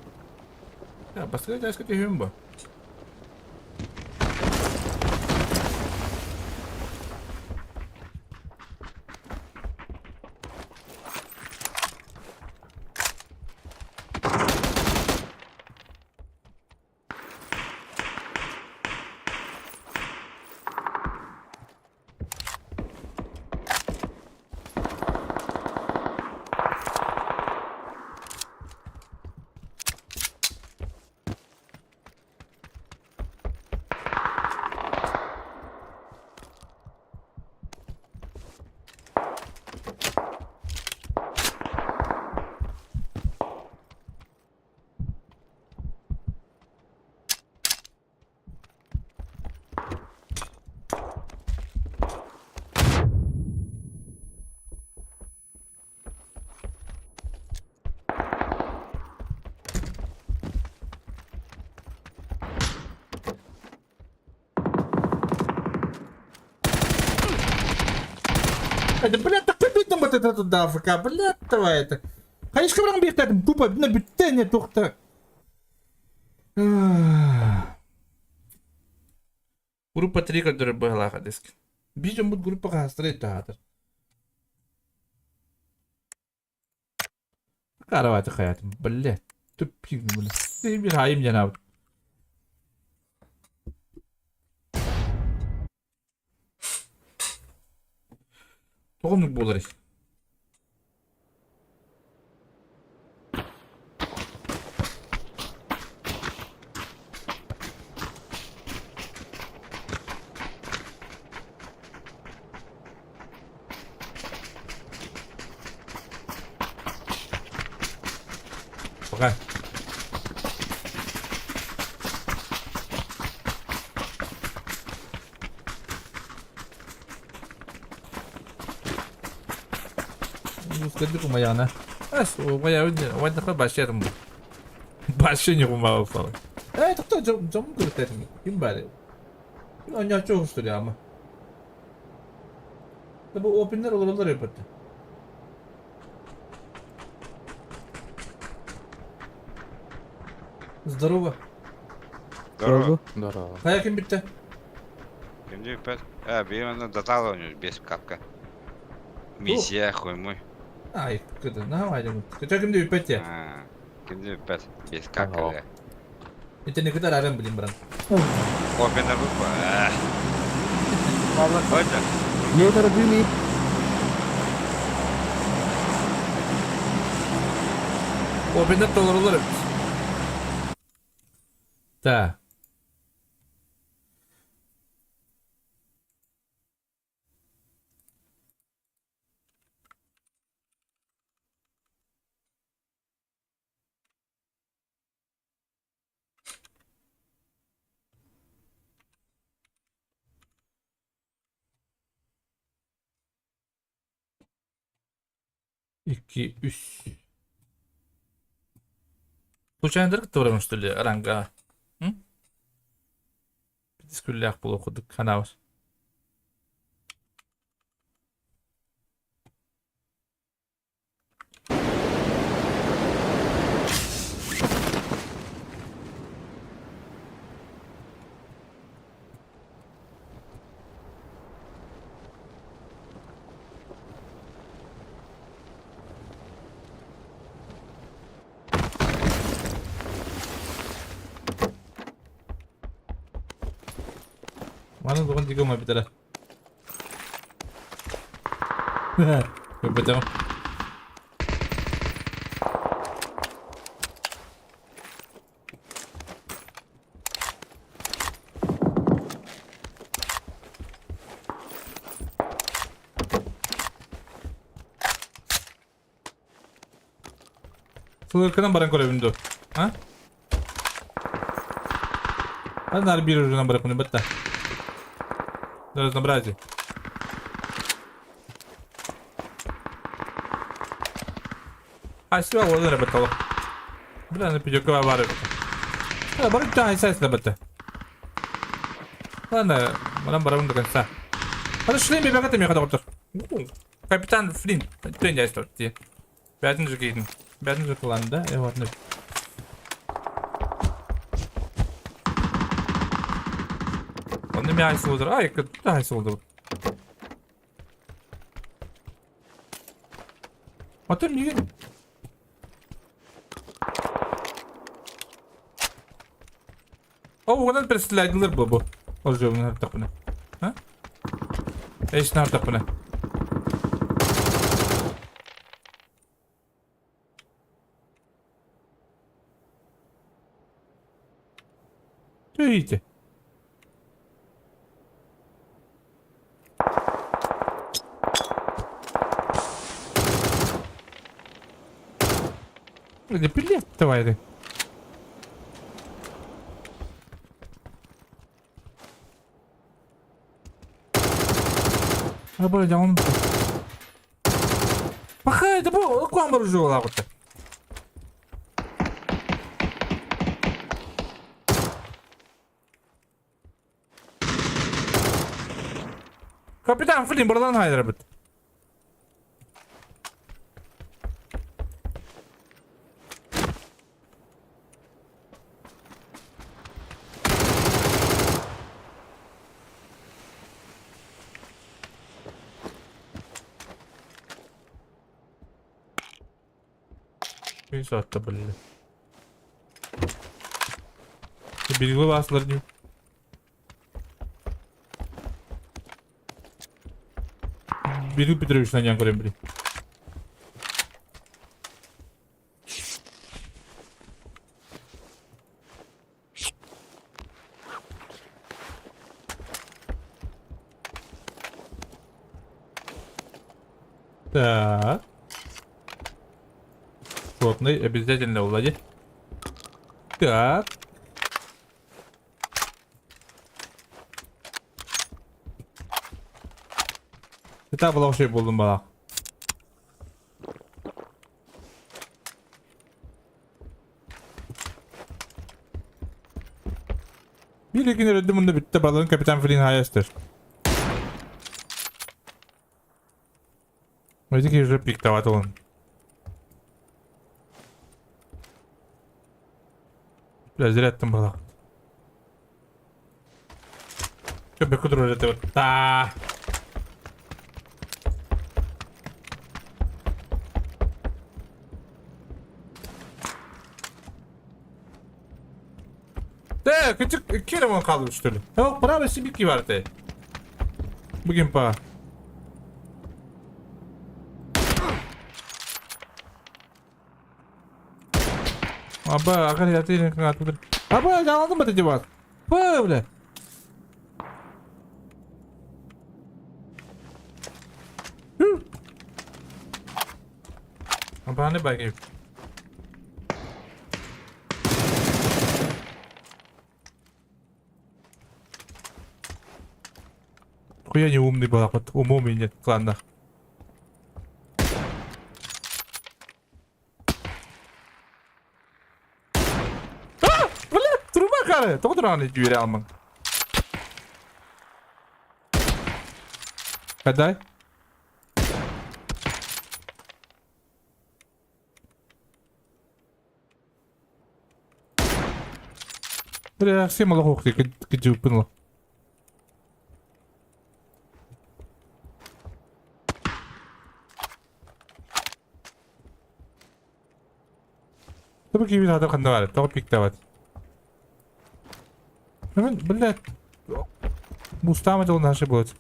Бастакы чааска түһүм бу. Это, блядь, так ты вот это туда, АФК, блядь, давай это. Хайышка баран биэхтэтим, тупо, на бүттэ не тухта. Группа 3 көрдөрөр быһалаах диск. Биир дьоммут группа хаһастара итаатар. Караваты хаятым, блядь, тупик, блядь. Ты bir hayım cenabı. Тоҕо буоларый? Пока. Ускордик умаяна. Ас, умая, башерм. Башене умаа фала. Э, тоқта, жом көрөтөрүм. Ким бар? Оñочу что ли, ама. Бу опеннер олороллор эбит. Здорово. Здорово. Здорово. Хайа ким бүттэ? Ким пять? А, берем дотал у него без капка. Миссия, хуй мой. Ай, кыды, на, Кача ким деп пәтте? А, Ким пять? Без капка, бля. Это не кыдар арам блин, брат. Кофе на руку. Хочешь? Не торопили. Опеннер толороллор эбит. Да. Икки, үс. Случайно кытта что ли, ранга? М? Дискүллээх буолуох курдук ханаабар. Маны тугун дигом эбитэрэ. Көппөтөм. Сылыркынан баран көрөбүн дуу? А? А нар бир уже барып бітті. За разнообразие. А все, вот работало. Бля, на пидюкова бары. А, бары та айсайс работа. Ладно, барам барам до конца. Хорошо, шлем бегать мне когда Капитан Флинт, ты не что ты. Бәтін жүкейтін. Бәтін жүкіланды, да? Э, ладно. Онда мен айсы болдыр. Ай, айсы болдыр. Ата неге? О, одан представляйдылар бу бу. Ол жобун артак буна. А? Эшин артак буна. Видите? Не билет давай ты. А блядь, он... Пахай, это был камеру жила вот. Капитан Флинн, барлан хайдер бит. Күн соатта блин. Биригли баасылар дии. Бириг Петрович нанян көрөм били. Так. Плотный обязательно Влади. Так. Это была вообще булдum бала. Bir gün öldüm bunda bitti balığın Kapitan Flynn hayastır. Öteki уже пиктоват он. Бля, зря там была. Че, бекудр это вот. Та. Да, küçük iki kaldı что ли? Yok, bravo, sibiki vardı. Bugün pa. Аба, агар я ты не Аба, я алдым это деват. Бля. Аба, не баги. Хуя не умный был, вот умом и нет, ладно. А, бля, труба кары. Тоҕо туран дүйре алмаң. Кадай? Бля, всем аллах кыдьыппын. Tabii ki bir adam kanda var. Тоҕо пиктават. Блядь. Мустама дел наши будет.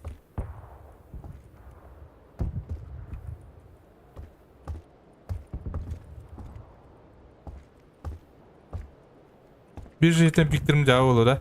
Bir jetten piktirim cevabı olur ha.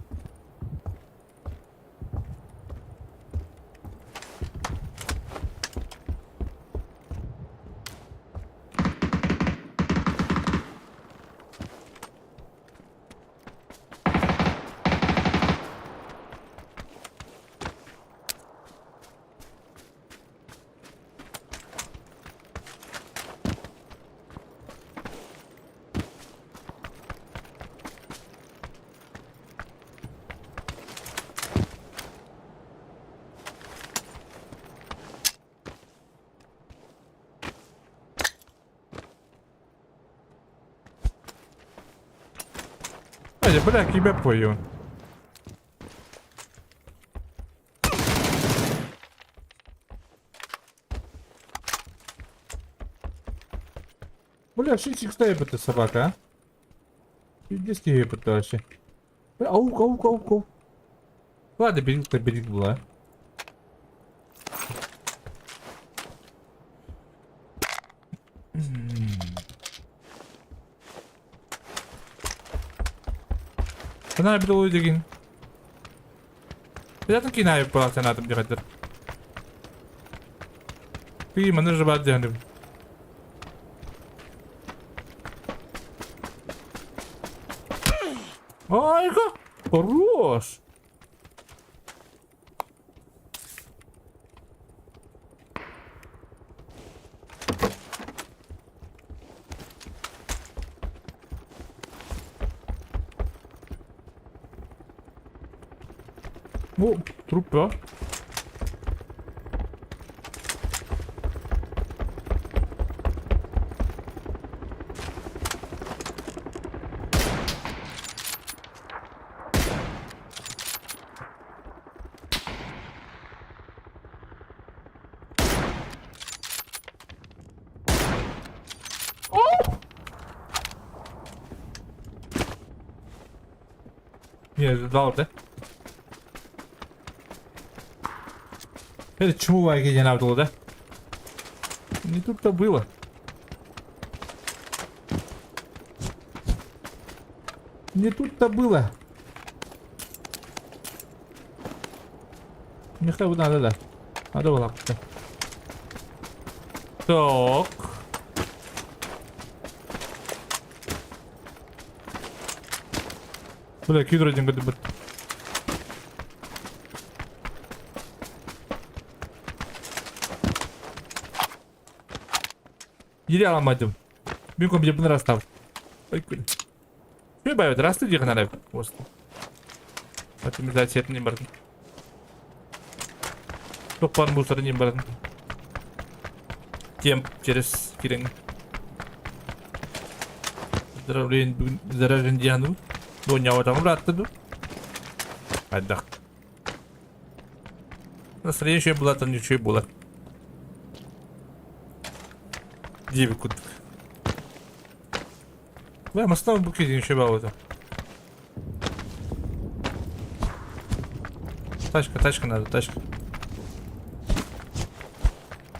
Hadi bırak gibi koyuyorsun. Бля, шичик стоит эта собака, а? Пиздец тебе вообще. Бля, аук, аук, аук, аук. Ладно, бери, бери была. Она bir деген. Zaten ki ne yapıyor sen adım diye. Bir manır var diye. Айга! Хорош! О, труп, а? Не ожидал, да? Это чему не надо было, да? Не тут-то было. Не тут-то было. Михаил, надо, да. Надо было. Так. Бля, күйдір один көтіп бітті. Ири аламадым. Мен көмде бұны растав. Ой, күн. Шөй байбет, расты дейін арай. Осы. Оптимизация не бардым. Тоқпан бусары не бардым. Темп через кирен. Поздравление бүгін заражен диану. Доня отамын братты. Айдақ. Настроение еще было, там ничего было. Диэбит курдук. Бля, мастан бу киһи еще баҕа Тачка, тачка надо, тачка.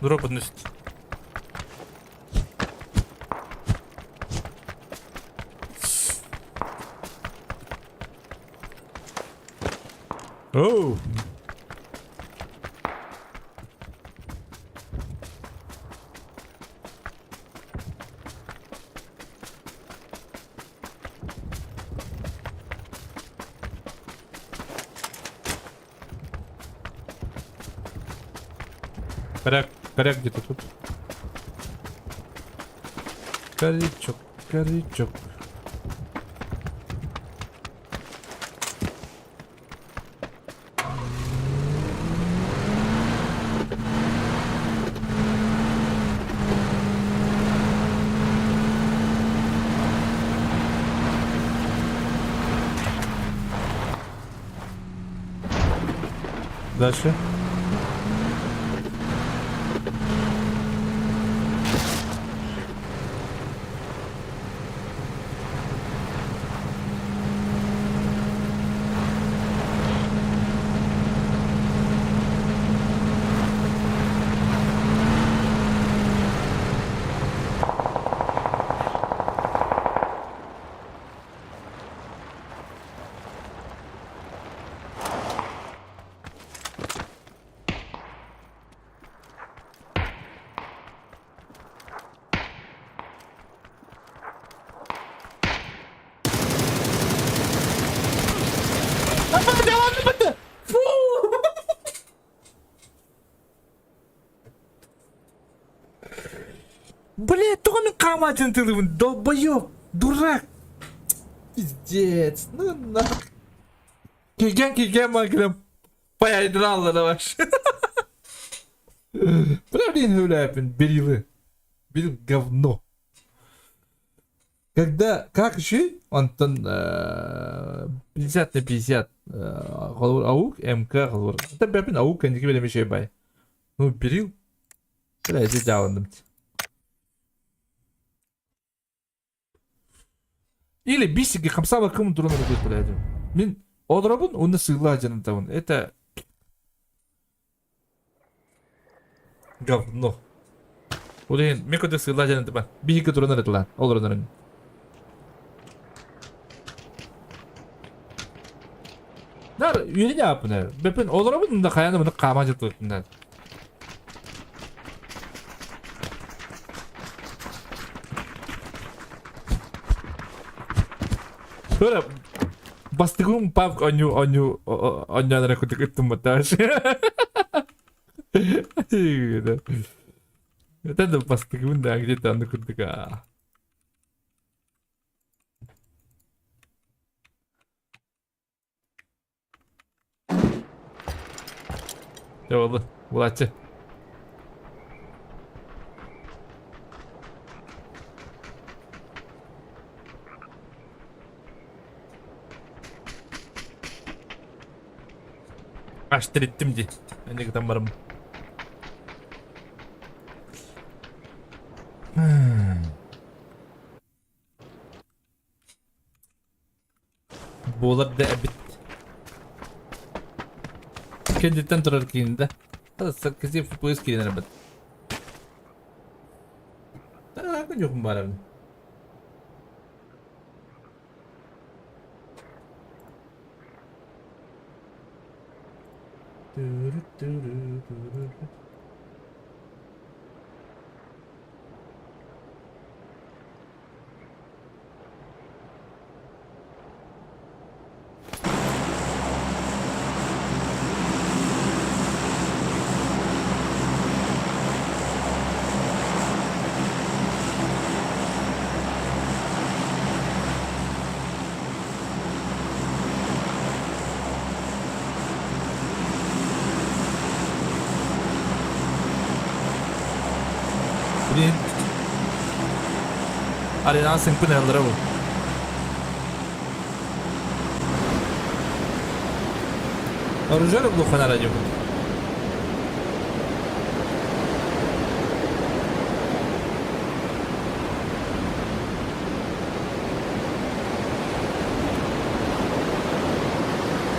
Дроп относит. Оу! Коряк, коряк где-то тут. Корячок, корячок. Дальше. Блять, тоҕо мин хаамааччыны тылыбын, долбоёб, дурак. Пиздец, ну нах. Кигэн кигэн магрым. Паяйдыраллара баш. Блин, гуляпин, берилы. Берил говно. Когда, как еще? Онтон 50 на 50 холобур АУК, МК холобур. Это бэпин АУК кэнники бэлэмишэй бай. Ну, берил. Бля, ити дьааланным. Или бисики хамсаба кым туран будет, блядь. Мин олоробун уонна сыыллаах дьанытабын. Это говно. Ол иһин мин курдук сыыллаах дьанытабын. Биһиги туран эрэ олоронорун. Нар үөрэнэ ааппын Бэпин олоробун да хайаан да муну хааман дьылтыбыттын Көрө бастыгым папк онньу онньу онньоон эрэ курдук ыттыммыттааш. Это да бастыгым да где-то аны курдук аа. Дьэ буолла, булааччы. Аш тириттим дии. Эннигитэн барым. Буолар да эбит. Кэнниттэн турар киинэ да. Киси FPS киинэ эрэ бит. Күнүхүн барабын. Блин. Арена сыҥпын ыллара бу. Оружие глухана радио.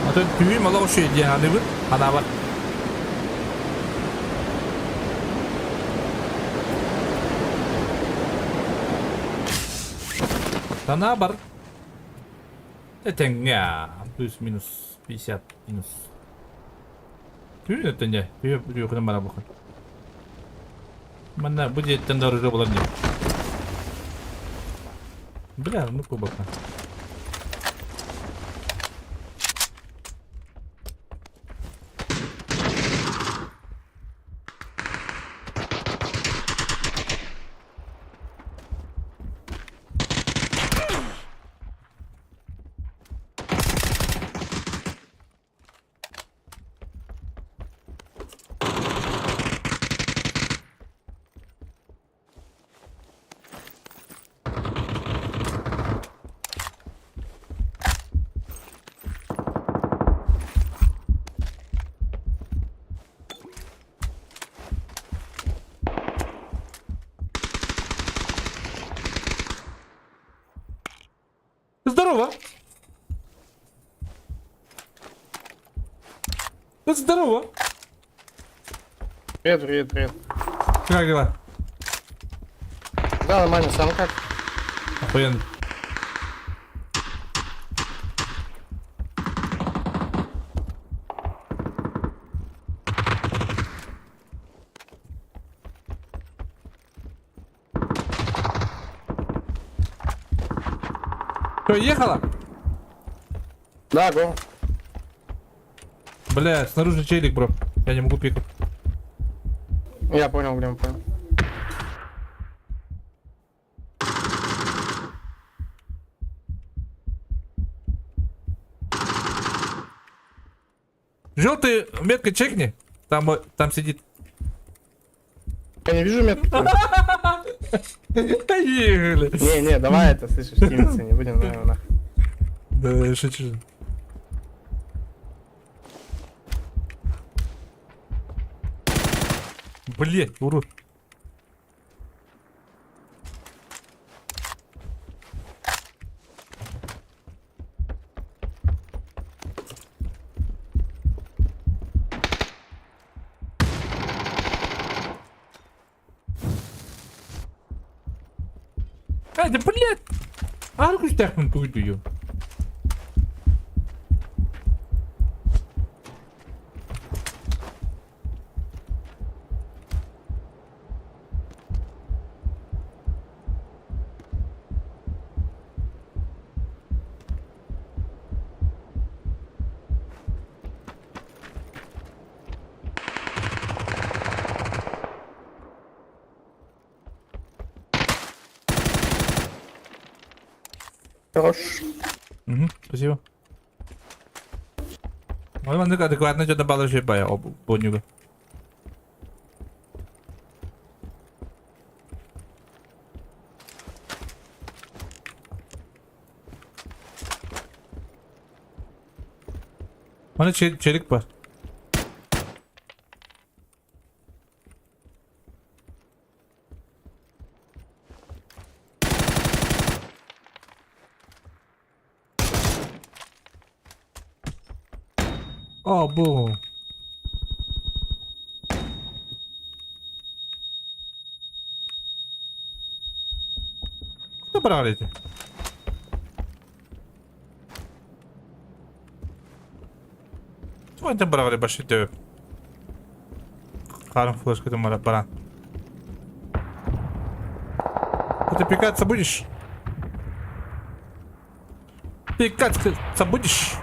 Атын түүн мала ошуй диэн аныыбын, анаабар. Санаабар этэҥҥэ плюс-минус 50 минус. Түүн өттүн дьэ, түүн бара букун. Манна бу дьиэттэн да оружие булар дии. Бля, ну кубака. Здорово! Здорово! Привет, привет, привет. Как дела? Да, нормально, сам как? Охуенно. Что, ехала? Да, го. Бля, снаружи челик, бро. Я не могу пикать. Я понял, блин, понял. Желтый меткой чекни. Там, там сидит. Я не вижу метки. Поехали. Не, не, давай это, слышишь, кинется, не будем, наверное, нахуй. Да, я шучу. Блять, урод. А, да блять! Аргустяхмын туйдую. Хорош. Угу, спасибо. Ой, маннык адекватно что-то балышы бая, бонюга. Мана челик бар. О, бу. Ханна бараҕар ити? Туох антан бараҕар баши дөп. Харым флешкатын бара баран. Ты пикаться будешь? Пикаться будешь?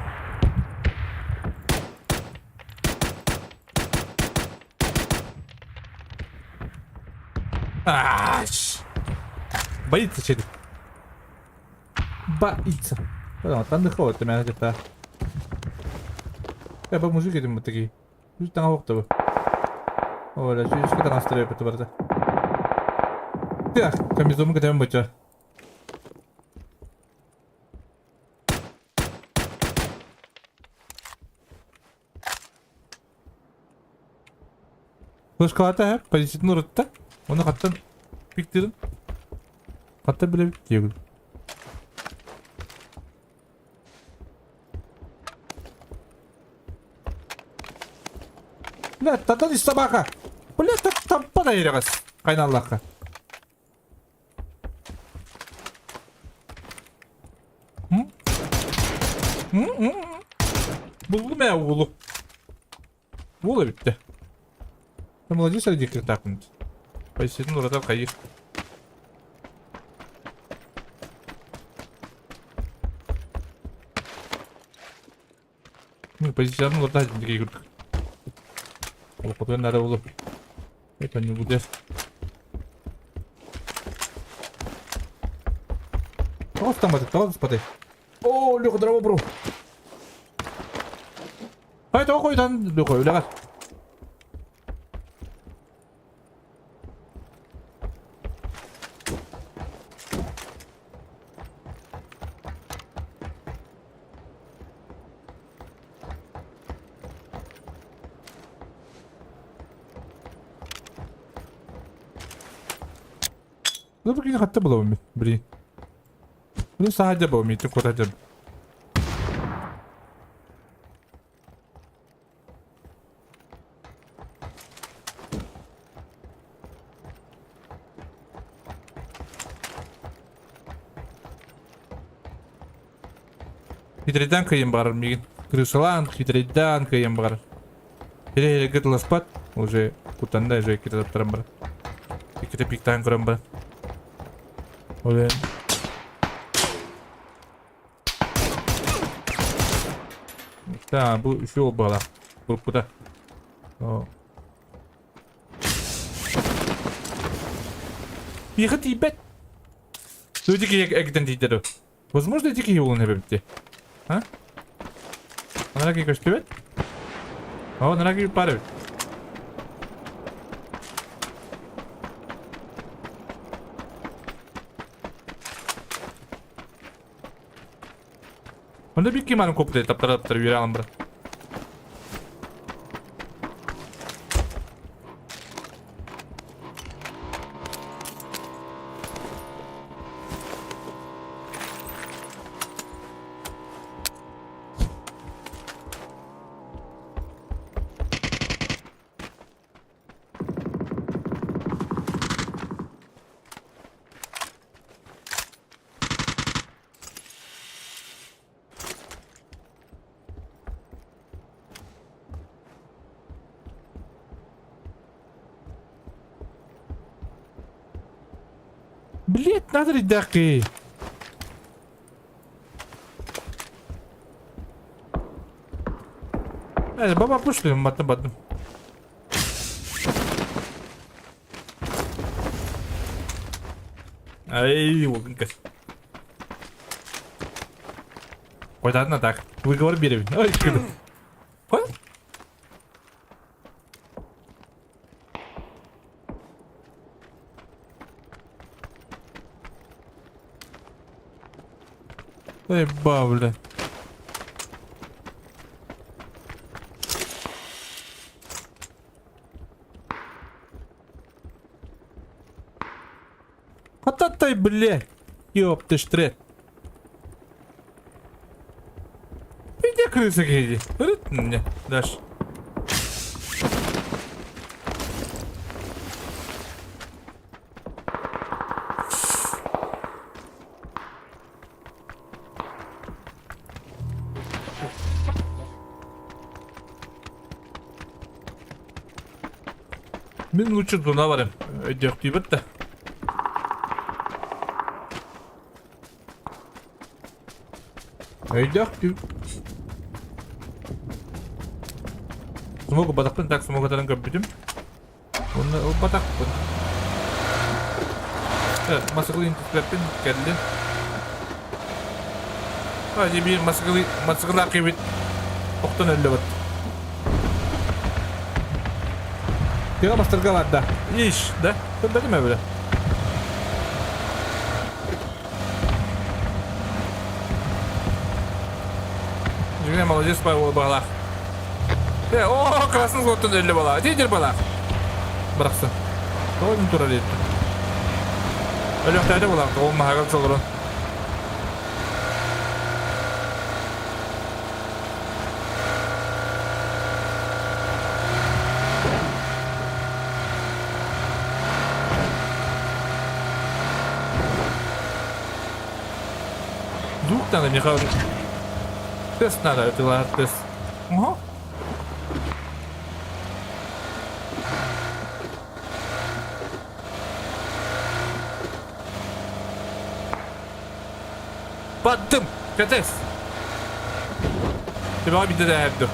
Аш! Боится челик. Боится. Там холод, меня где-то. Я бы мужик этим такие. Жүз таҥа охтобу. Оля, сүүскэ таҥастары өпөтө барда. Так, комбинезону кэтэбин боча. Флешкалата һэ, позициятын урутта. Оны хаттан пиктирин. Хаттан билэбит диэгин. Бля, татан собака! Бля, таппа ирэҕэс. Хайналлахха. Буллум ээ уолу. Уол эбиттэ. Молодец, Алидик кыртаакпын. Позициятын уратар хайыр. Ну, позициятын уратар дикей курдук. Олохотугар наада буолуо. Это не будет. Тоҕус тамматы, тоҕус патай. О, Леха, здорово, бро. Ай, тоҕо хойутан Леха, үлэҕэр. Ну, прикинь, хатта буолабын блин. Ну, саадьа буолам, миитин куотаадьа. Хитрейдаан кыайан баҕарар миигин. Крысалаан, хитрейдаан кыайан баҕарар. Хире-хире тыласпат, уже куттанна уже иккитэ таптаран баран. Иккитэ пиктаан көрөн баран. Ол Да, бу үчүгэй буолбаҕа. Группута. Миэхэ тиийбэт. Ити киһи эгитэн тиийдэ дуо? Возможно, ити киһи уолун эбэбит А? Анара киһи көстүбэт? О, анара киһи баар эбит. Онда бик киманын копты таптара таптара үөрэ алан баран. Блять, надо ребятки. Баба пушли, маттым баттым. Ай, уолгунка. Ладно так. Выговор берем. Ой, Понял? Эй, бабля. Хататай, блядь. Ёб ты штрет. Иди крыса иди. Мне дашь. Мин лучше зона барым. Өйдөөхтүүбүт да. Өйдөөхтүү. Смогу батахпын так смогатарын көрбүтүм. Онно ылбатахпын. Масыкылын түспэппин кэлли. Adi биир масыкылы масыкылаах киһибит охтон өллө бат. Тыа мастарга барда. Иш, да? Көрбөтүм эбиле. Жигине молодец баалаах. Э, о, красный золотон өллө балаа. Тидер балаа. Бырахсын. Тоҕо мин турар еттим. Өлөхтөөтө булаах, ол маһагал солорон. Звук надо, Михаил. Тест надо, это тест. Ага. Баттым! Кэтээс! Төбөҕө биирдэ да эһэрдим.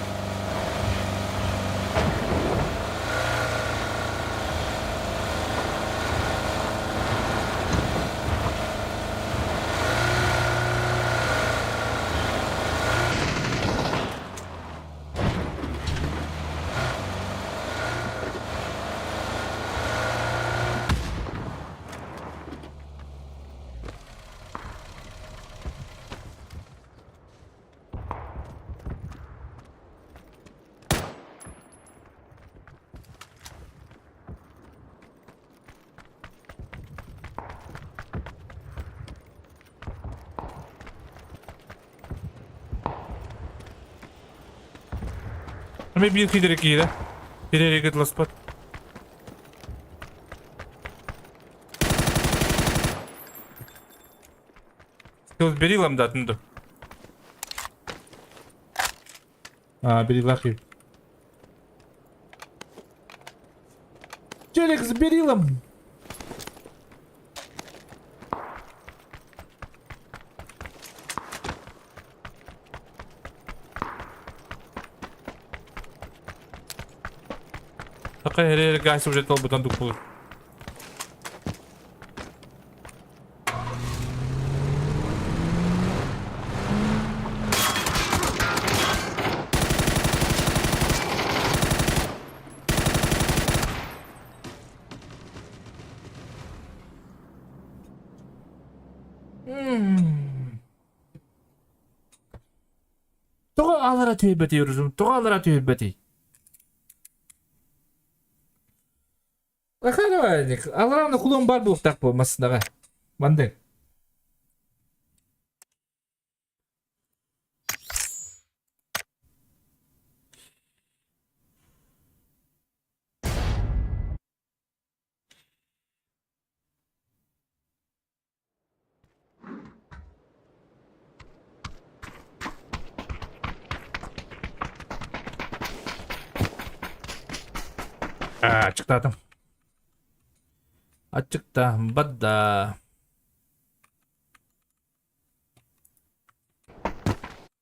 Эмиэ биир киирэ киирэ. Киирэ кытыласпат. Ты берилам да тынды. А, берилах и. Челик с берилом! Такая гайс уже толбутан дупулur. Тоҕо алара түһэрбэтий уружум? Тоҕо алара түһэрбэтий? Алараны кулун бар буолуохтаах буо массынаҕа. Маннык. Ачыктаатым. Ачыктаан барда.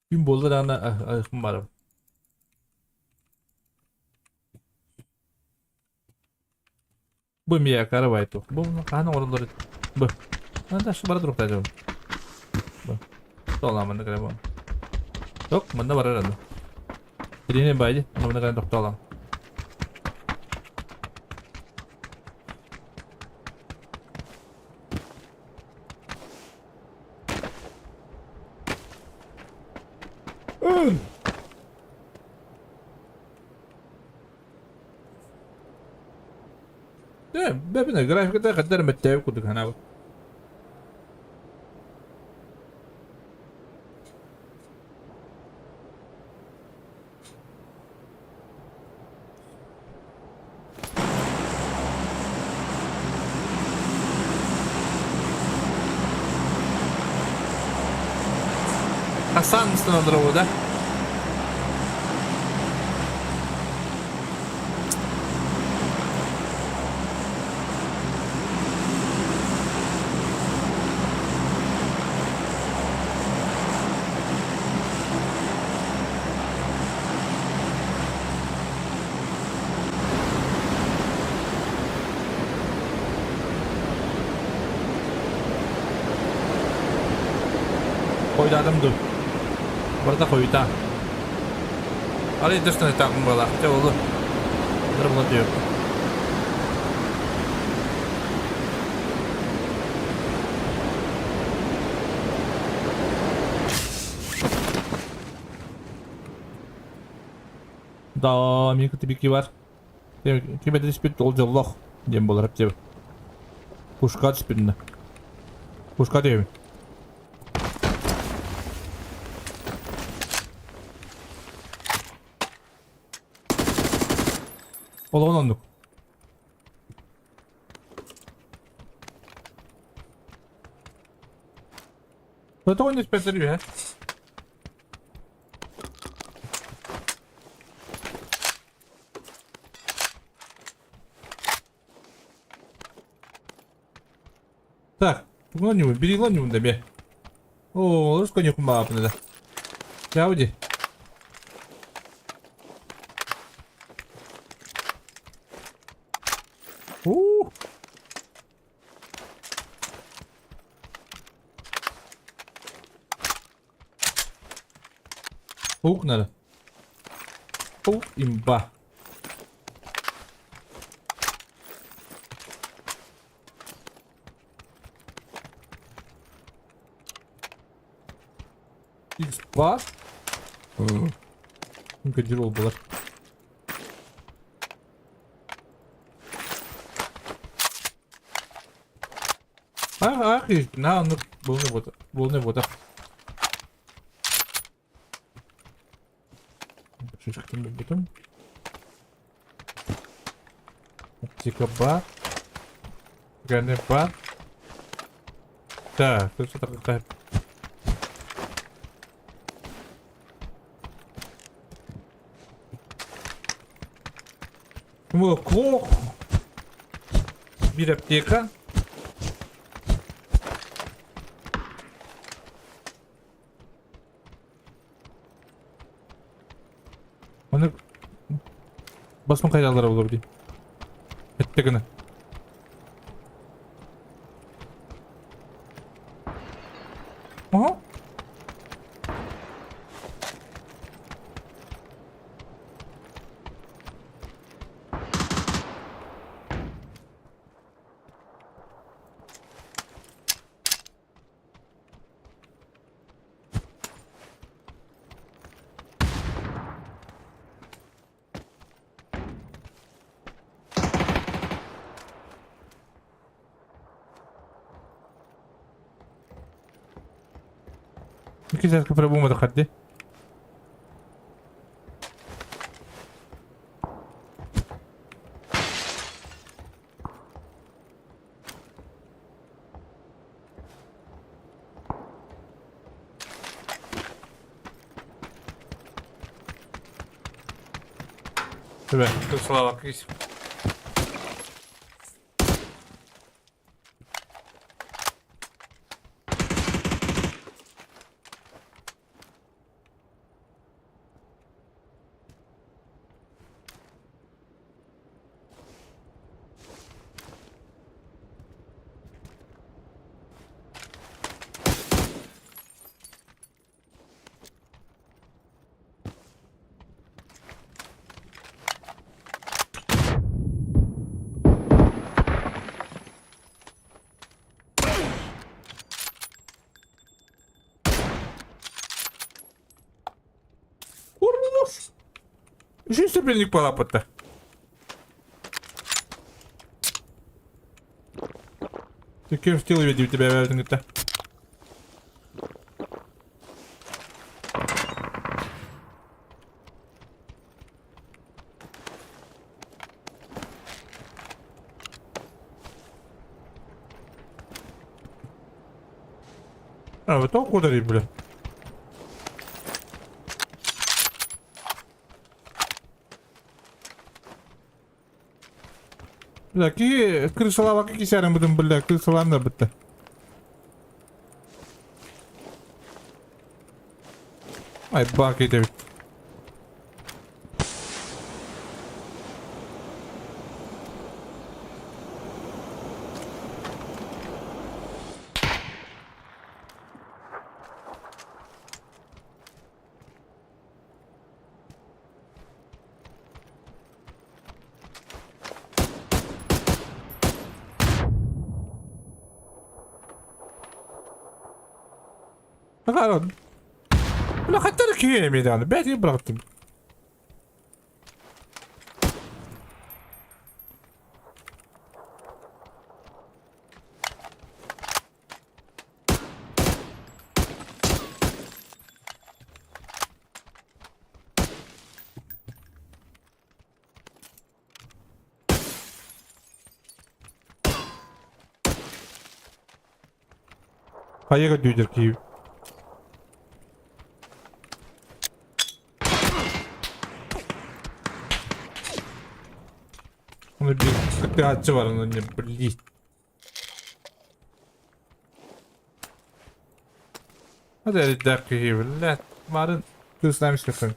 Күн буолла даҕаны аһыахпын баарым. Бу эмиэ каравай туох. Бу хаһан оҥороллор Бу. Дальше бара туруктаачым. Бу. Тоолаа манна кэлэ бу. Ток, манна барар аны. Тирине байди, манна кэлэн тохтоолаң. Э, бэбинэ графиката хаддар мэттээбит курдук санаабыт. Хасан установил, да? Хойдатым дуу? Барыта хойутаа. Арай дөстөн этаакын буолаах. Чэ олу. Ыры була түһүөккүн. Да, мин кытыбики бар. Ким этиспит ол дьоллоох диэн буолар эптиэбит. Пушка түспүтүнэ. Пушка диэбин. Олоҕун оннук. Тоҕо диспетер үһэ? Так, тугунан бери ньуун да бе. О, олус коньякун баапын да. Чауди. У. Паук надо. Паук имба. X2. Кодировал было. Ах, ах, на, ну, был вот, был вот. Шишкин бутум. Оптика бар. Ганы бар. Так, тут что такое? Молоко. Бир аптека. Оны басым қайда болар деймін. Әтті гына. Ага. Икки пробума хадди. Тебе, тут слава кись. Урнус! Үчүн сөпүнүк балаппыта. Ты в тело видел тебя это. А, вы толку ударить, бля? Бля, ки крысалава кисәрен будем, бля, крысаларны бітті. Ай, бак ете. Бля, хаттар киһи эмиэ даҕаны бэйэтигэр быраҕыттым. Хайа көрдүүдэр киһи. Оны биир кыттыгааччы бар, оны не блин. Hadi эрдээх киһи блядь. Марын кыыснаам испэппин.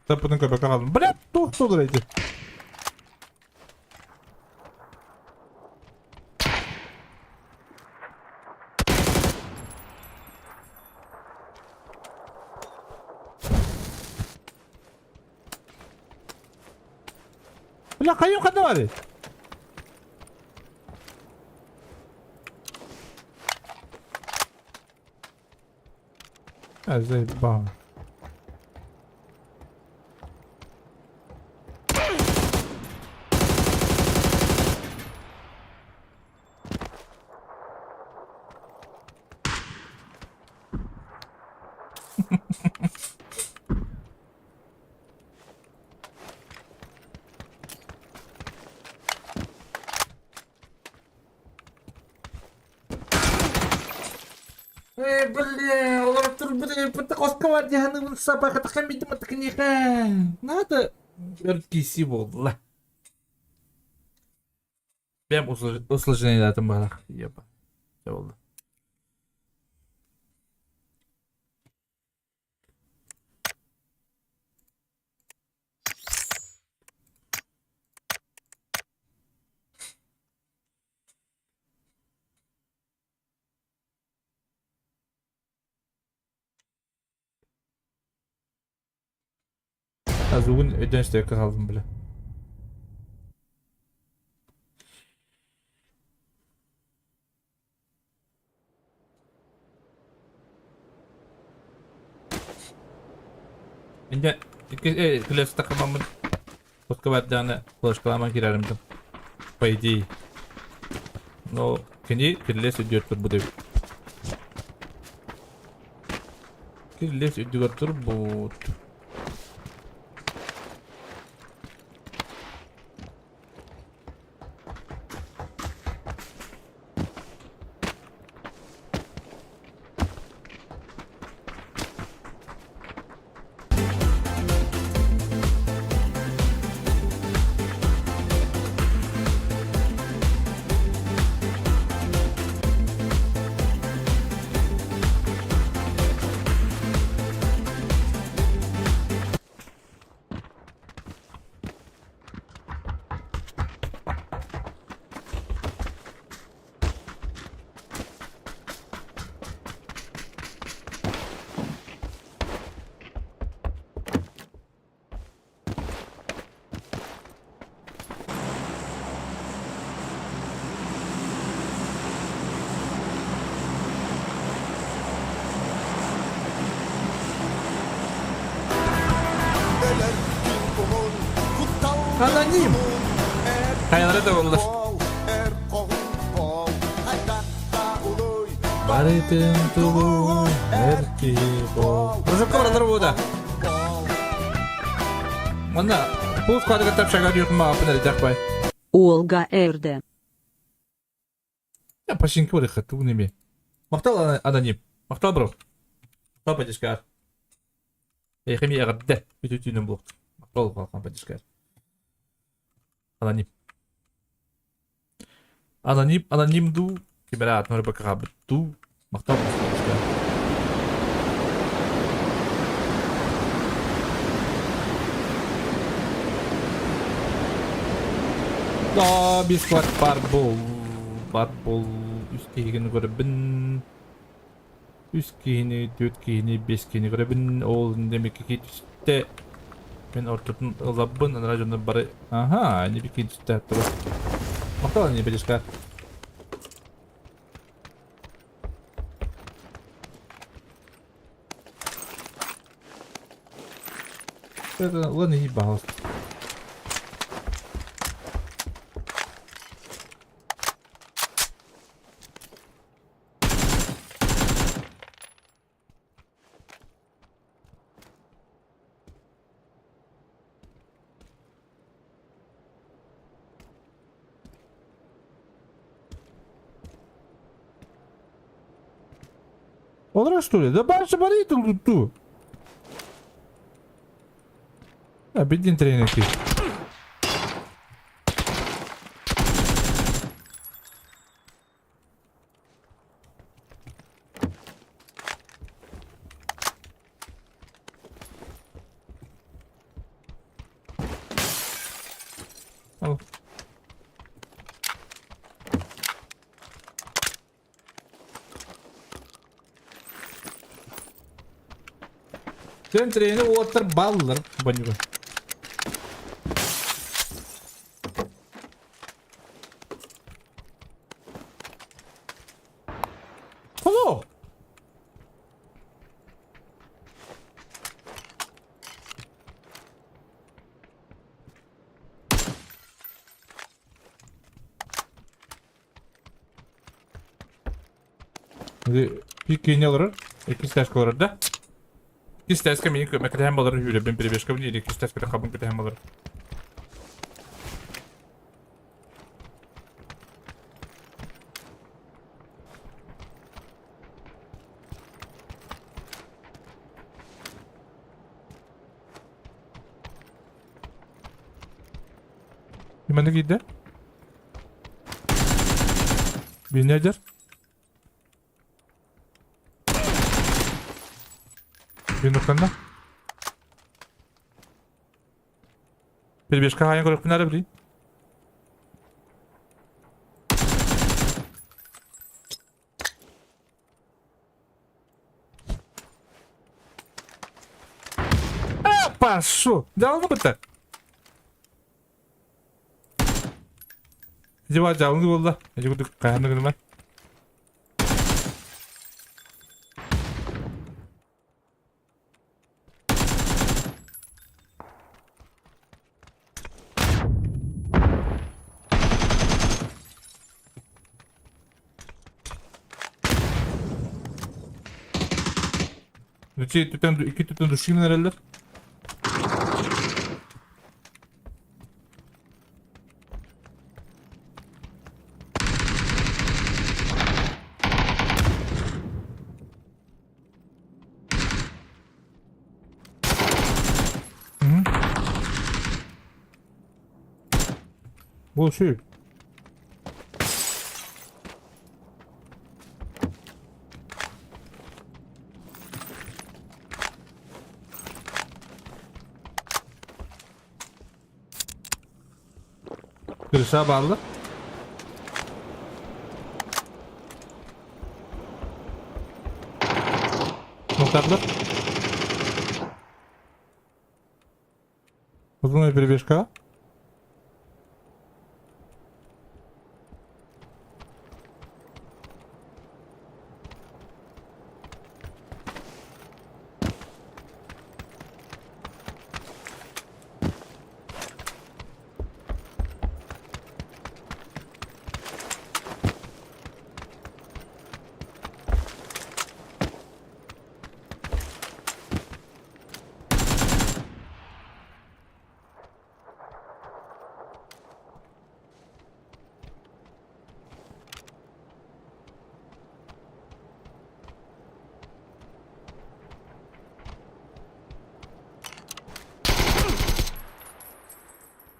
Таппытын көрбөккө хааллым. Блядь, туох туолар эти? Бля, хайым ханна баарый? А, заебал. Эй, блин, олорор турбут хоско дьаһаныбын сабаҕатаха митиматыкниха. Надо киси буолла. Бэм усложнениятын баҕалаах. Еба. Буолла. Азугун өйдөөн сөккө хаалдым бile. Инде килес такамамын Хоско барданы флешкаламан кирәрим По идее. Но кини кирлес үрдүгэр турбут эбит. Кирлес үрдүгэр турбут. Аноним! Хайалара да боллар. Барытын тулуй, эр киһи бол. Прожекка баралар буода. Манна пул складыгар тапшагар юхма апын эрдэх бай. Уолга эрдэ. Я пашинки барыха тугун эми. Махтал аноним. Махтал бро. Махтал поддержка. Эйхеми эҕэрдэ. Бүтү түүнүн буолуох. Махтал улахан поддержка. Аноним. Аноним, аноним дуу, ким эрэ аатын өрбөккө хаалбыт дуу. Махтал поддержка. Да, бесплат бар бол. Бар бол. Үс киһигин көрөбүн. Үс киһини, түөрт киһини, биэс киһини көрөбүн. Ол немики киһи түстэ. Мин ортотун ылабын, анара дьоннор бары Аха, ини би киһи түстэ аттыба. Махтал ини бэлишка. Это ладно, не пожалуйста. Олорор что ли? Да барша бары ту. А, бедин тренер ты. Ал. Сен трени уоттар баллар банюга. Hello. Пик не олорор, иккис этажка олорор да? Иккис этажка мини көмөкөтөһөн болор үүрөбүн перебежкабын или иккис этажка хабын көтөһөн болор. Киманы киирдэ? Бинедер? Бинукканна? Перебежка хаайан көрөхпүн ары билин. А, пашу! Дьаалыны бытта. Дьиба дьаалыны буолла. Эти курдук хайаан гыныма. Үчү түтэн икки түтэн душин эрэллэр. Бу үчүгэй. Крыша бааллар. Нуктарлар. Узунай перебежка.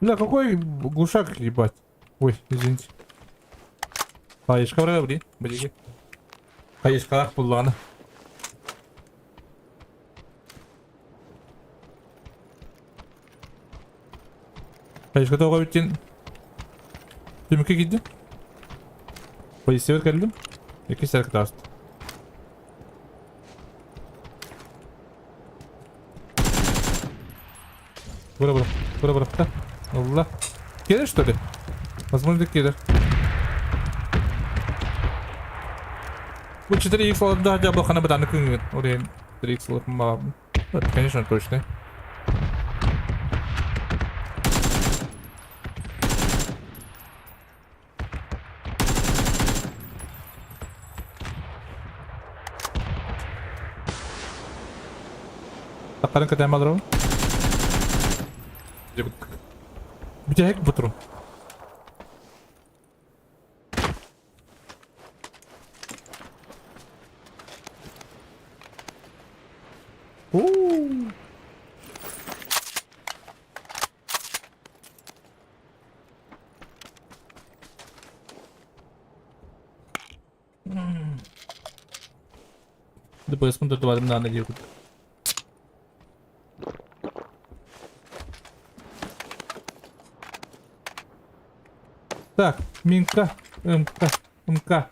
Бля, какой глушак, ебать. Ой, извините. Хаешка барга блин, блин. Хаешкалаах буллаҕына. Хаешка тоҕо бүттүн. Түмүккэ киирдим. Полициябар кэллим. Иккис сэркэ таҕыстым. Бура бура. Бура бура. Да. Алла. Келер что ли? Возможно, келер. Бу 4x алында хотя бы хана бытаны күнгін. Орен 4x алып маған. Это, конечно, точно. Таққарын кэтээн балырабын. Бүтэһик бутурум. Уу. ДПС-пын тутубатым даҕаны диир курдук. Так, Минка, МК, МК.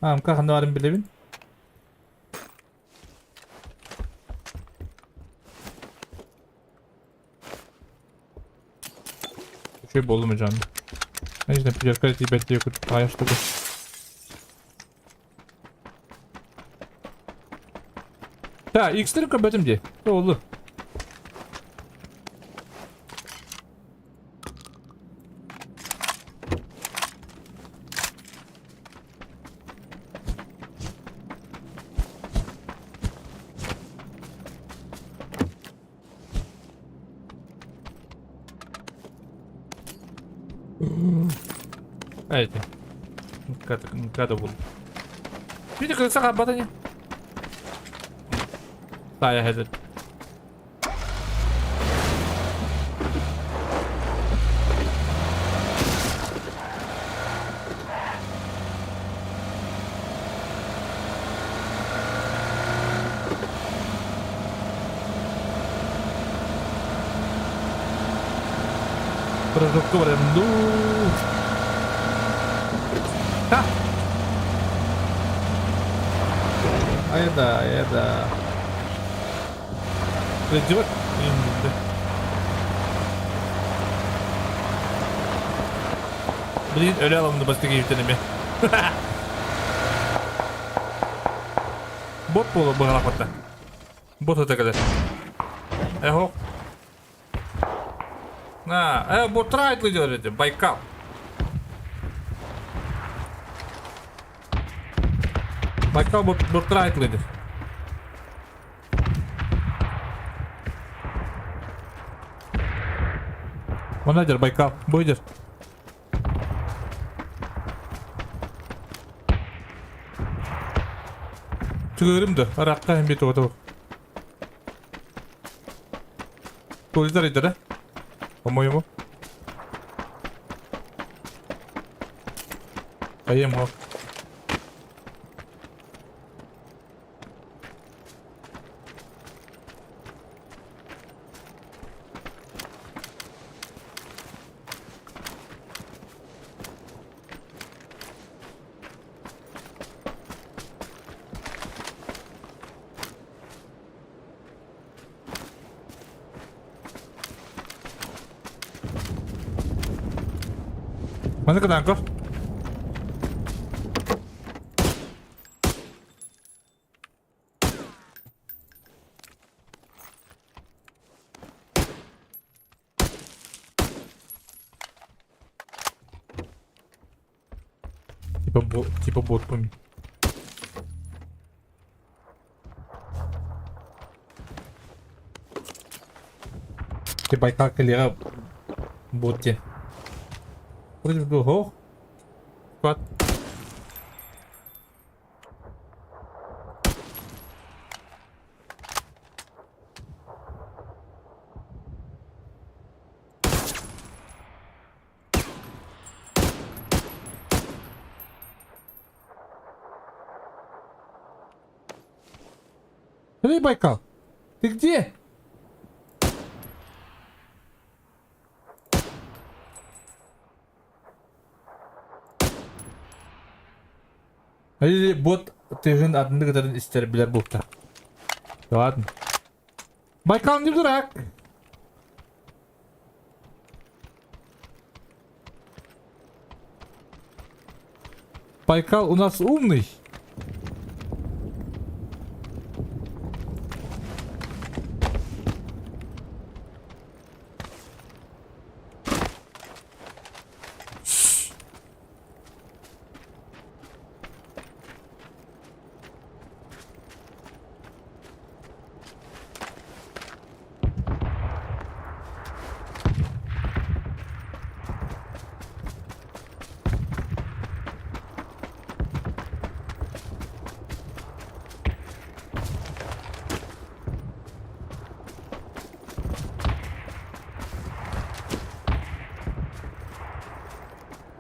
А, МК ханна баарын билэбин. Үчүгэй буоллум дьон. Конечно, пятерка тиийбэт диye курдук аҕыйах штука. Так, X-тери көрбөтүм дии. Олу. Эти. Когда был. Видите, как саха батани. Тая хезет. Прожопка барам дуу. Ха! Айда, айда. Придет Блин, өлө аламды бастык иһитенеме. Бот буола быһалаппатта. Бот ыта кэлэр. Эхо. На, боттара айтлы делар эти, Байкал. Байкал боттара айтлы диир. Онно дер Байкал, бу дер. Түгөрүм да, аракка hem бит оту. Туристар иде да? По-моему. Поем го. Маны кытаан көр. Типа бот, типа бот пом. Ти Байкал кэлиэҕэ бот диэн. Вроде бы ох. Кот. Эй, Байкал, ты где? Или бот тыгын атынды кытарын истер билер буолта. Ладно. Байкал не дурак. Байкал у нас умный.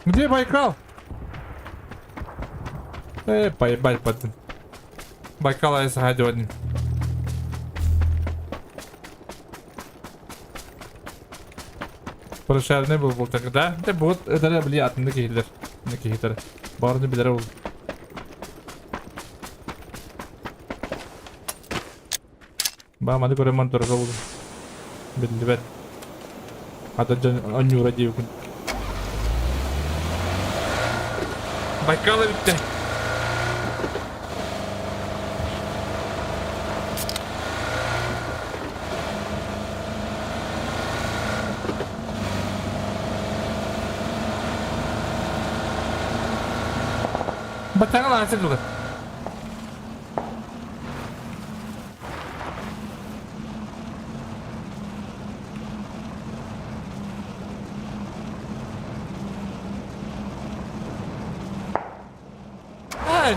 Где Байкал? Э, поебать потом. Байкал я сходил. Прошарный был был тогда. Да вот, это бли атынды киһилер. Киһитер. Барыны билер ол. Ба, маны көрөмөн турга булдум. Биллибэт. Ата дьон онньуура диэбиккин. Байкала бүттэ. Баттаҥа лаансыр дуга.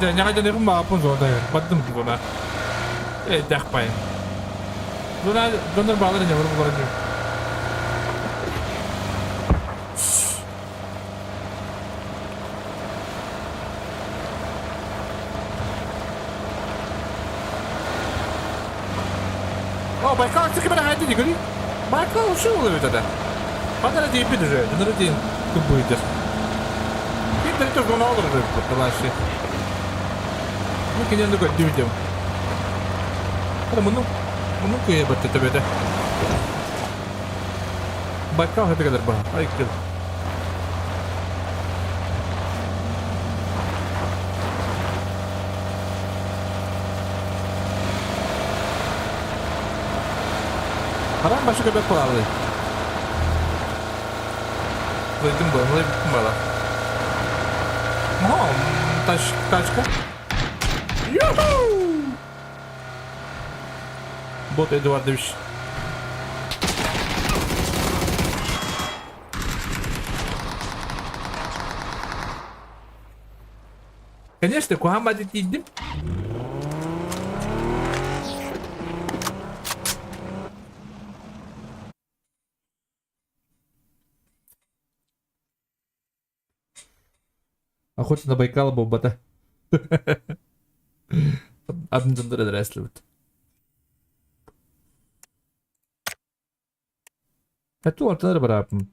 Ньаҕайданыахпын баҕаппын зона бардым зона. Эйдээх байым. Зона дьоннор баалар ини олору булар О, Байкал кимэн хайды дигри. Байкал ушел эбит это. Ханара диэппит уже, дыныры диэн кыбыйдыр. Ким да зона олорор эбит талашы. Ну, кинен көрдүм. Муну, муну кыйа батты төбөтө. Байкал хаты кэлэр баха. Ай кыл. Харам башы көбөк кулалы. Лыйдым бу, лыйдым бала. О, тач, тачка. Юху! Бот Эдуардович. Конечно, куһаан тиийдим. Охота на Байкала буолбата. Атын дьоннор эдэрээслибит. Эту орталары барааппыт.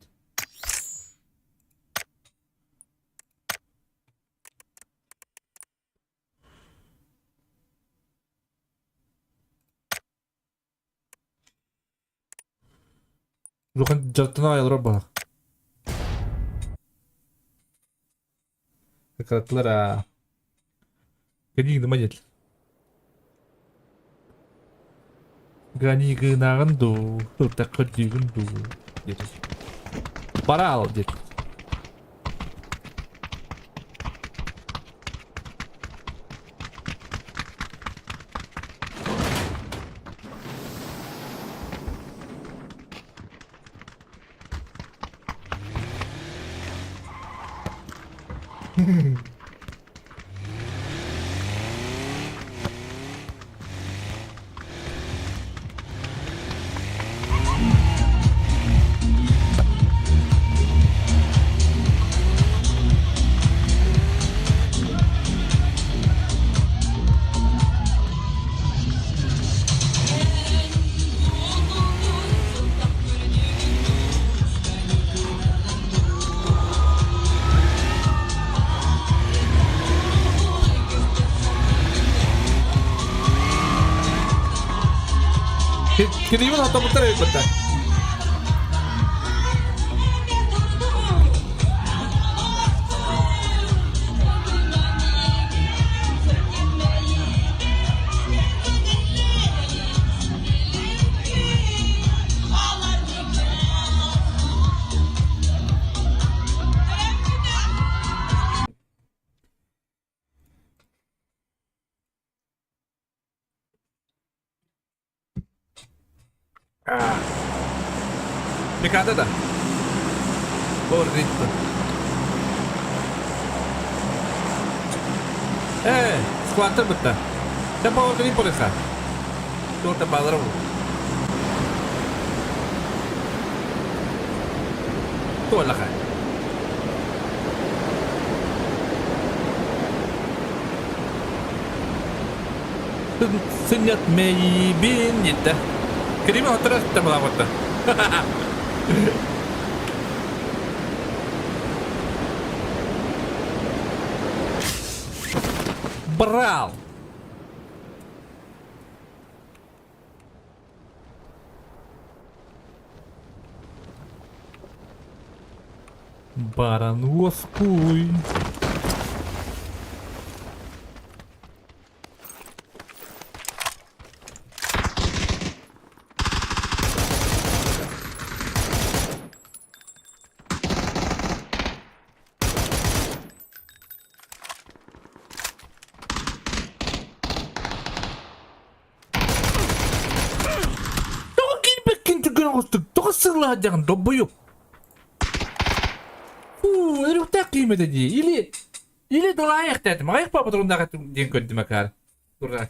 Улахан дьарыктана аҕай олорор баҕа. Кыраттылар аа. Кэнии гыныма диэтилэр. Гани гынаҕын дуу, ылтахха дүүгүн дуу диэтилэр. Бараал диэтилэр. Кирибин отобуттар өйбөттөр. Микада да. Борритто. Э, скваттар бытта. Sen power полиса. Туорта баалара бу. Туоллаха. Сынньат мэйибин диэтэ. Кириме хотторо тамалаабатта. Брал! Баран уоскуй. Тоҕо киирбэккин түргэн оҕустук? Тоҕо сыллаһадьаҕын доббуйук? Фу, өрүхтээх киимэтэ дии. Или или далаайахтаатым. Аҕыйах папа диэн көрдүм акаар. Дурак.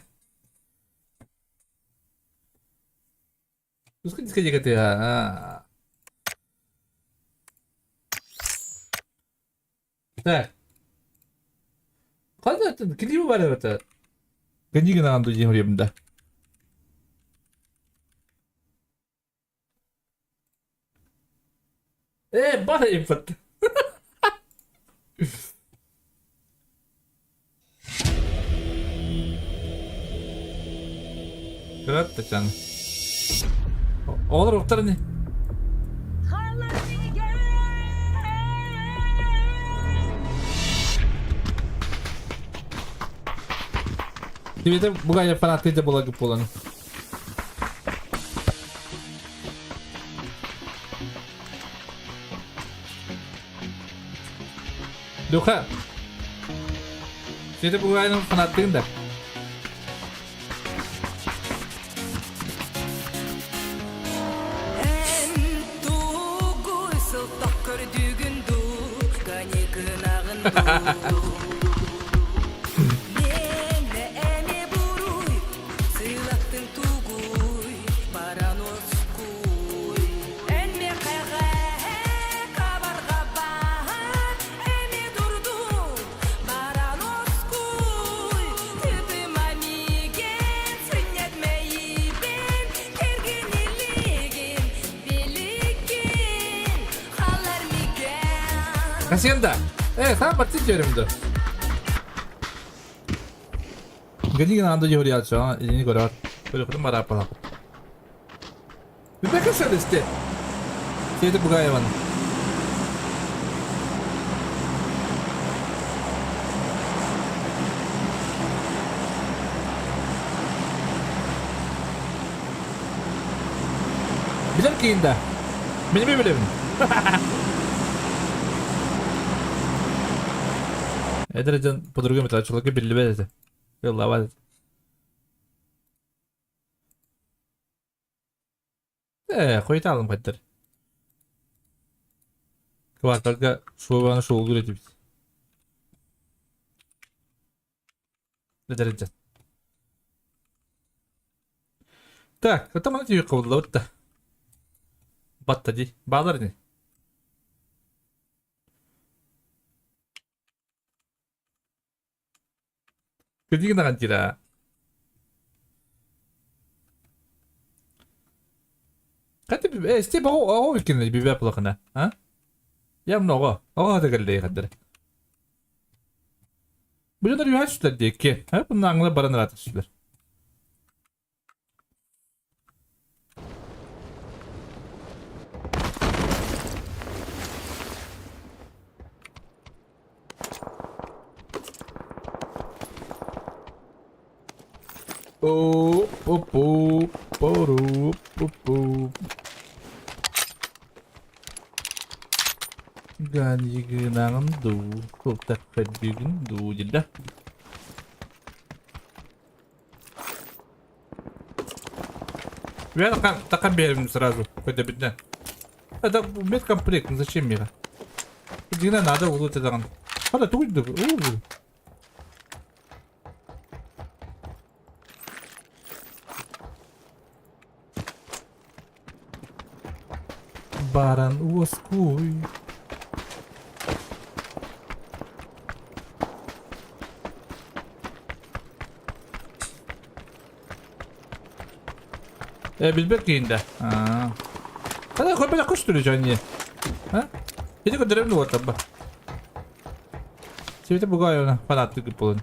Дискотека Так. Ханна клиби бар эбэтэ. Книга наан дуу диэн да. Э, бар импат. Кыратта Татьяна. Оҕолор уктар ини. Тебе бугая фанаты да була буолан. Духа. Сити бугайның фанаттыгын да. Хасенда! Э, сам бартит дьөрүм да. Гэнигин анда дьөрү илини көрөр. Көрөхүн бараппала. Бэкэ сэлисте. Света Бугаеван. Билэр киин да. Мин эмиэ билэбин. Эдэр дьон по-другому чулака биллибэт этэ. Ыллабат этэ. Ээ, хойутаалым хайдар. Кварталга суобаны суоллуур этибит. Эдэр дьон. Так, это маны түйүк кыбыллабыт да. Батта дии. Баалар ини. Кырдьыгын аҕан диир аа. Хата э, Степ оҕо оҕо иккинэ бибэ плохана, а? Я много. Оҕо хата кэллэ хаддар. Бу дьоннор үһэ сүтэр диэки. Ха, бу аңла баран ыраата сүтэр. О-о-о, пору-пу-пу. Ганьыгынаҕын дуу, култаххадыгын дуу дьэ. Я такам берем сразу, хотя бы. Это медкомплект, ну зачем мне? Дина надо вот это. Хада тугуй да. Баран уоскуй. Э, билбэт киһин да. Аа. Хада көрбөтө көстүрү дьонни. А? Ити көрдөрөм дуо табба. Сибите бугай она фанаттык болун.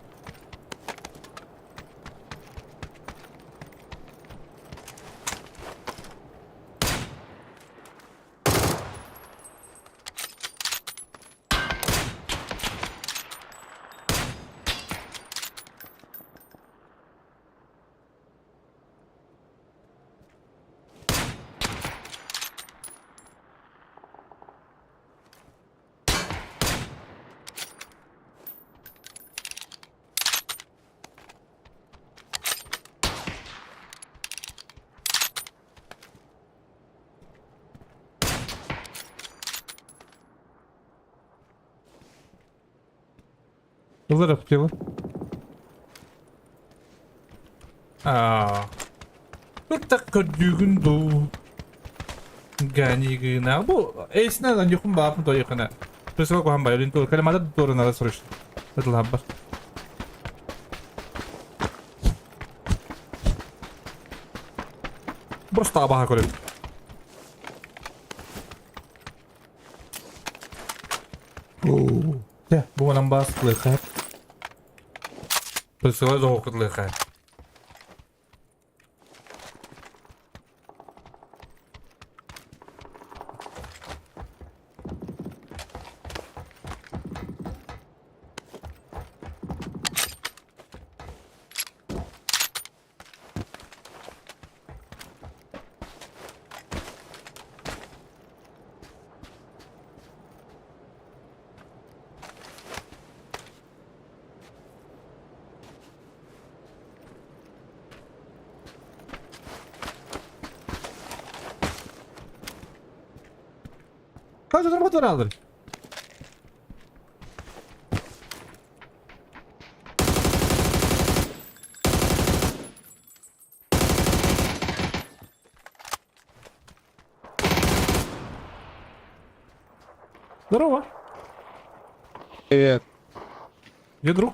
Ылар аптела. Аа. Туртак көрдүүгүн дуу. Ганигына. Бу эйсинен аньюхун баапын тойукана. Присыла кухан байолин тур. Калемада тур надо срочно. Это лабба. Просто абаха көрөм. Дьэ, бу манан баас лыхар. Присыла доҕокут лыхар. Каждый работал. Здорово. Привет. Где друг?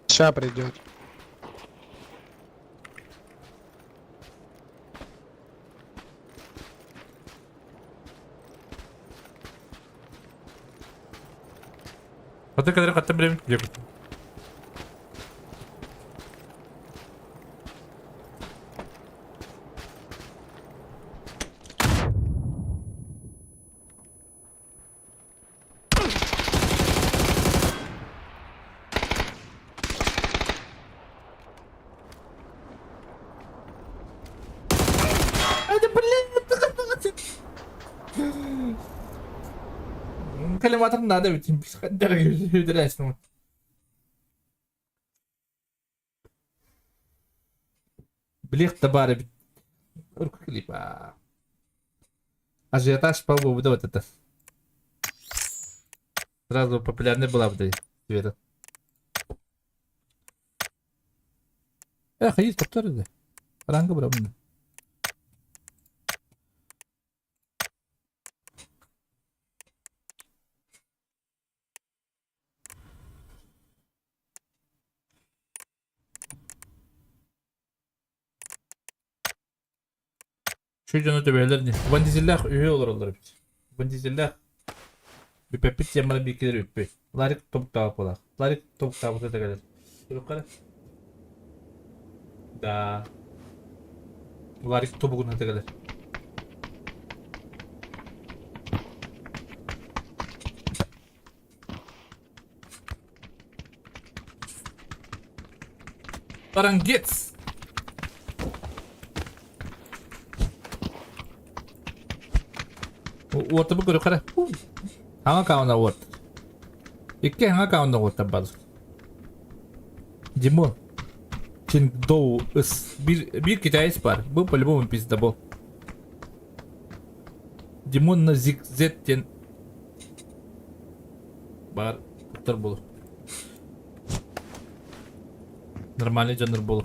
Ща придет. А ты когда хаттан билем? Это, блин, Коллиматор надо ведь, дорогие. Блих табары. Рука клипа. Ажиотаж по вот это. Сразу популярный была бы цвета. Эх, есть повторы. Ранга брабында. Şu дьону төбөлөр не. Вандизеллах үһү олороллор эбит. Вандизеллах бүпэппит темара биикилер үппүт. Ларик топтаабыт буолар. Ларик топтаабыт это кэлэр. Көрүк Да. Ларик тобугун это кэлэр. Тарангец. Уоту көрө кара. Хаҥа кауна уот. Икки хаҥа кауна уоттар бар. Димон. Чингдоу ыс. Бир, бир китаец бар. Бу по-любому пиздобол. Димон на зиг зет диэн бар туттар болу. Нормальный дьоннор болу.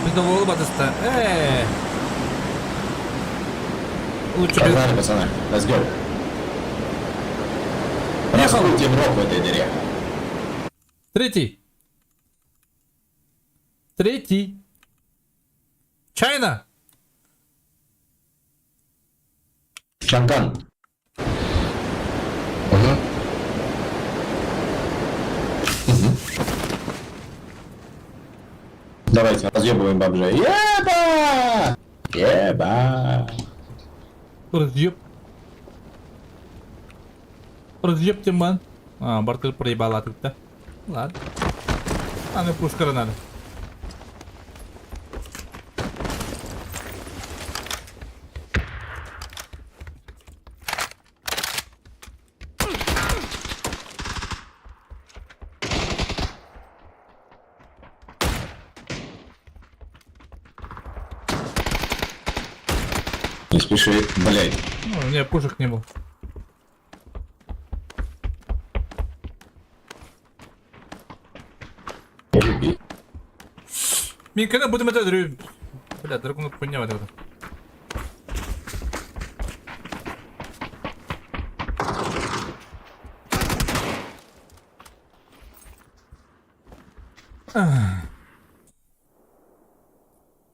Пиздобол батыста. Э. Лучше без... Погнали, пацаны. Let's go. Раскрутим рог в этой дыре. Третий. Третий. Чайна. Чанган. Угу. Давайте, разъебываем бомжей. Еба! Еба! Разъеб. Разъеб ты, ман. А, Бартыл проебала тут, да? Ладно. А, ну пушка надо. Не спеши, блядь. Ну, у меня пушек не было. Люби. Мин когда будем это дрю... Бля, драгуна хуйня вот это.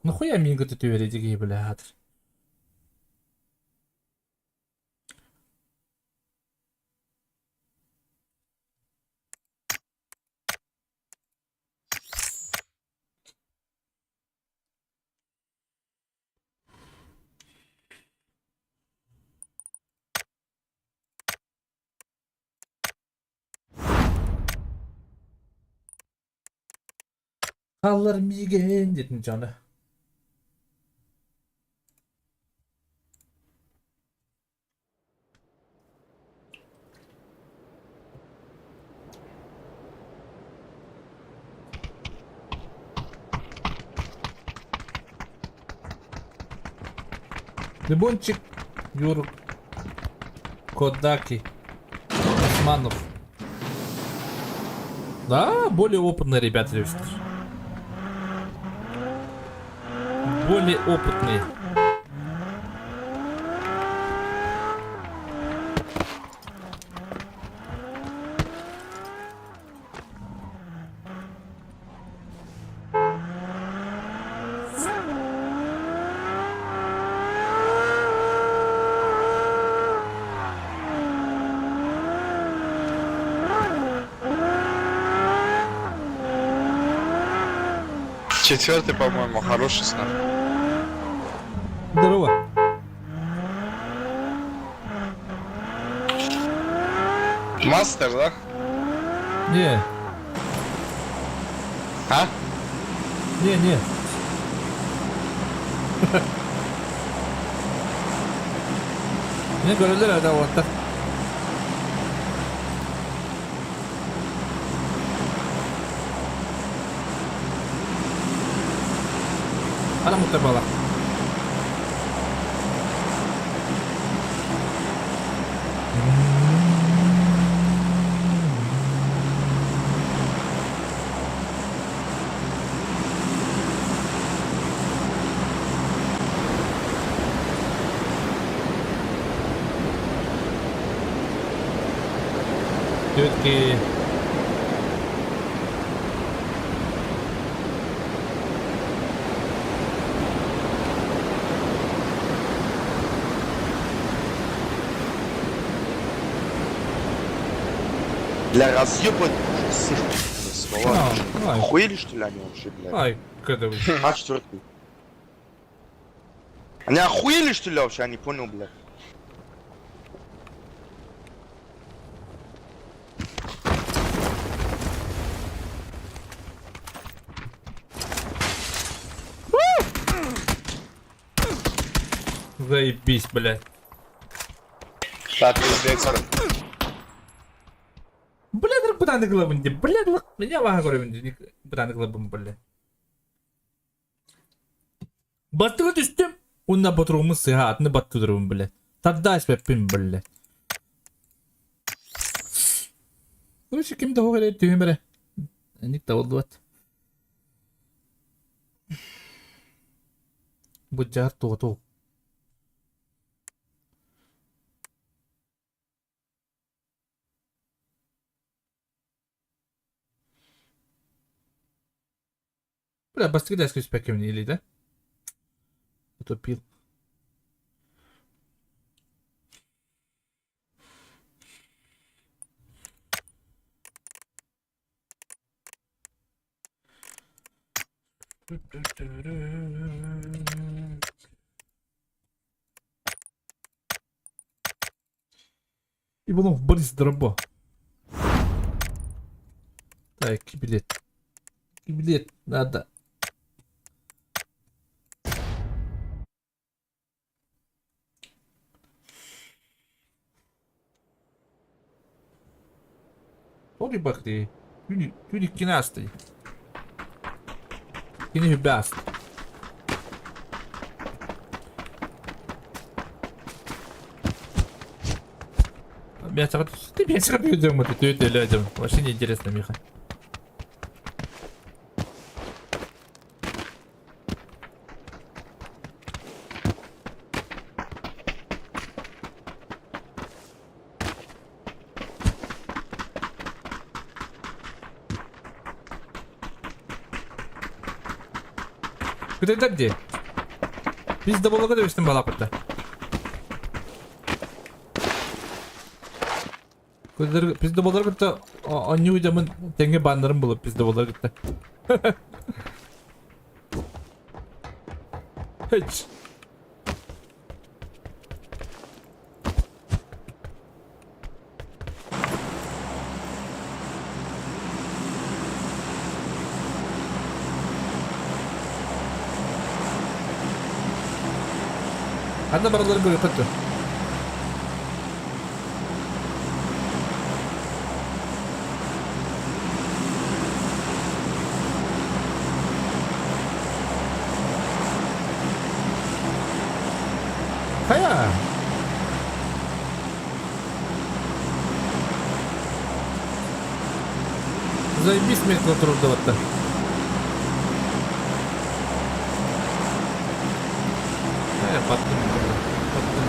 Нахуя Минга ты уверен, блядь? Халлар миген дедин жаны. Либончик Юр Кодаки Османов. Да, более опытные ребята. Более опытные. Четвертый, по-моему, хороший снайпер. Здорово. Мастер, да? Не. А? Не, не. Не көрөлөр это вот так. Ана мутабала. Тетки. Бля, разъебать всех сволочь. Ай. Охуели что ли они вообще, блядь? Ай, когда вы. А четвертый. Они охуели что ли вообще? Я не понял, блядь. Заебись, блядь. Так, пиздец. Блядь, бытаны кылабын дии. Блядь, меня ваха көрөбүн дии. Бытаны кылабын, блядь. Баттыга түстүм. Уонна ботуругумун сыһа атыны баттыдырбын, блядь. Тарда испэппин, блядь. Короче, ким да суох эрэ түһүм эрэ. Ник табыллыбат. Бу дьаар туоту. Бля, бастакы да түспэккэ или да? Утопил. Иванов Борис Дроба. Так, билет. Билет надо. Толи бахты. Түүн иккини ааста. Кини хүбэ ааста. Ты меня ты ты людям. Вообще не интересно, Миха. Күтэрдэр дии. Biz да буолга дөбүстүн балапытта. Күтэр biz да буолар кытта онньуу дьамын тэҥҥэ бааннарын булып biz да буолар кытта. Hiç. Ханна бараларын көрүөххэ дуо? Хайа! Заебись метро турдаватта. Э, баттым. Баттым.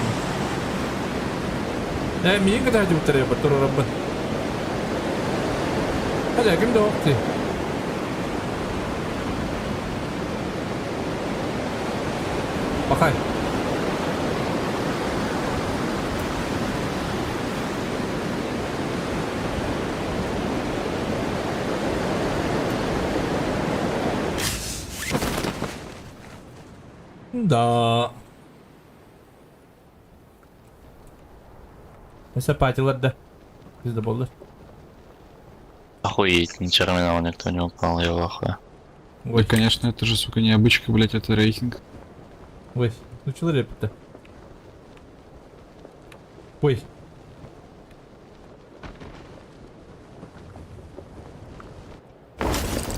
Э, миигин кытта дьубуттар бар турурабын. Хайа, ким да охти. Пахай. Да. Өссө патилар да. Биз да буоллар. Охуеть, на терминал никто не упал, я в ахуе. Ой, Да, конечно, это же, сука, не обычка, блять, это рейтинг. Ой, ну человек-то. Ой.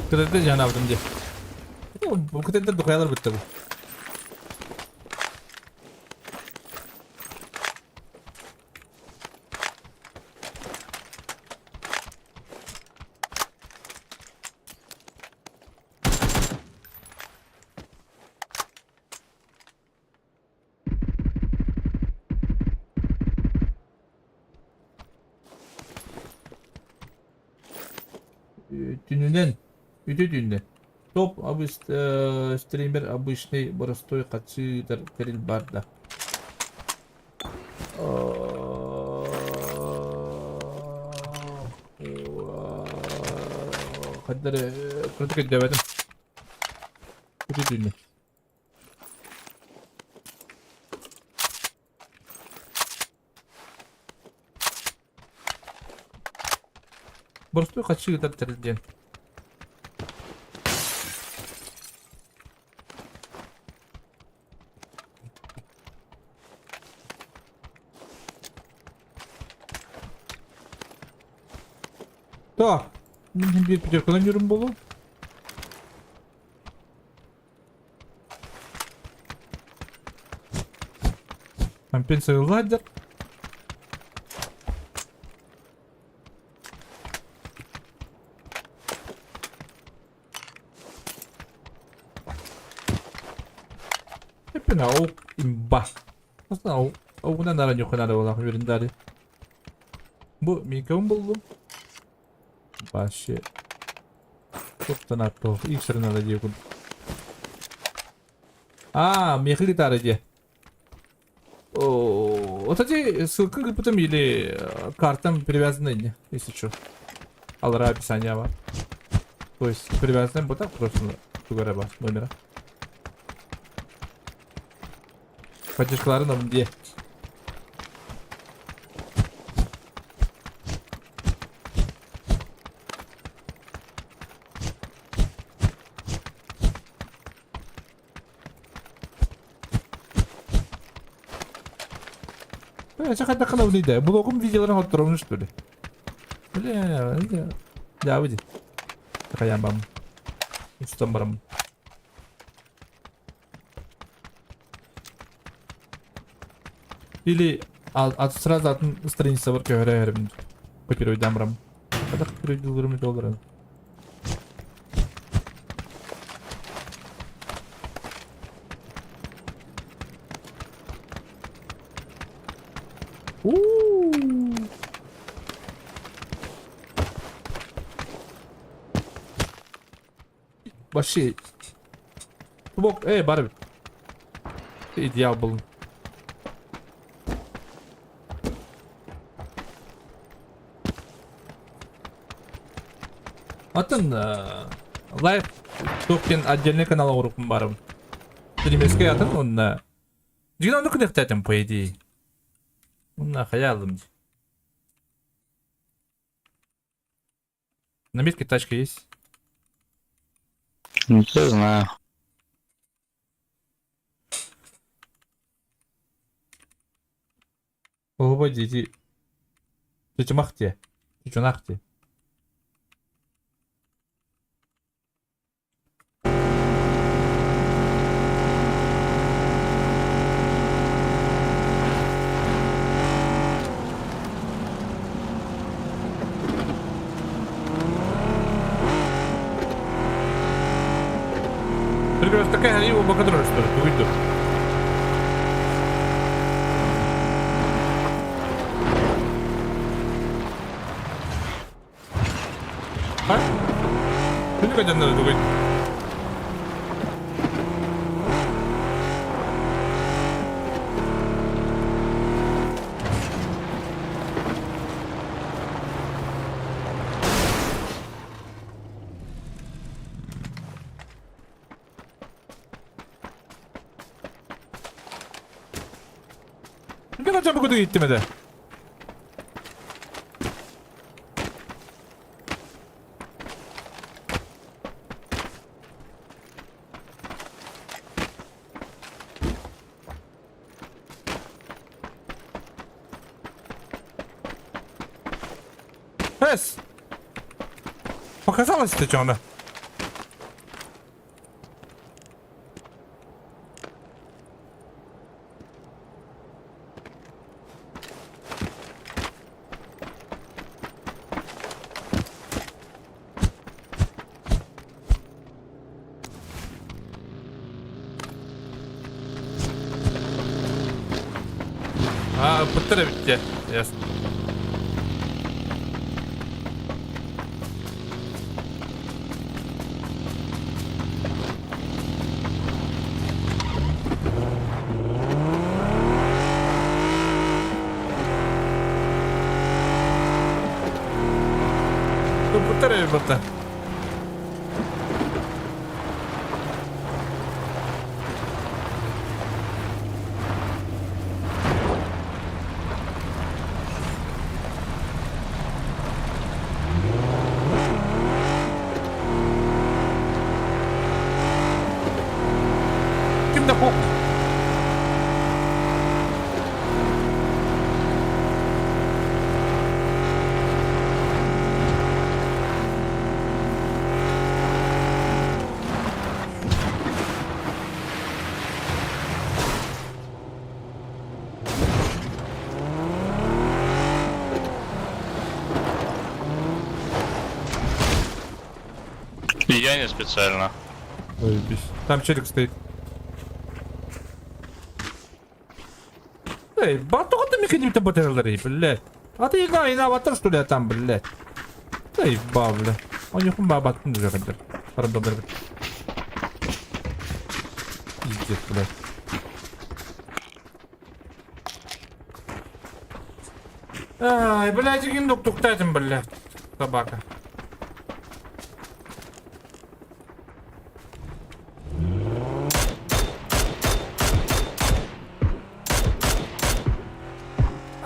Кытайда жанабытым дии. Бу кытайда духаялар бүтте бу. Түүнүнэн, үтү түүннэ. Топ стример обычный простой хачыытар тэрил бар да. Дары кырдык өйдөөбөтүм. Ити түүнү. Боростуой хаччы ыытар тэрил диэн. Так, мин биир пятерканан жүрүм болу. Компенсия ладер. Эппин ау имба. Aslında au аугунан ара нюханара олах үрүндари. Бу микрофон булдум. Вообще. Туптан аттох иксерин дии курдук. А, мехли гитара дии. О, вот эти ссылка потом или картам привязаны, если что. Алра описание бар. То есть привязаны вот так просто тугара бар номера. Поддержкаларын где? Бля, чахата калавны да. Блогум видеоларын оттурамын что ли? Бля, да, выйди. Такая бам. Устам барам. Или а, сразу атын страница бар көһөрө копировать барам. Когда копировать доллар. Вообще. Бок, эй, Барби. Идеал был. Атын лайв токен отдельный канал оҥорукпун барым. Стримерскэй атын онна. Дьиҥин оннук кынехтэтим по идее. Онна хаялым. На метке тачка есть? Не знаю. Оба дети. Чучумахте. Чучунахте. Прекрасно, такая его бакадроль, что ли, выйду. А? Ты не надо другой. Bir acaba kutu gitti mi de? Пес! Показалось ты что А, быттар эбит Ясно. Быттар эбит бытта. Я не специально. Заебись. Там челик стоит. Эй, батуга ты механизм батарелары, блядь. А ты игра, и аватар, что ли, а там, блядь. Да еба, бля. Он не хумба баттын уже хадыр. Пардон, блядь. Пиздец, блядь. Ай, блядь, гиндук туктатим, блядь. Собака.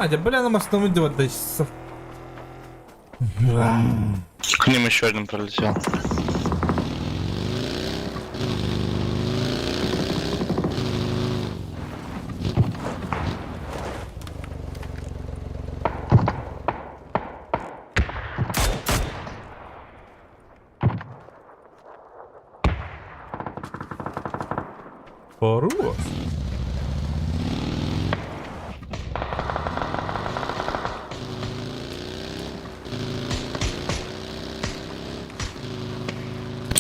А, да, бля, нам основной делать дальше. К ним еще один пролетел. Хорош.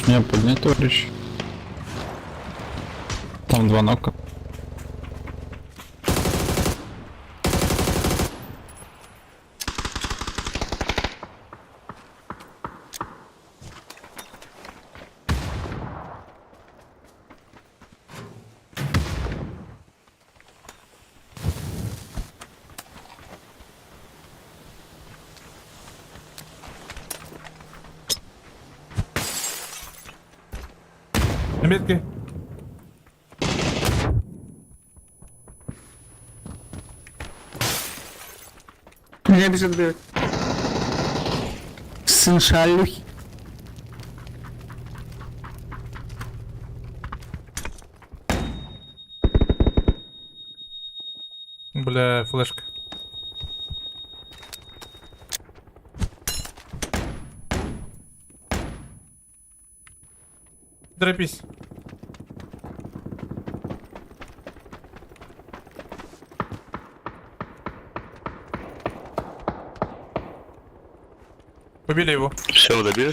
Меня поднять, товарищ. Там два нока. На метке. Меня бежит, блядь. Сын шалюхи. Бля, флешка. Торопись. Убили его. Все, добили?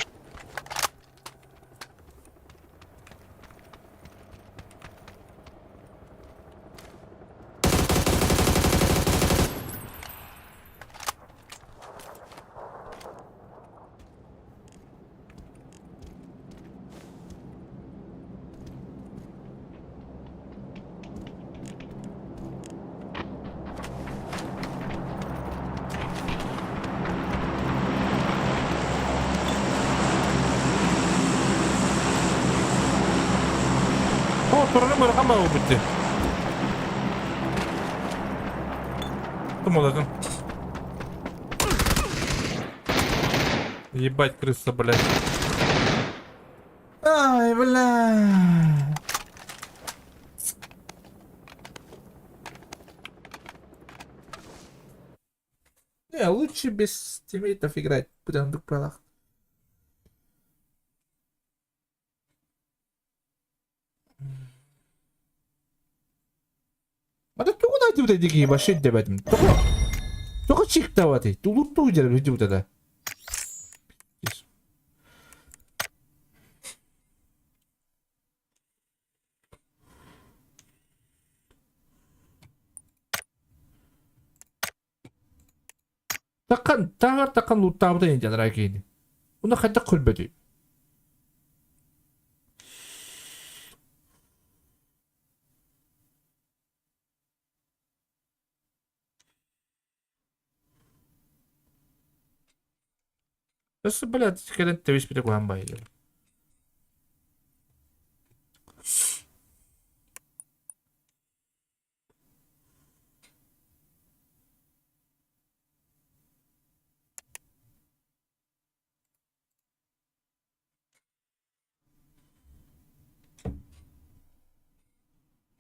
О, тураны бархан ба убити. Тумаладын. Ебать, крыса, блядь. Ай, бля. Не, лучше без тиммейтов играть, будем на правах. Мада тугу да дибут эдиги баши дебетим. Тугу. Тугу чиктавати. Тулутту дебет дибут это. Такан тагар такан луттаабыта инжан ракини. Уна хатта көлбөтүй. Өссө блядь, кэлэн тэбиспитэ куһаан баайы.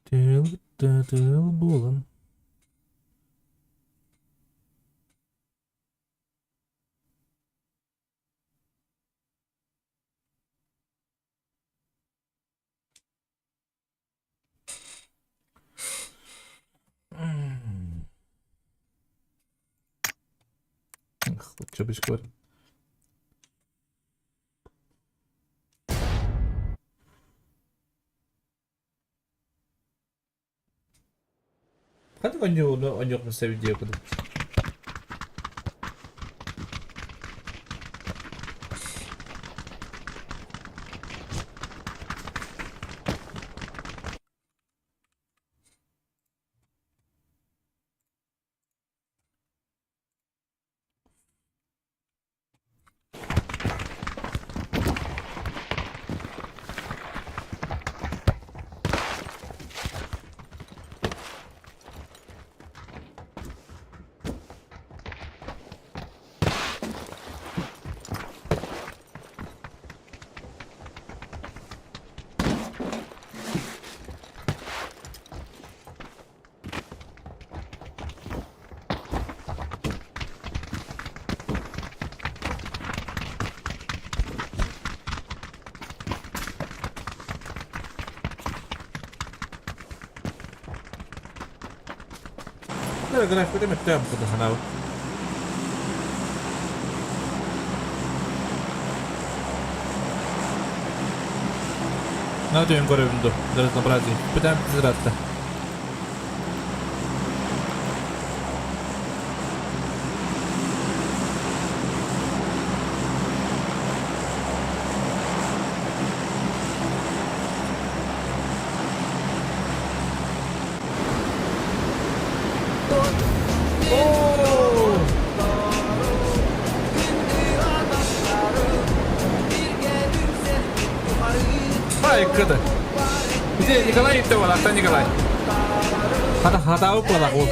Тыл тыл буолан. Эх, вот чё Ханнык оонньууну оонньуохпун сөбүй диэ курдук. Графиката мөттөөх курдук санаабыт. На түйін көрөбүн ду, разнообразие. Бүтәм зыратта. Ай, кыды. Где Николай иттэ буолахта Николай. Хата хатаабыт буолах ол.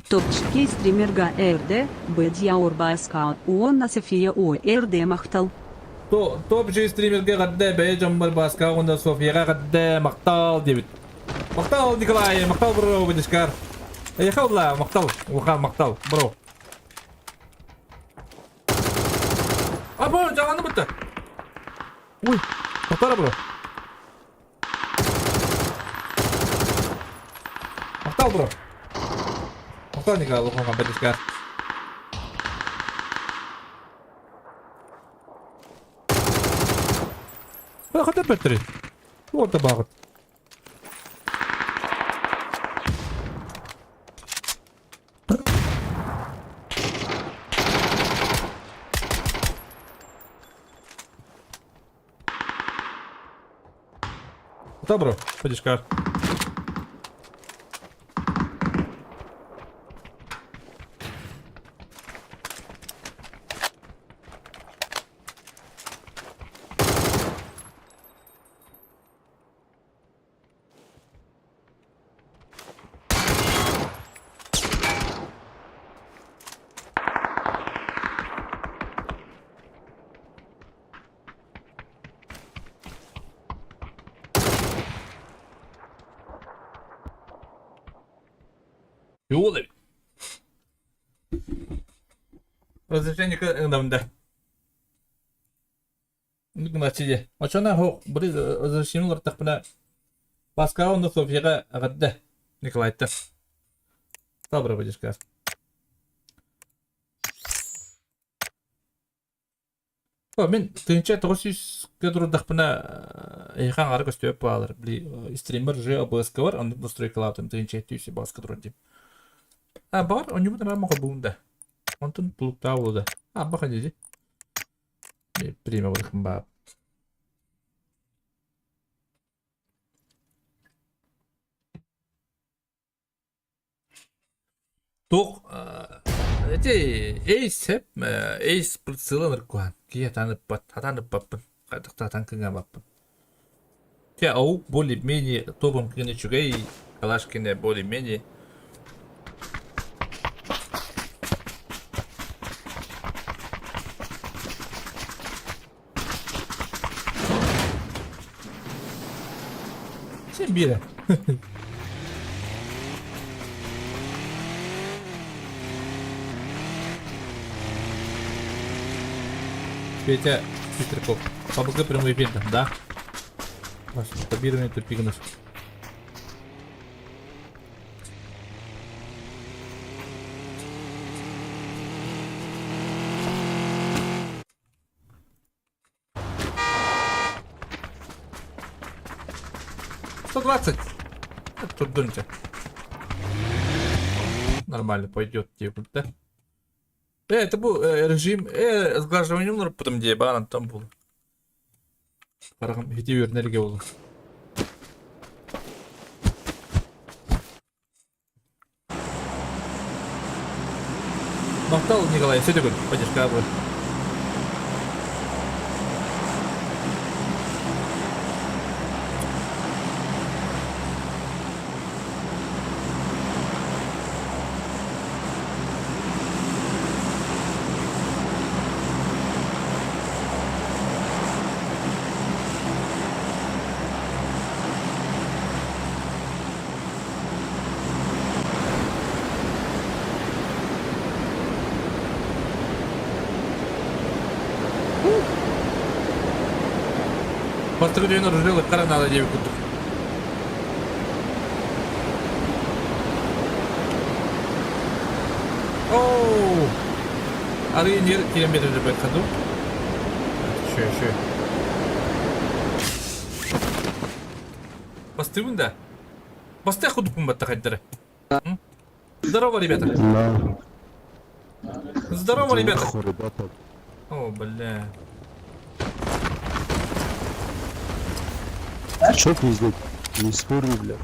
Топчики стримерга РД, Бэдья Орбаска, Уонна София О РД Махтал. Топ стримерге гадде бэйэ дьоммор Баска уонна Софияҕа гадде махтал диэбит. Махтал Николай, махтал бро, Бадишкар. Эйэхэ улла, махтал, улахан махтал, бро. Або, жаҕаны бытта. Уй, махтал бро. Махтал бро. Махтал Николай, улахан Бадишкар. Хата бөттөрүй. Орда бағыт. Добро, Бадишкар. Юол эбит. Разрешение ыңдамда. Гначиде. Очона хо бри разрешение лартахпына Паскал онда Софияга агадда Николайта. Добро будешь. О, мен тыынча 900 кедрудахпына эйхан ары көстөп баалар. Били стример же ОБС бар, онда настройкалаатым тыынча 700 баска турар деп. А, бар, онюбут рама буунда. Онтон тулуктаа болуда. А, бахан деди. Время болдухым баа. Туох эти Эйс хеп Эйс прицелын ыркухан. Кие таныппат, хатаныппаппын. Кадыкта танкыңа баппын. Те аук более-менее топом кини чугай, калашкине более-менее. Сен бире. Петя Петряков. ПБГ прямой эфир, да? Масштабирование тупигнус. 120. Турдун чэ. Нормально пойдет диэбит да. Это был режим сглаживания потом где банан там был. Хараҕым ити үөрэнэргэ буолла. Махтал, Николай, все төгүл, поддержка будет. Бастакы дьон оружие ылыттара наада диэбит курдук. Оу! Арыы нер киирэн биэрэр ходу. Еще, еще. Бастыыбын да? Бастыах курдукпун батта хайдары. Здорово, ребята. Здорово, ребята. О, бля. Чё пиздец? Не спорю, бля.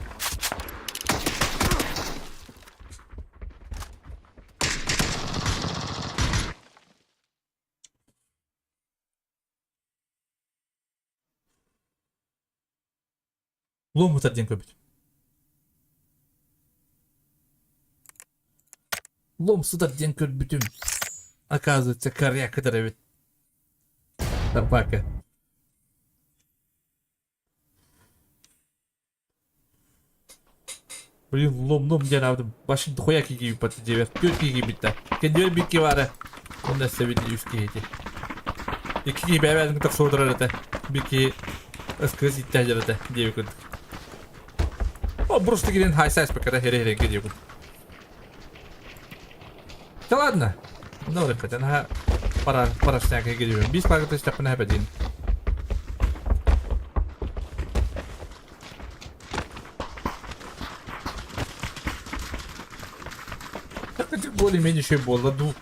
Лом диэн көрбүт. Лом сытар диэн көрбүтүм. Оказывается, коряк ытар эбит. Собака. Блин, лом-лом диэн аабытым. Башын дохуя киһи бат диэбэр. Түөрт киһи киирбит да. Кэннибэр биир киһи баара. Онно өссө бит үс киһи ити. Икки киһи бэйэ-бэйэтин кытта охсуһутарар этэ. Биир киһи ыскырыс иттэ сылдьар этэ диэбит курдук. О, просто киирэн хайса испэккэ хире-хире диэбит. Да ладно. Ну, ребята, наһаа пара парашняка киирибин. Биис лаагыта истэхпинэ хэпэдиин. Так более-менее еще буолла дуу.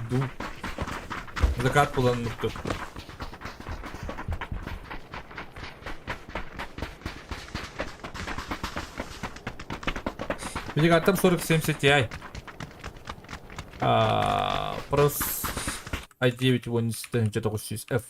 Дуу. Закат буолан нукту. Видигаттам 4070 Ti. А, Прос i9 1900F.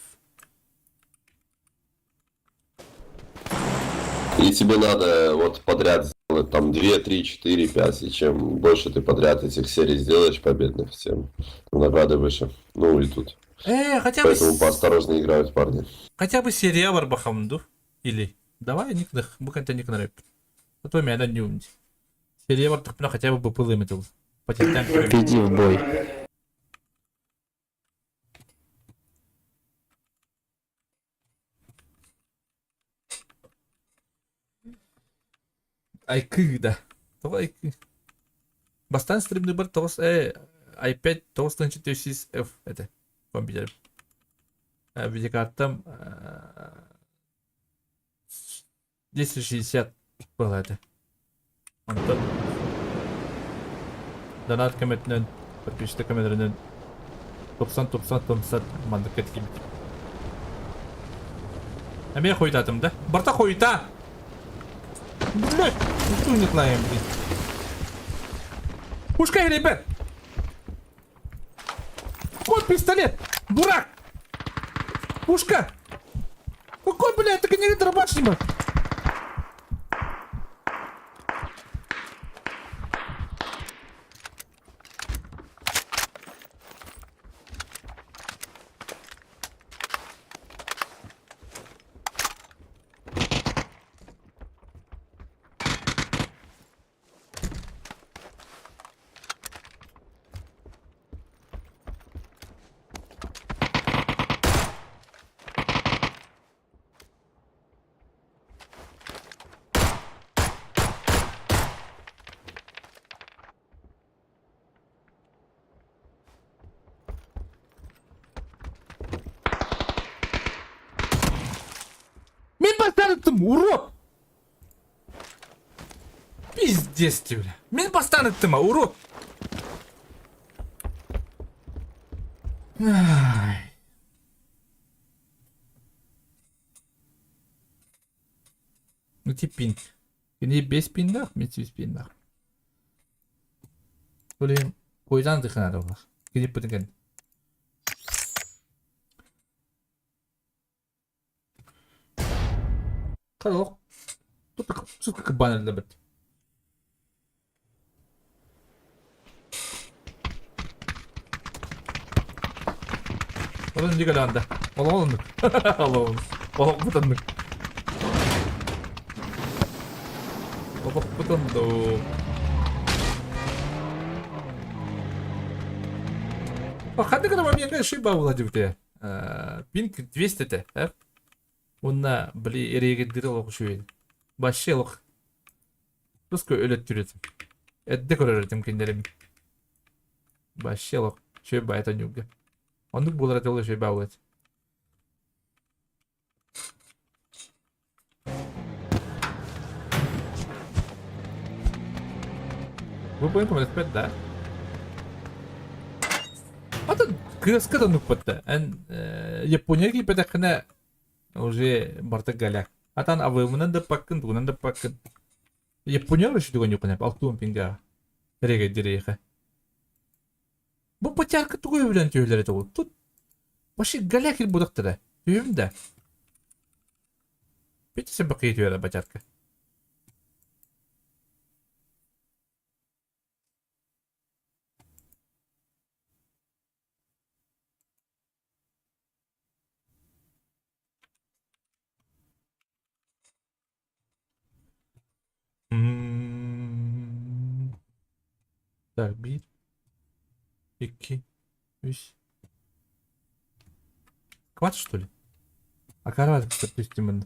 И тебе надо вот подряд сделать там 2, 3, 4, 5. И чем больше ты подряд этих серий сделаешь победных, тем награды выше. Ну и тут. Хотя бы, Поэтому поосторожнее играют парни. Хотя бы серия барбахамду. Или давай никнах, буканта никнареп. А то меня не умнить. Серия бартахпына хотя бы быпылым этил. Иди в бой. Айкы да. Тоҕо айкы? Бастаан стримныбар тоҕус i5 9400F этэ компьютерым. Видеокартам 1060 была это. Онтон донат көмөтүнэн, подписчик көмөлөрүнэн 90 90 маннык киирбит. Эмиэ хойутаатым да? Барта хойута! Блядь, ну не знаем, блин. Пушка, ребят! Вот пистолет! Дурак! Пушка! Какой, блядь, это генератор башни, Мин бастарыттым, урод! Пиздец тебе, бля. Мин бастаан ыттым, урод! Ай. Ну ти пинг. Кини 5 пиннах, мен 8 пиннах. Блин, койдан дыхана бар. Кини бутын Халок. Тут сука банально бит. Onun ne kadar da. Oğlum. Oğlum. Oğlum bu tanık. Oğlum bu tanık. Ханнык эрэ момеҥҥа шиба була дибитэ. Пинг 200 этэ. Уонна били эриэгирдири олох үчүгэй. Вообще олох Туска өлөттүр этим. Эрдэ көрөр этим кинилэрим. Вообще олох үчүгэй баайта ньуга. Оннук буолар этэ ол үчүгэй баалла этэ. Вы понял, көмөлөспөт да? Атын кыаска да нукпатта. Эн Япония киипэтэххинэ уже барта галя. Атан авымынан да паккын, тугунан да паккын. Япония вообще туган юкын алтуон пинга. Реге дирейхэ. Бу потярка тугу өбүлэн түһүлэр этэ Тут вообще галя кил будактара. Түһүм да. Петя бакый түһэрэ батярка. Так, 1, 2, 3. Хватит, что ли? А карават, допустим,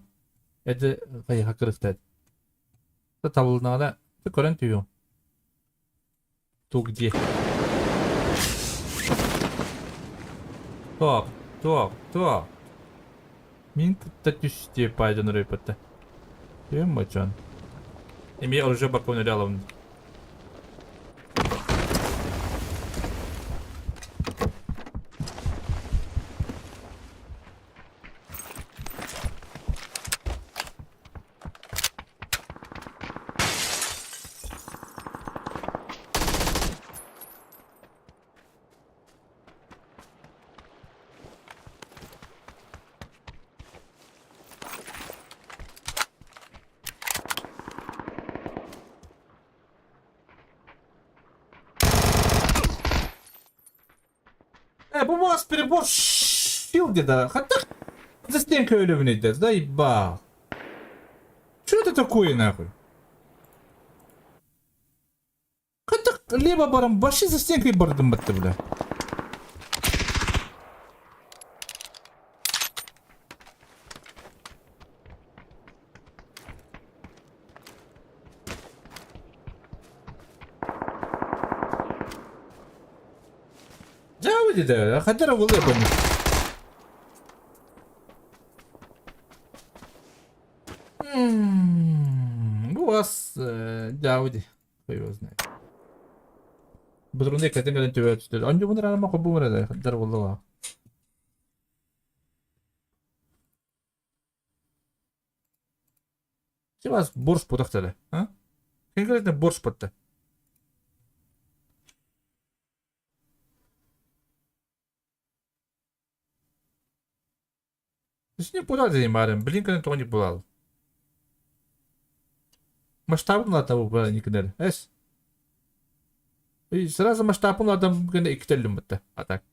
это хайха кырыстат. Табылнаҕына көрөн түһүөҥ. Ту где? Так, так, так. Мин кытта түстүө пайдан ырыппыта. Түһүм мочон. Эмиэ оружие бакон өлө алабын. Бу вас перебор где-то. Хотя за стенкой өлөбүнэйдэр, заебал. Что это такое нахуй? Хотя либо барам вообще за стенкой бардым батты, бля. Дьэ, хадара буолуо бу. У вас дяуди, кто его знает. Бұдырындай кәтен кәтен төбе түсті. Анжы бұны рама қобу мұрады, хадар болдыға. Вас борщ подақтады, а? Конкретно борщ подты. Не подали марым, блин, когда то не было. Масштабын ладно bu никнер. Эс. И сразу масштабын ладно гene икителлим битте. А так.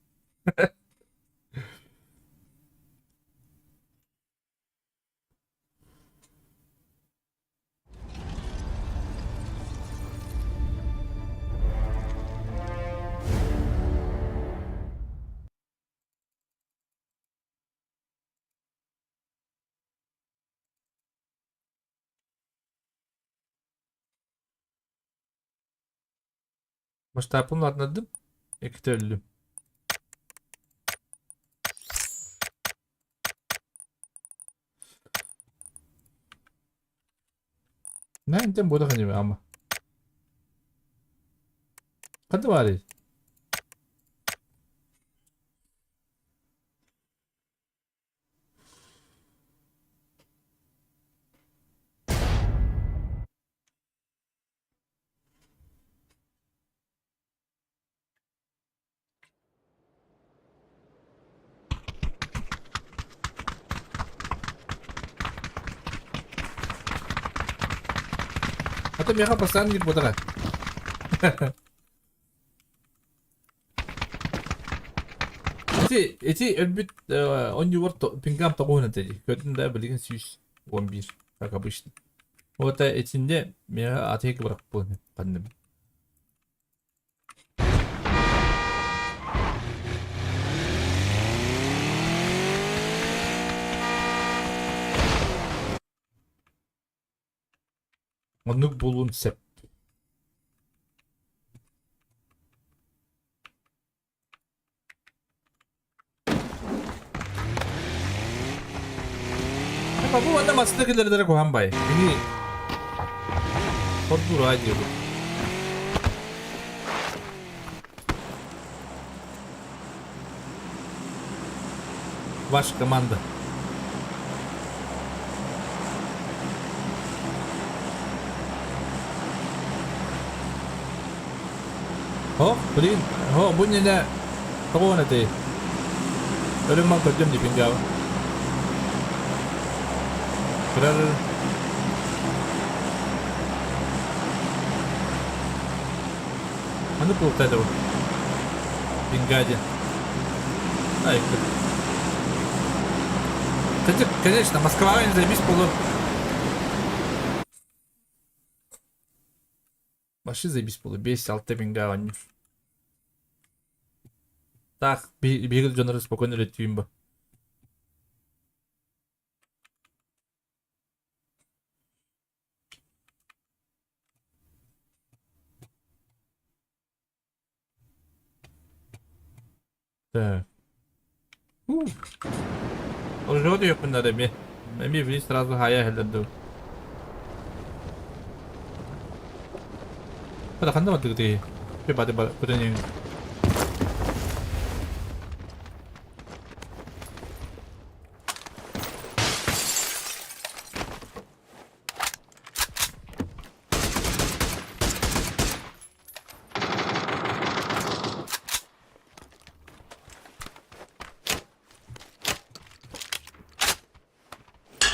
Масштабын ладнадым. Икителлим. Нәнтен бода ханеме ама. Ханна баарый? А то миэхэ постоянно диир буолар Ити ити өлбүт онньугар пингам тоҕуһун этэ дии. Көрдүм да билигин 111, как обычно. Вот итиннэ миэхэ атыйык бырахпын ханным. Оннук буолуон сөп. Бу манна массыына киллэрдэрэ куһаҕан бай. Кини хордуур аай диэбит. Ваша команда. О, блин, о, бу иннинэ тоҕо этэй? Өлүм мал көрдүм дии пингава. Кырар Аны буолта да Бенгади. Ай, Кстати, конечно, Москва не заебись полу. Вообще заебись полу. Бес алты бенга оонньуур. Так, биһиги дьоннору спокойно үлэттүүм бу. Так. Оружие диэхпин эмиэ. Эмиэ били сразу хайа иһэллэр дуу. Хата ханна бардыгытый? Бады бары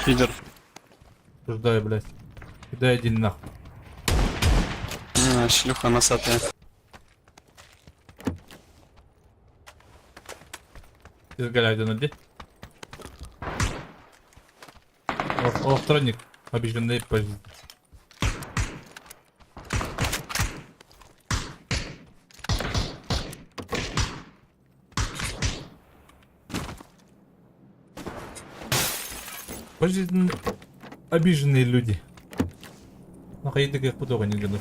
Пидор. Ждай, блядь. Куда иди нахуй. А, шлюха носатая. Изгаляйден иди. Электроник обиженный по Жизнь обиженные люди. Ну, хайдык их не гыныр.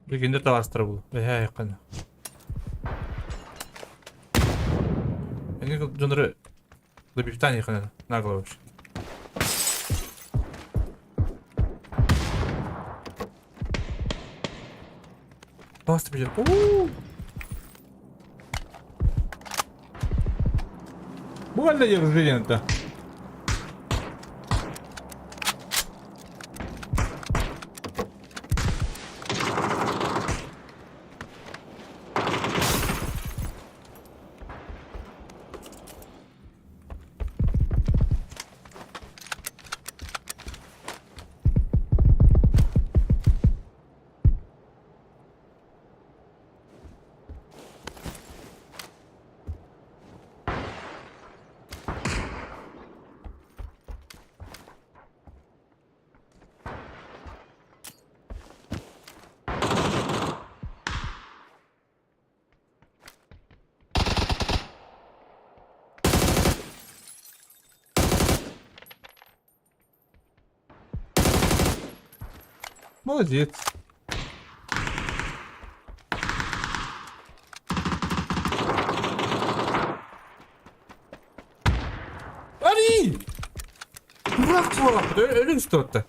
Билигин таластар бул. Эһэ айыккана. Эни дьоннору добивтан ихана нагло вообще. Таласты бежит. Буквально я разглядел-то. Молодец. Али! Бырах туолаппыт, өлүҥ стотта.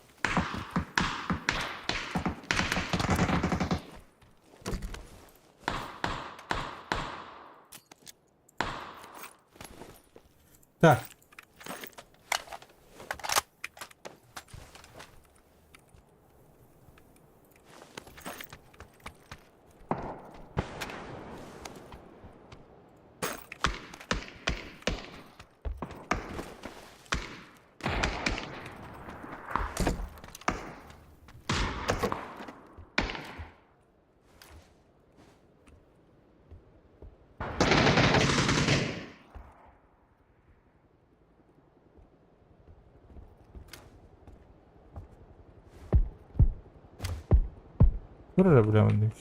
Так. Көрөр бля оннук.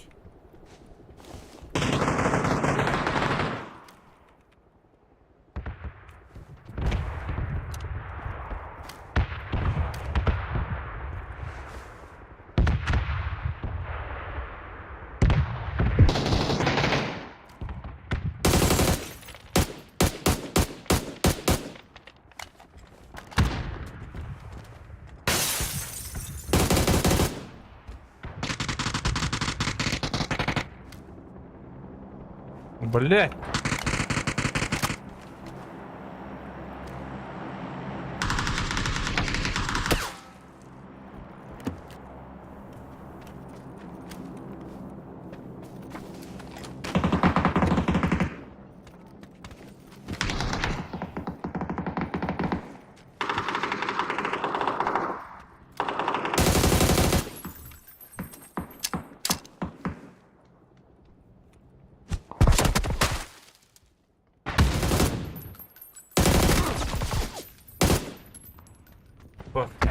Блять!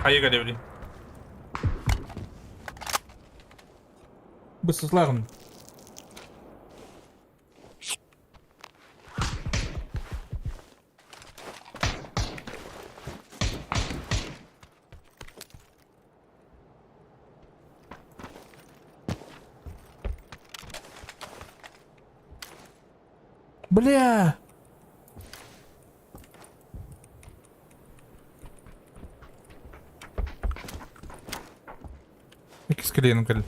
Хайа кэлэбили. Бысыслаҕын. Бля! Иккис клиеным кэлин.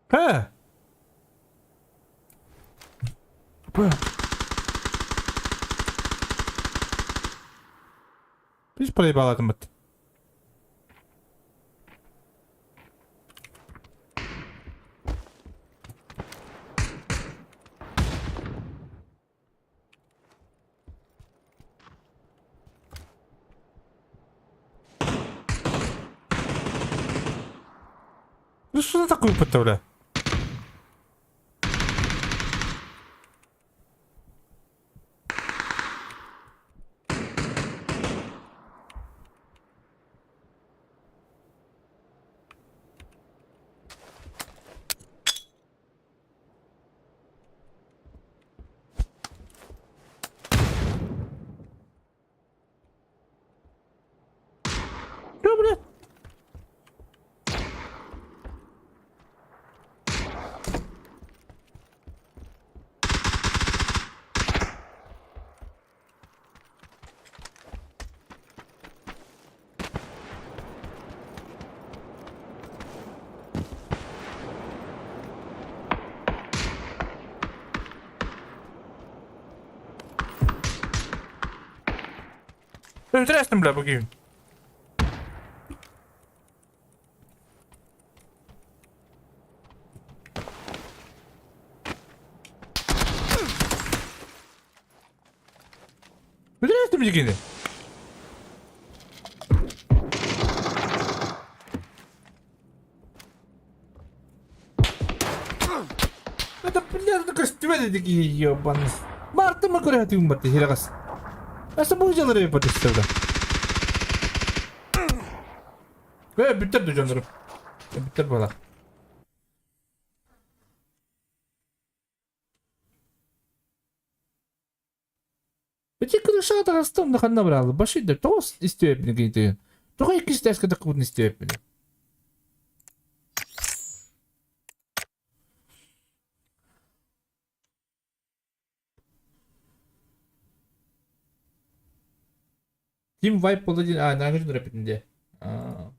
Ха! Б. Видишь, проебал это мат. Ну что ты такое бля? Что, блядь? Интересно, бля, бүгін. Интересно, билигини. Это, блядь, это костюмы такие ебаные. Марта мы курят им баты, херагас. А что будет делать, ребята, что? Э, бүттэр да дьоннорум. Бүттэр буолар. Эти крыша таҕыстым да ханна бараалы башыйда тоҕо истибэппин кинитигин. Тоҕо иккис этээскэ таххыбытын истибэппин. Team Vibe буолла диэн аа наага дьон эппитин диэ. Аа.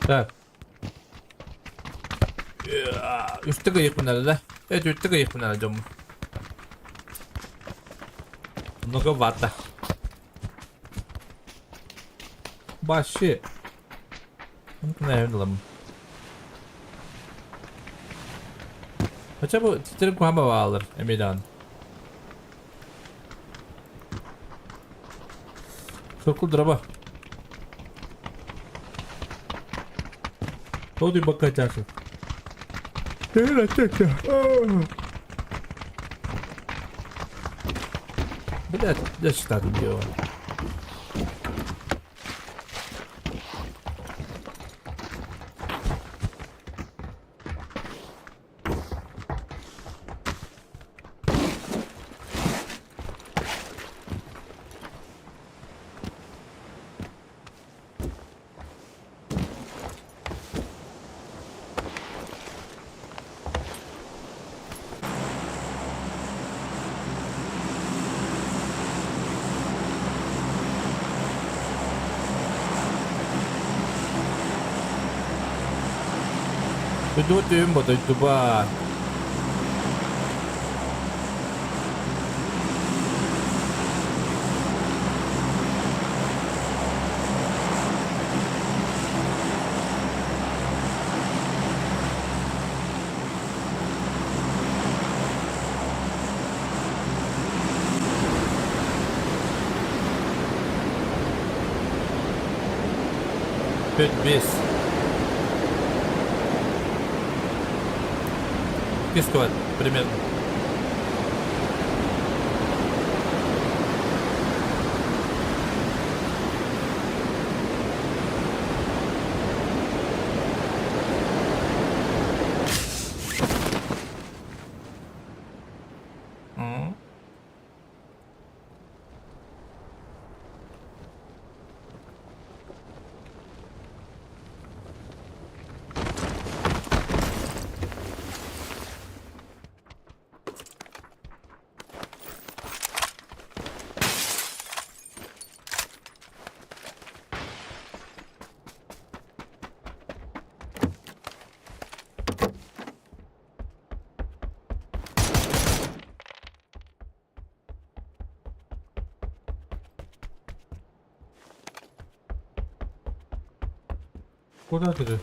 Так. Үстэ кыйыппын да. Эт үттэ кыйыппын ара дьоммун. Многовато. Вообще. Хотя бы титерим кухама баалар эмидан. Сокул дроба. Тоди бакатясы. Блядь, я читать делаю. Дойдуга түһүн бо дойдуба. Пять бес. Кискова примерно. М. Куда ты?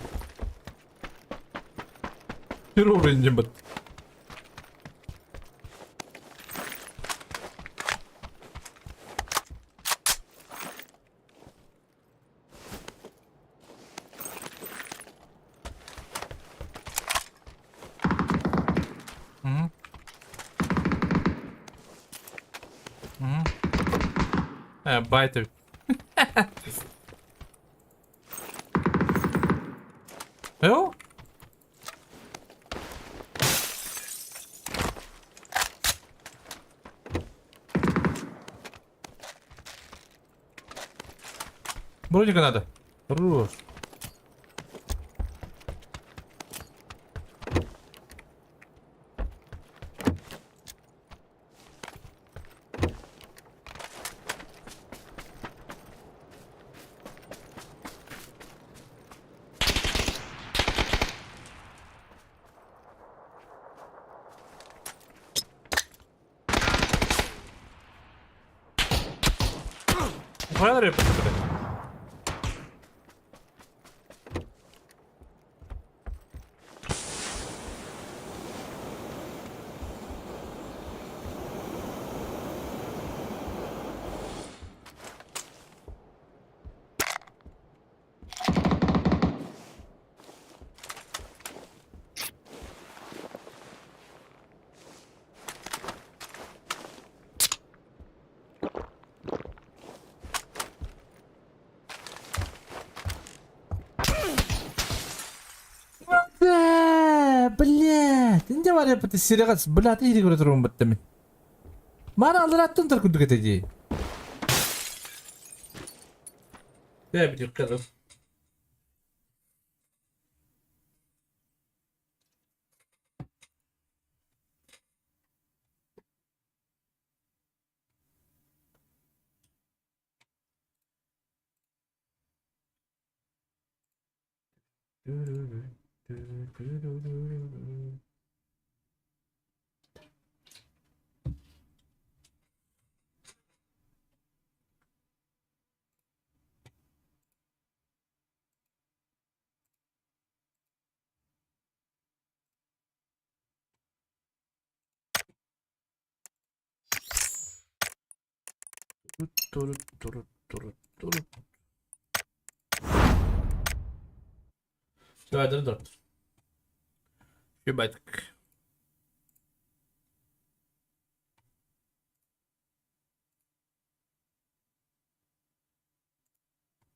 Первый уровень не бат. Мгм. Мгм. Э, байты. Эу? Броника надо. Хорош. Хайалар эппит Блядь, инде бар эппит сирэҕэ блядь иһири көрө турабын бытта мин. Маны аллараттан тар курдук этэ дии. Бээ бүтүөххэ дыл. Давай,